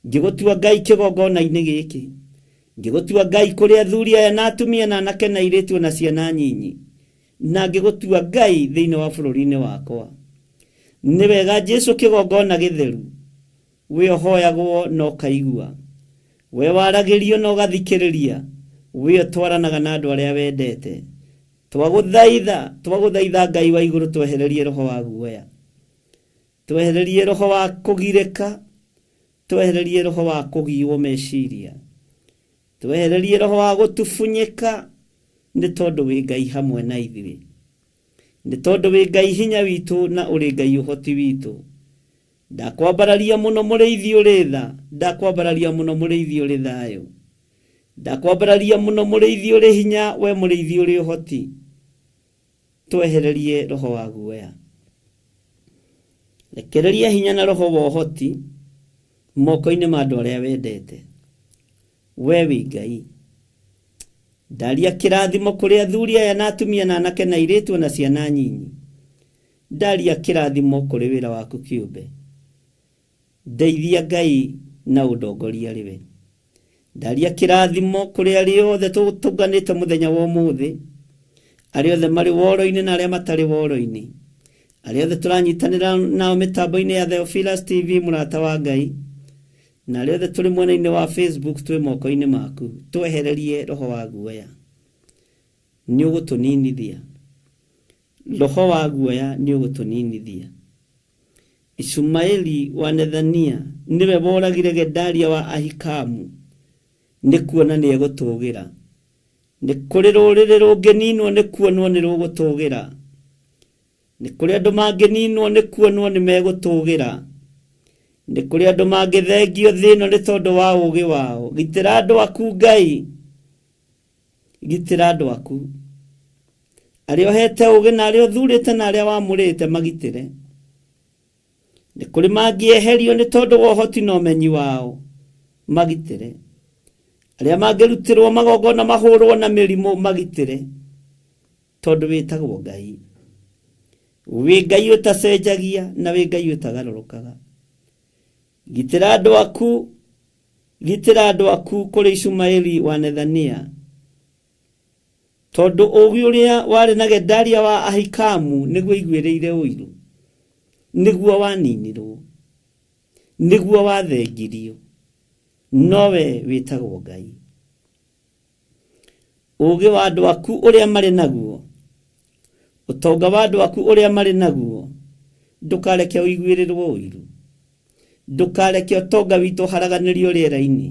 ngĩgũtua Ngai kĩgongona-inĩ gĩkĩ, ngĩgũtua Ngai kũrĩ athuri aya na atumia na anake na airĩtu na ciana nyinyi, na ngĩgũtua Ngai thĩinĩ wa bũrũri-inĩ wakwa. Nĩ wega Jesu kĩgongona gĩtheru, we ũhoyagwo na ũkaigua, we waragĩrio na ũgathikĩrĩria, we ũtwaranaga na andũ arĩa wendete. Twagũthaitha, twagũthaitha Ngai wa igũrũ, twehererie roho wa guoya, twehererie roho wa kũgirĩka, twehererie roho wa kũgiwo meciria, twehererie roho wa gũtubunyĩka, nĩ tondũ wĩ Ngai hamwe na ithuĩ, nĩ tondũ wĩ Ngai hinya witũ na ũrĩ Ngai ũhoti witũ. Ndakwambararia mũno mũrĩithi ũrĩ tha, ndakwambararia mũno mũrĩithi ũrĩ thayũ, ndakwambararia mũno mũrĩithi ũrĩ hinya, we mũrĩithi ũrĩ ũhoti. Twehererie roho wa guoya, rekereria hinya na roho wa ũhoti moko-inĩ ma andũ arĩa wendete. We wĩ Ngai. Ndaria kĩrathimo kũrĩ athuri aya na atumia na anake na airĩtu na ciana nyinyi. Ndaria kĩrathimo kũrĩ wĩra waku kĩũmbe. Ndeithia Ngai na ũndongoria rĩwe. Ndaria kĩrathimo kũrĩ arĩa othe tũnganĩte mũthenya wa ũmũthĩ, arĩa othe marĩ woro-inĩ na arĩa matarĩ woro-inĩ, arĩa othe tũranyitanĩra nao mĩtambo-inĩ ya Theophilus TV mũrata wa Ngai, na arĩa othe tũrĩ mwena-inĩ wa Facebook twĩ moko-inĩ maku. Twehererie roho wa guoya, nĩ ũgũtũninithia. Roho wa guoya nĩ ũgũtũninithia. Ishumaeli wa Nethania nĩwe woragire Gedalia wa Ahikamu, nĩ kuona nĩ egũtũgĩra. Nĩ kũrĩ rũrĩrĩ rũngĩninwo nĩ kuonwo nĩ rũgũtũgĩra. Nĩ kũrĩ andũ mangĩninwo nĩ kuonwo nĩ megũtũgĩra. Nĩ kũrĩ andũ mangĩthengio thĩ ĩno nĩ tondũ wa ũũgĩ wao. Gitĩra andũ aku Ngai, gitĩra andũ aku, arĩa ũhete ũũgĩ na arĩa ũthurĩte na arĩa wamũrĩte magitĩre. Nĩ kũrĩ mangĩeherio nĩ tondũ wa ũhoti na ũmenyi wao, magitĩre. Arĩa mangĩrutĩrwo magongona mahũrwo na mĩrimũ, magitĩre, tondũ wĩtagwo Ngai. Wĩ Ngai ũtacenjagia na wĩ Ngai ũtagarũrũkaga. Gitĩra andũ aku, gitĩra andũ aku kũrĩ Ishumaeli wa Nethania, tondũ ũũgĩ ũrĩa warĩ na Gedalia wa Ahikamu nĩguo aiguĩrĩire ũiru, nĩguo waninirwo, nĩguo wathengirio, nowe wĩtagwo Ngai. Ũũgĩ wa andũ aku ũrĩa marĩ naguo, ũtonga wa andũ aku ũrĩa marĩ naguo, ndũkareke ũiguĩrĩrwo ũiru. Ndũkareke ũtonga witũ ũharaganĩrio rĩera-inĩ.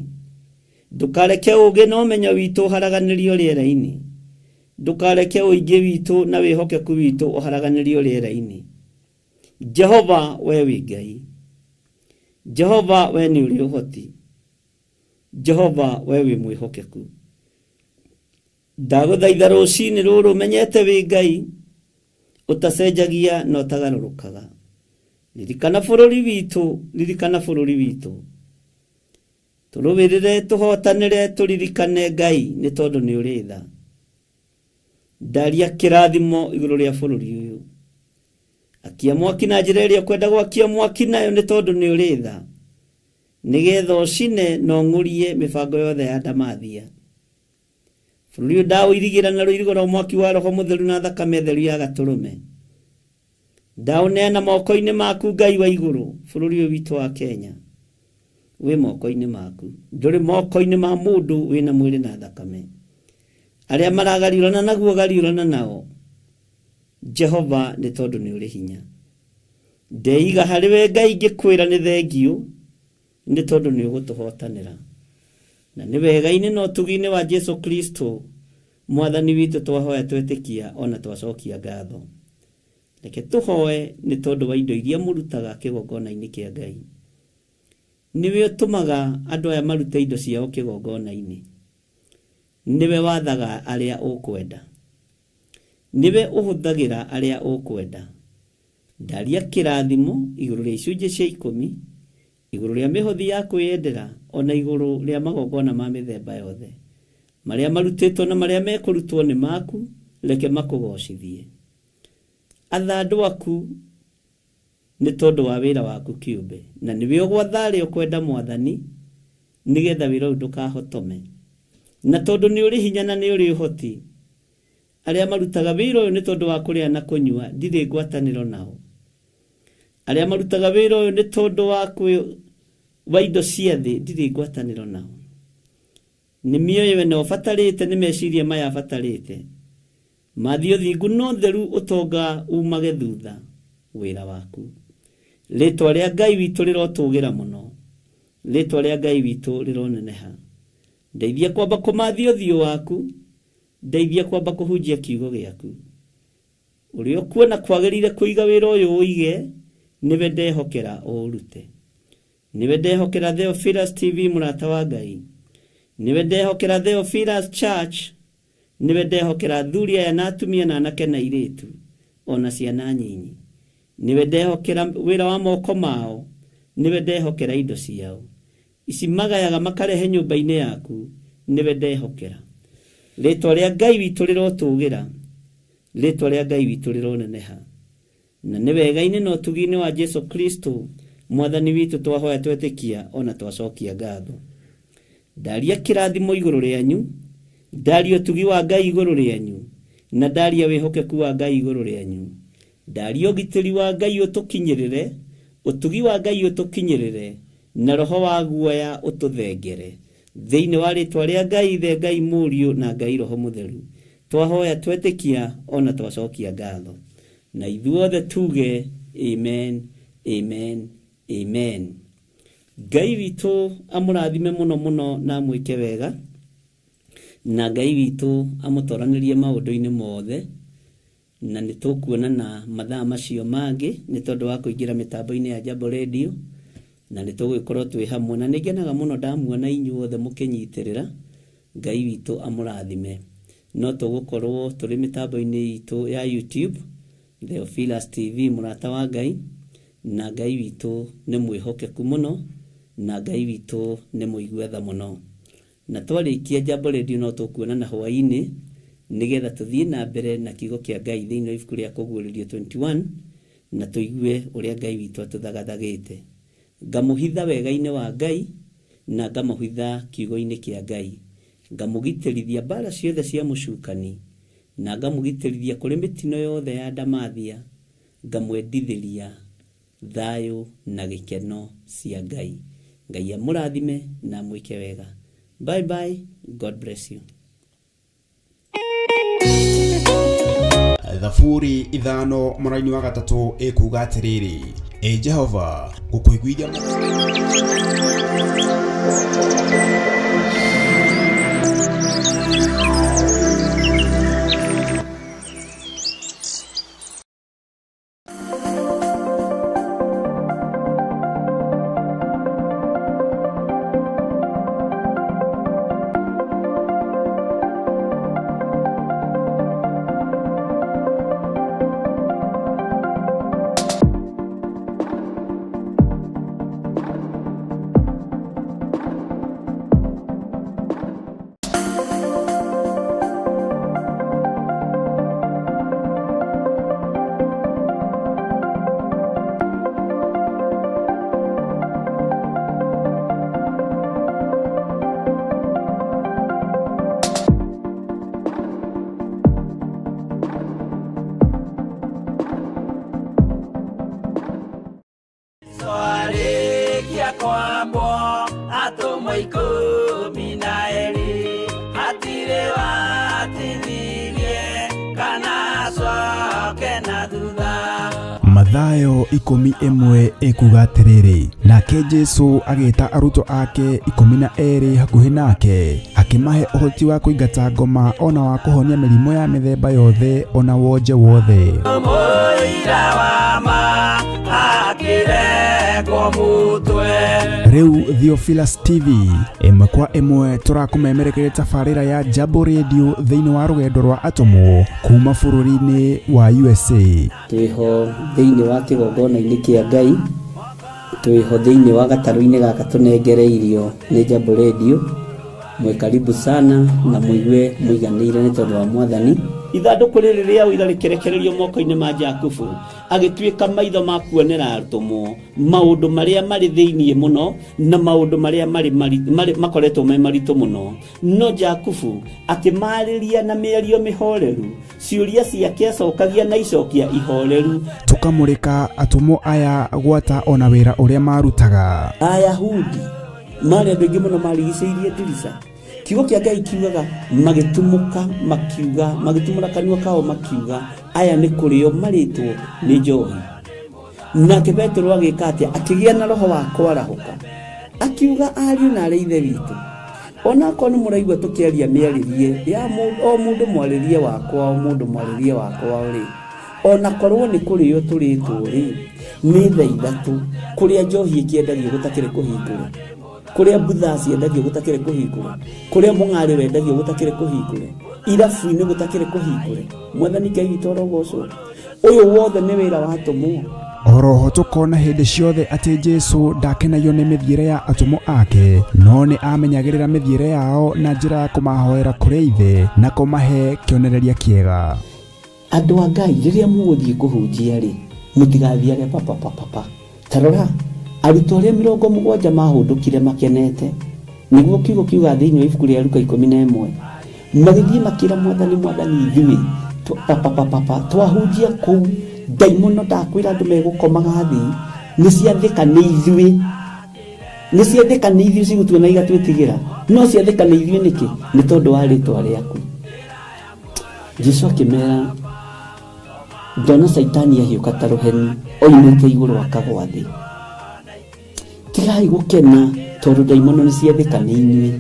Ndũkareke ũũgĩ na ũmenyo witũ ũharaganĩrio rĩera-inĩ. Ndũkareke ũingĩ witũ na wĩhokeku witũ ũharaganĩrio rĩera-inĩ. Jehova, we wĩ Ngai. Jehova, we nĩ ũrĩ ũhoti. Jehova, we wĩ mwĩhokeku. Ndagũthaitha rũcinĩ rũrũ menyete wĩ Ngai ũtacenjagia na ũtagarũrũkaga. Ririkana bũrũri witũ, ririkana bũrũri witũ. Tũrũĩrĩre, tũhotanĩre, tũririkane Ngai nĩ tondũ nĩ ũrĩ tha. Ndaria kĩrathimo igũrũ rĩa bũrũri ũyũ. Akia mwaki na njĩra ĩrĩa ũkwenda gwakia mwaki nayo nĩ tondũ nĩ ũrĩ tha. Nĩgetha ũcine na ũng'ũrie mĩbango yothe ya ndamathia. Bũrũri ũyũ ndaũirigĩra na rũirigo rwa mwaki wa Roho Mũtheru na thakame theru ya Gatũrũme. Ndaũneana moko-inĩ maku Ngai wa igũrũ, bũrũri ũyũ witũ wa Kenya. Wĩ moko-inĩ maku. Ndũrĩ moko-inĩ ma mũndũ wĩna mwĩrĩ na thakame. Arĩa maragariũrana naguo gariũrana nao. Jehova nĩ tondũ nĩ ũrĩ hinya. Ndeiga harĩ we Ngai ngĩkwĩra nĩ thengiũ nĩ tondũ nĩ ũgũtũhotanĩra. Na nĩ wega-inĩ na ũtugi-inĩ wa Jesu Kristo Mwathani witũ twahoya twetĩkia ona twacokia ngatho. Reke tũhoe nĩ tondũ wa indo iria mũrutaga kĩgongona-inĩ kĩa Ngai. Nĩwe ũtũmaga andũ aya marute indo ciao kĩgongona-inĩ. Nĩwe wathaga arĩa ũkwenda. Nĩwe ũhũthagĩra arĩa ũkwenda. Ndaria kĩrathimo igũrũ rĩa icunjĩ cia ikũmi, igũrũ rĩa mĩhothi ya kwĩyendera, o na igũrũ rĩa magongona ma mĩthemba yothe. Marĩa marutĩtwo na marĩa mekũrutwo nĩ maku, reke makũgoocithie. Atha andũ aku nĩ tondũ wa wĩra waku kĩũmbe, na nĩwe ũgwatha arĩa ũkwenda Mwathani, nĩgetha wĩra ũyũ ndũkahotome. Na tondũ nĩ ũrĩ hinya na nĩ ũrĩ ũhoti, arĩa marutaga wĩra ũyũ nĩ tondũ wa kũrĩa na kũnyua, ndirĩ ngwatanĩro nao. Arĩa marutaga wĩra ũyũ nĩ tondũ wa kwĩ wa indo cia thĩ, ndirĩ ngwatanĩro nao. Nĩ mĩoyo ĩno ũbatarĩte, nĩ meciria maya abatarĩte. Mathiĩ ũthingu na ũtheru ũtonga umage thutha wĩra waku. Rĩtwa rĩa Ngai witũ rĩrotũgĩra mũno. Rĩtwa rĩa Ngai witũ rĩroneneha. Ndeithia kwamba kũmathia ũthiũ waku. Ndeithia kwamba kũhunjia kiugo gĩaku. Ũrĩa ũkuona kwagĩrĩire kũiga wĩra ũyũ ũige, nĩwe ndehokera ũũrute. Nĩwe ndehokera Theophilus TV mũrata wa Ngai. Nĩwe ndehokera Theophilus Church. Nĩwe ndehokera athuri aya na atumia na anake na airĩtu, o na ciana nyinyi. Nĩwe ndehokera wĩra wa moko mao, nĩwe ndehokera indo ciao. Ici magayaga makarehe nyũmba-inĩ yaku, nĩwe ndehokera. Rĩtwa rĩa Ngai witũ rĩrotũgĩra, rĩtwa rĩa Ngai witũ rĩroneneha. Na nĩ wega-inĩ na ũtugi-inĩ wa Jesu Kristo Mwathani witũ twahoya twetĩkia o na twacokia ngatho. Ndaria kĩrathimo igũrũ rĩanyu, ndaria ũtugi wa Ngai igũrũ rĩanyu, na ndaria wĩhokeku wa Ngai igũrũ rĩanyu. Ndaria ũgitĩri wa Ngai ũtũkinyĩrĩre, ũtugi wa Ngai ũtũkinyĩrĩre, na roho wa guoya ũtũthengere. Thĩinĩ wa rĩtwa rĩa Ngai Ithe, Ngai Mũriũ, na Ngai Roho Mũtheru, twahoya twetĩkia o na twacokia ngatho. Na ithuothe tuge amen, amen, amen. Ngai witũ amũrathime mũno mũno na amwĩke wega, na Ngai witũ amũtoranĩrie maũndũ-inĩ mothe, na nĩ tũkuonana mathaa macio mangĩ nĩ tondũ wa kũingĩra mĩtambo-inĩ ya Jambo Radio, na nĩ tũgũgĩkorwo twĩ hamwe, na nĩ ngenaga mũno ndamuona inyuothe mũkĩnyitĩrĩra. Ngai witũ amũrathime. No tũgũkorwo tũrĩ mĩtambo-inĩ itũ ya YouTube, Theophilus TV, mũrata wa Ngai, na Ngai witũ nĩ mwĩhokeku mũno, na Ngai witũ nĩ mũigua tha mũno. Na twarĩkia Jambo Radio no tũkuonana hwaĩ-inĩ nĩgetha tũthiĩ na mbere na kiugo kĩa Ngai thĩinĩ wa ibuku rĩa Kũguũrĩrio 21 na tũigue ũrĩa Ngai witũ atũthagathagĩte. Ngamũhitha wega-inĩ wa Ngai na ngamũhitha kiugo-inĩ kĩa Ngai. Ngamũgitĩrithia mbaara ciothe cia mũcukani na ngamũgitĩrithia kũrĩ mĩtino yothe ya ndamathia. Ngamwendithĩria thayũ na gĩkeno cia Ngai. Ngai amũrathime na amwĩke wega. Bye bye, God bless you. Thaburi 5 mũraini wa 3 ĩkuga atĩrĩrĩ, Ĩ Jehova, ngũkũiguithia Arĩkia kwambwo atũmwo 12 hatirĩ watithirie kana acoke na thutha. Mathayo 11 ĩkuga atĩrĩrĩ, nake Jesu agĩta arutwo ake 12 hakuhĩ nake, akĩmahe ũhoti wa kũingata ngoma ona wa kũhonia mĩrimũ ya mĩthemba yothe ona wonje wothe. Mũira wa ma akĩrekwo mũtwe. Rĩu Theophilus TV ĩmwe kwa ĩmwe tũrakũmemerekeria tabarĩra ya Jambo Radio thĩinĩ wa rũgendo rwa atũmwo kuma bũrũri-inĩ wa USA. Twĩho thĩinĩ wa kĩgongona-inĩ kĩa Ngai, twĩho thĩinĩ wa gatarũ-inĩ gaka tũnengereirio nĩ Jambo Radio. Mwĩ karibu sana na mũigue mũiganĩire nĩ tondũ wa Mwathani. Ithandũkũ rĩrĩ rĩa ũira rĩkĩrekererio moko-inĩ ma Jakubu, agĩtuĩka maitho ma kuonera atũmwo maũndũ marĩa marĩ thĩinĩ mũno na maũndũ marĩa marĩ makoretwo me maritũ mũno. No Jakubu akĩmarĩria na mĩario mĩhoreru, ciũria ciake acokagia na icokia ihoreru. Tũkamũrĩka atũmwo aya gwata ona wĩra ũrĩa marutaga. Ayahudi marĩ andũ aingĩ mũno marigicĩirie ndirica. Kiugo kĩa Ngai kiugaga magĩtumũka makiuga, magĩtumũra kanua kao makiuga, aya nĩ kũrĩo marĩtwo nĩ njohi. Nake Petero agĩka atĩa? Akĩgĩa na roho wa kwarahũka, akiuga ariũ na arĩ ithe witũ, onakorwo nĩ mũraigua tũkĩaria mĩarĩrie ya o mũndũ mwarĩrie wakwa, o mũndũ mwarĩrie wakwa rĩ, onakorwo nĩ kũrĩo tũrĩtwo rĩ, nĩ thaa 3 kũrĩa njohi ĩkĩendagio gũtakĩrĩ kũhingũre, kũrĩa mbutha ciendagio gũtakĩrĩ kũhingũre, kũrĩa mũng'arĩ wendagio gũtakĩrĩ kũhingũre, irabu-inĩ gũtakĩrĩ kũhingũre. Mwathani Ngai witũ arogocwo. Ũyũ wothe nĩ wĩra wa atũmwo. Oroho tũkona hĩndĩ ciothe atĩ Jesu ndakenagio nĩ mĩthiĩre ya atũmwo ake, no nĩ amenyagĩrĩra mĩthiĩre yao na njĩra ya kũmahoera kũrĩ Ithe na kũmahe kĩonereria kĩega. Andũ a Ngai, rĩrĩa mũgũthiĩ kũhunjia rĩ, mũtigathiage papapapapa. Ta rora, arutwo arĩa 70 mahũndũkire makenete, nĩguo kiugo kiuga thĩinĩ wa ibuku rĩa Luka 11, magĩthiĩ makĩra Mwathani, Mwathani ithuĩ papapapapa twahunjia kũu ndaimono ndakwĩra andũ megũkomaga thĩ, nĩ ciathĩka nĩ ithuĩ, nĩ ciathĩka nĩ ithuĩ cigũtuona igatwĩtigĩra, no ciathĩka nĩ ithuĩ nĩkĩ? Nĩ tondũ wa rĩtwa rĩaku. Jesu akĩmera, ndona Caitani ahiũka ta rũheni oimĩte igũrũ akagwa thĩ. Tigai gũkena tondũ ndaimono nĩ ciathĩka nĩ inyuĩ,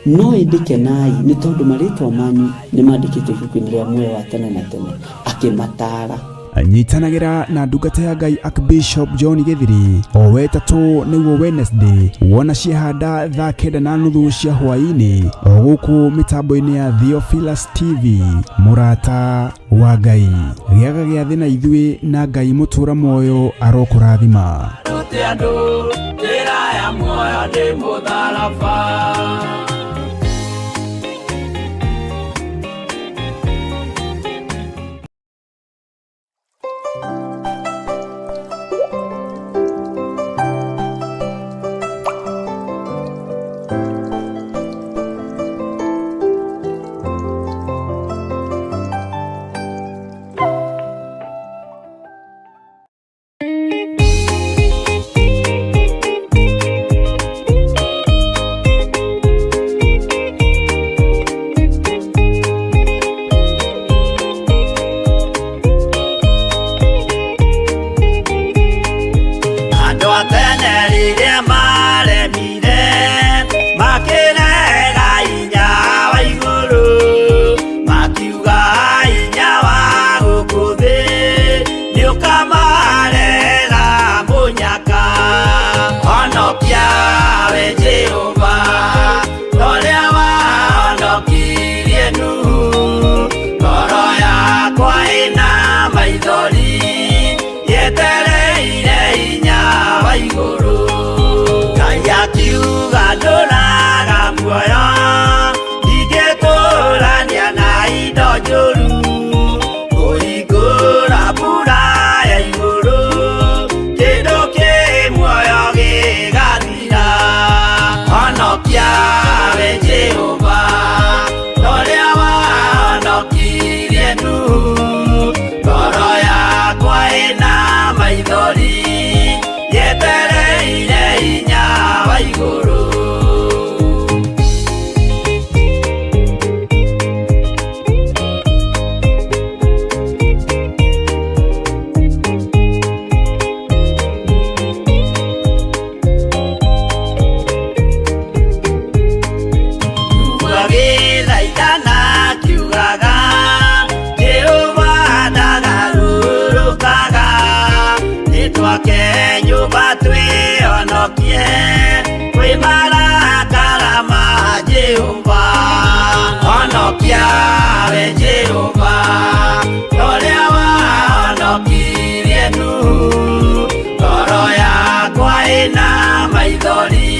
no ĩndĩ kenai nĩ tondũ marĩtwa manyu nĩ mandĩkĩtwo ibuku-inĩ rĩa muoyo wa tene na tene. Akĩmataara. Nyitanagĩra na ndungata ya Ngai Archbishop John Gĩthiri o wetatũ nĩguo Wednesday, wona ciehanda thaa 9:30 cia hwaĩ-inĩ o gũkũ mĩtambo-inĩ ya Theophilus TV. Mũrata wa Ngai, gĩaga gĩathĩ na ithuĩ na Ngai mũtũra muoyo arokũrathima. Rute andũ njĩra ya muoyo nĩ mũtharaba. Twake nyũmba twĩhonokie kwĩ marakara ma Jehova. Honokia we Jehova, ũrĩa wahonokirie Nuhu. Ngoro yakwa ĩna maithori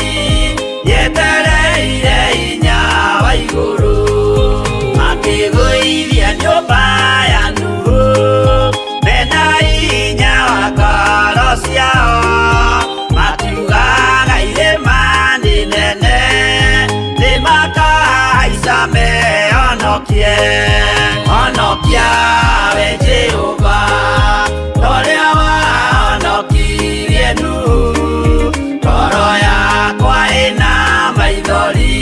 yetereire hinya wa igũrũ. Makĩgũithia nyũmba ya Nuhu mena hinya wa ngoro ciao, makiugaga irĩma nĩ nene nĩmakahaica mehonokie. Honokia we Jehova, ũrĩa wahonokirie Nuhu. Ngoro yakwa ĩna maithori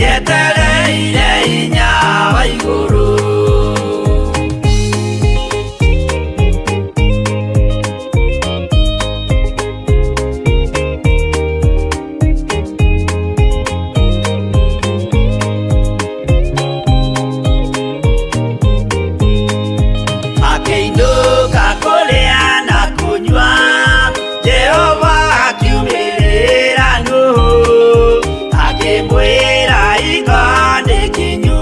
yetereire hinya wa igũrũ. Makĩinũka kũrĩa na kũnyua, Jehova akiumĩrĩra Nuhu, akĩmwĩra iga nĩ kinyu,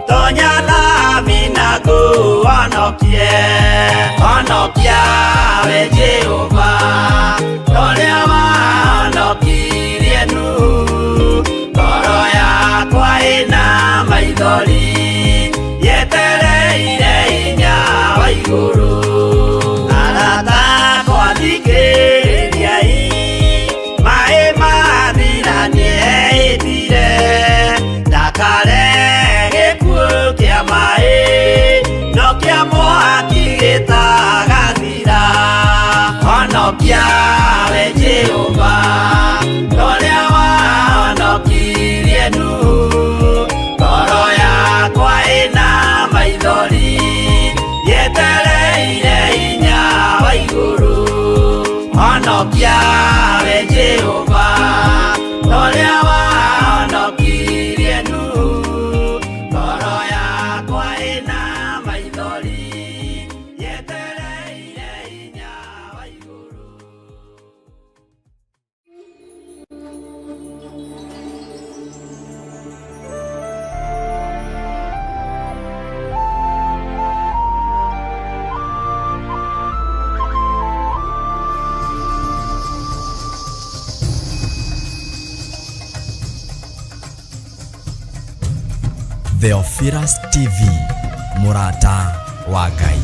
tonya thabina ngũhonokie. Honokia we Jehova, ũrĩa wahonokirie Nuhu. Ngoro yakwa ĩna maithori yetereire hinya wa igũrũ. Arata akwa thikĩrĩriai, maĩ mathira nĩehĩtire, ndakare gĩkuũ kĩa maĩ no kĩa mwaki gĩtagathira. Honokia we Jehova, ũrĩa wahonokirie Nuhu. Ngoro yakwa ĩna maithori yetereire hinya wa igũrũ. Honokia we Jehova, ũrĩa wahonokirie Nuhu. Ngoro yakwa ĩna maithori yetereire hinya wa igũrũ. Theophilus TV, mũrata wa Ngai.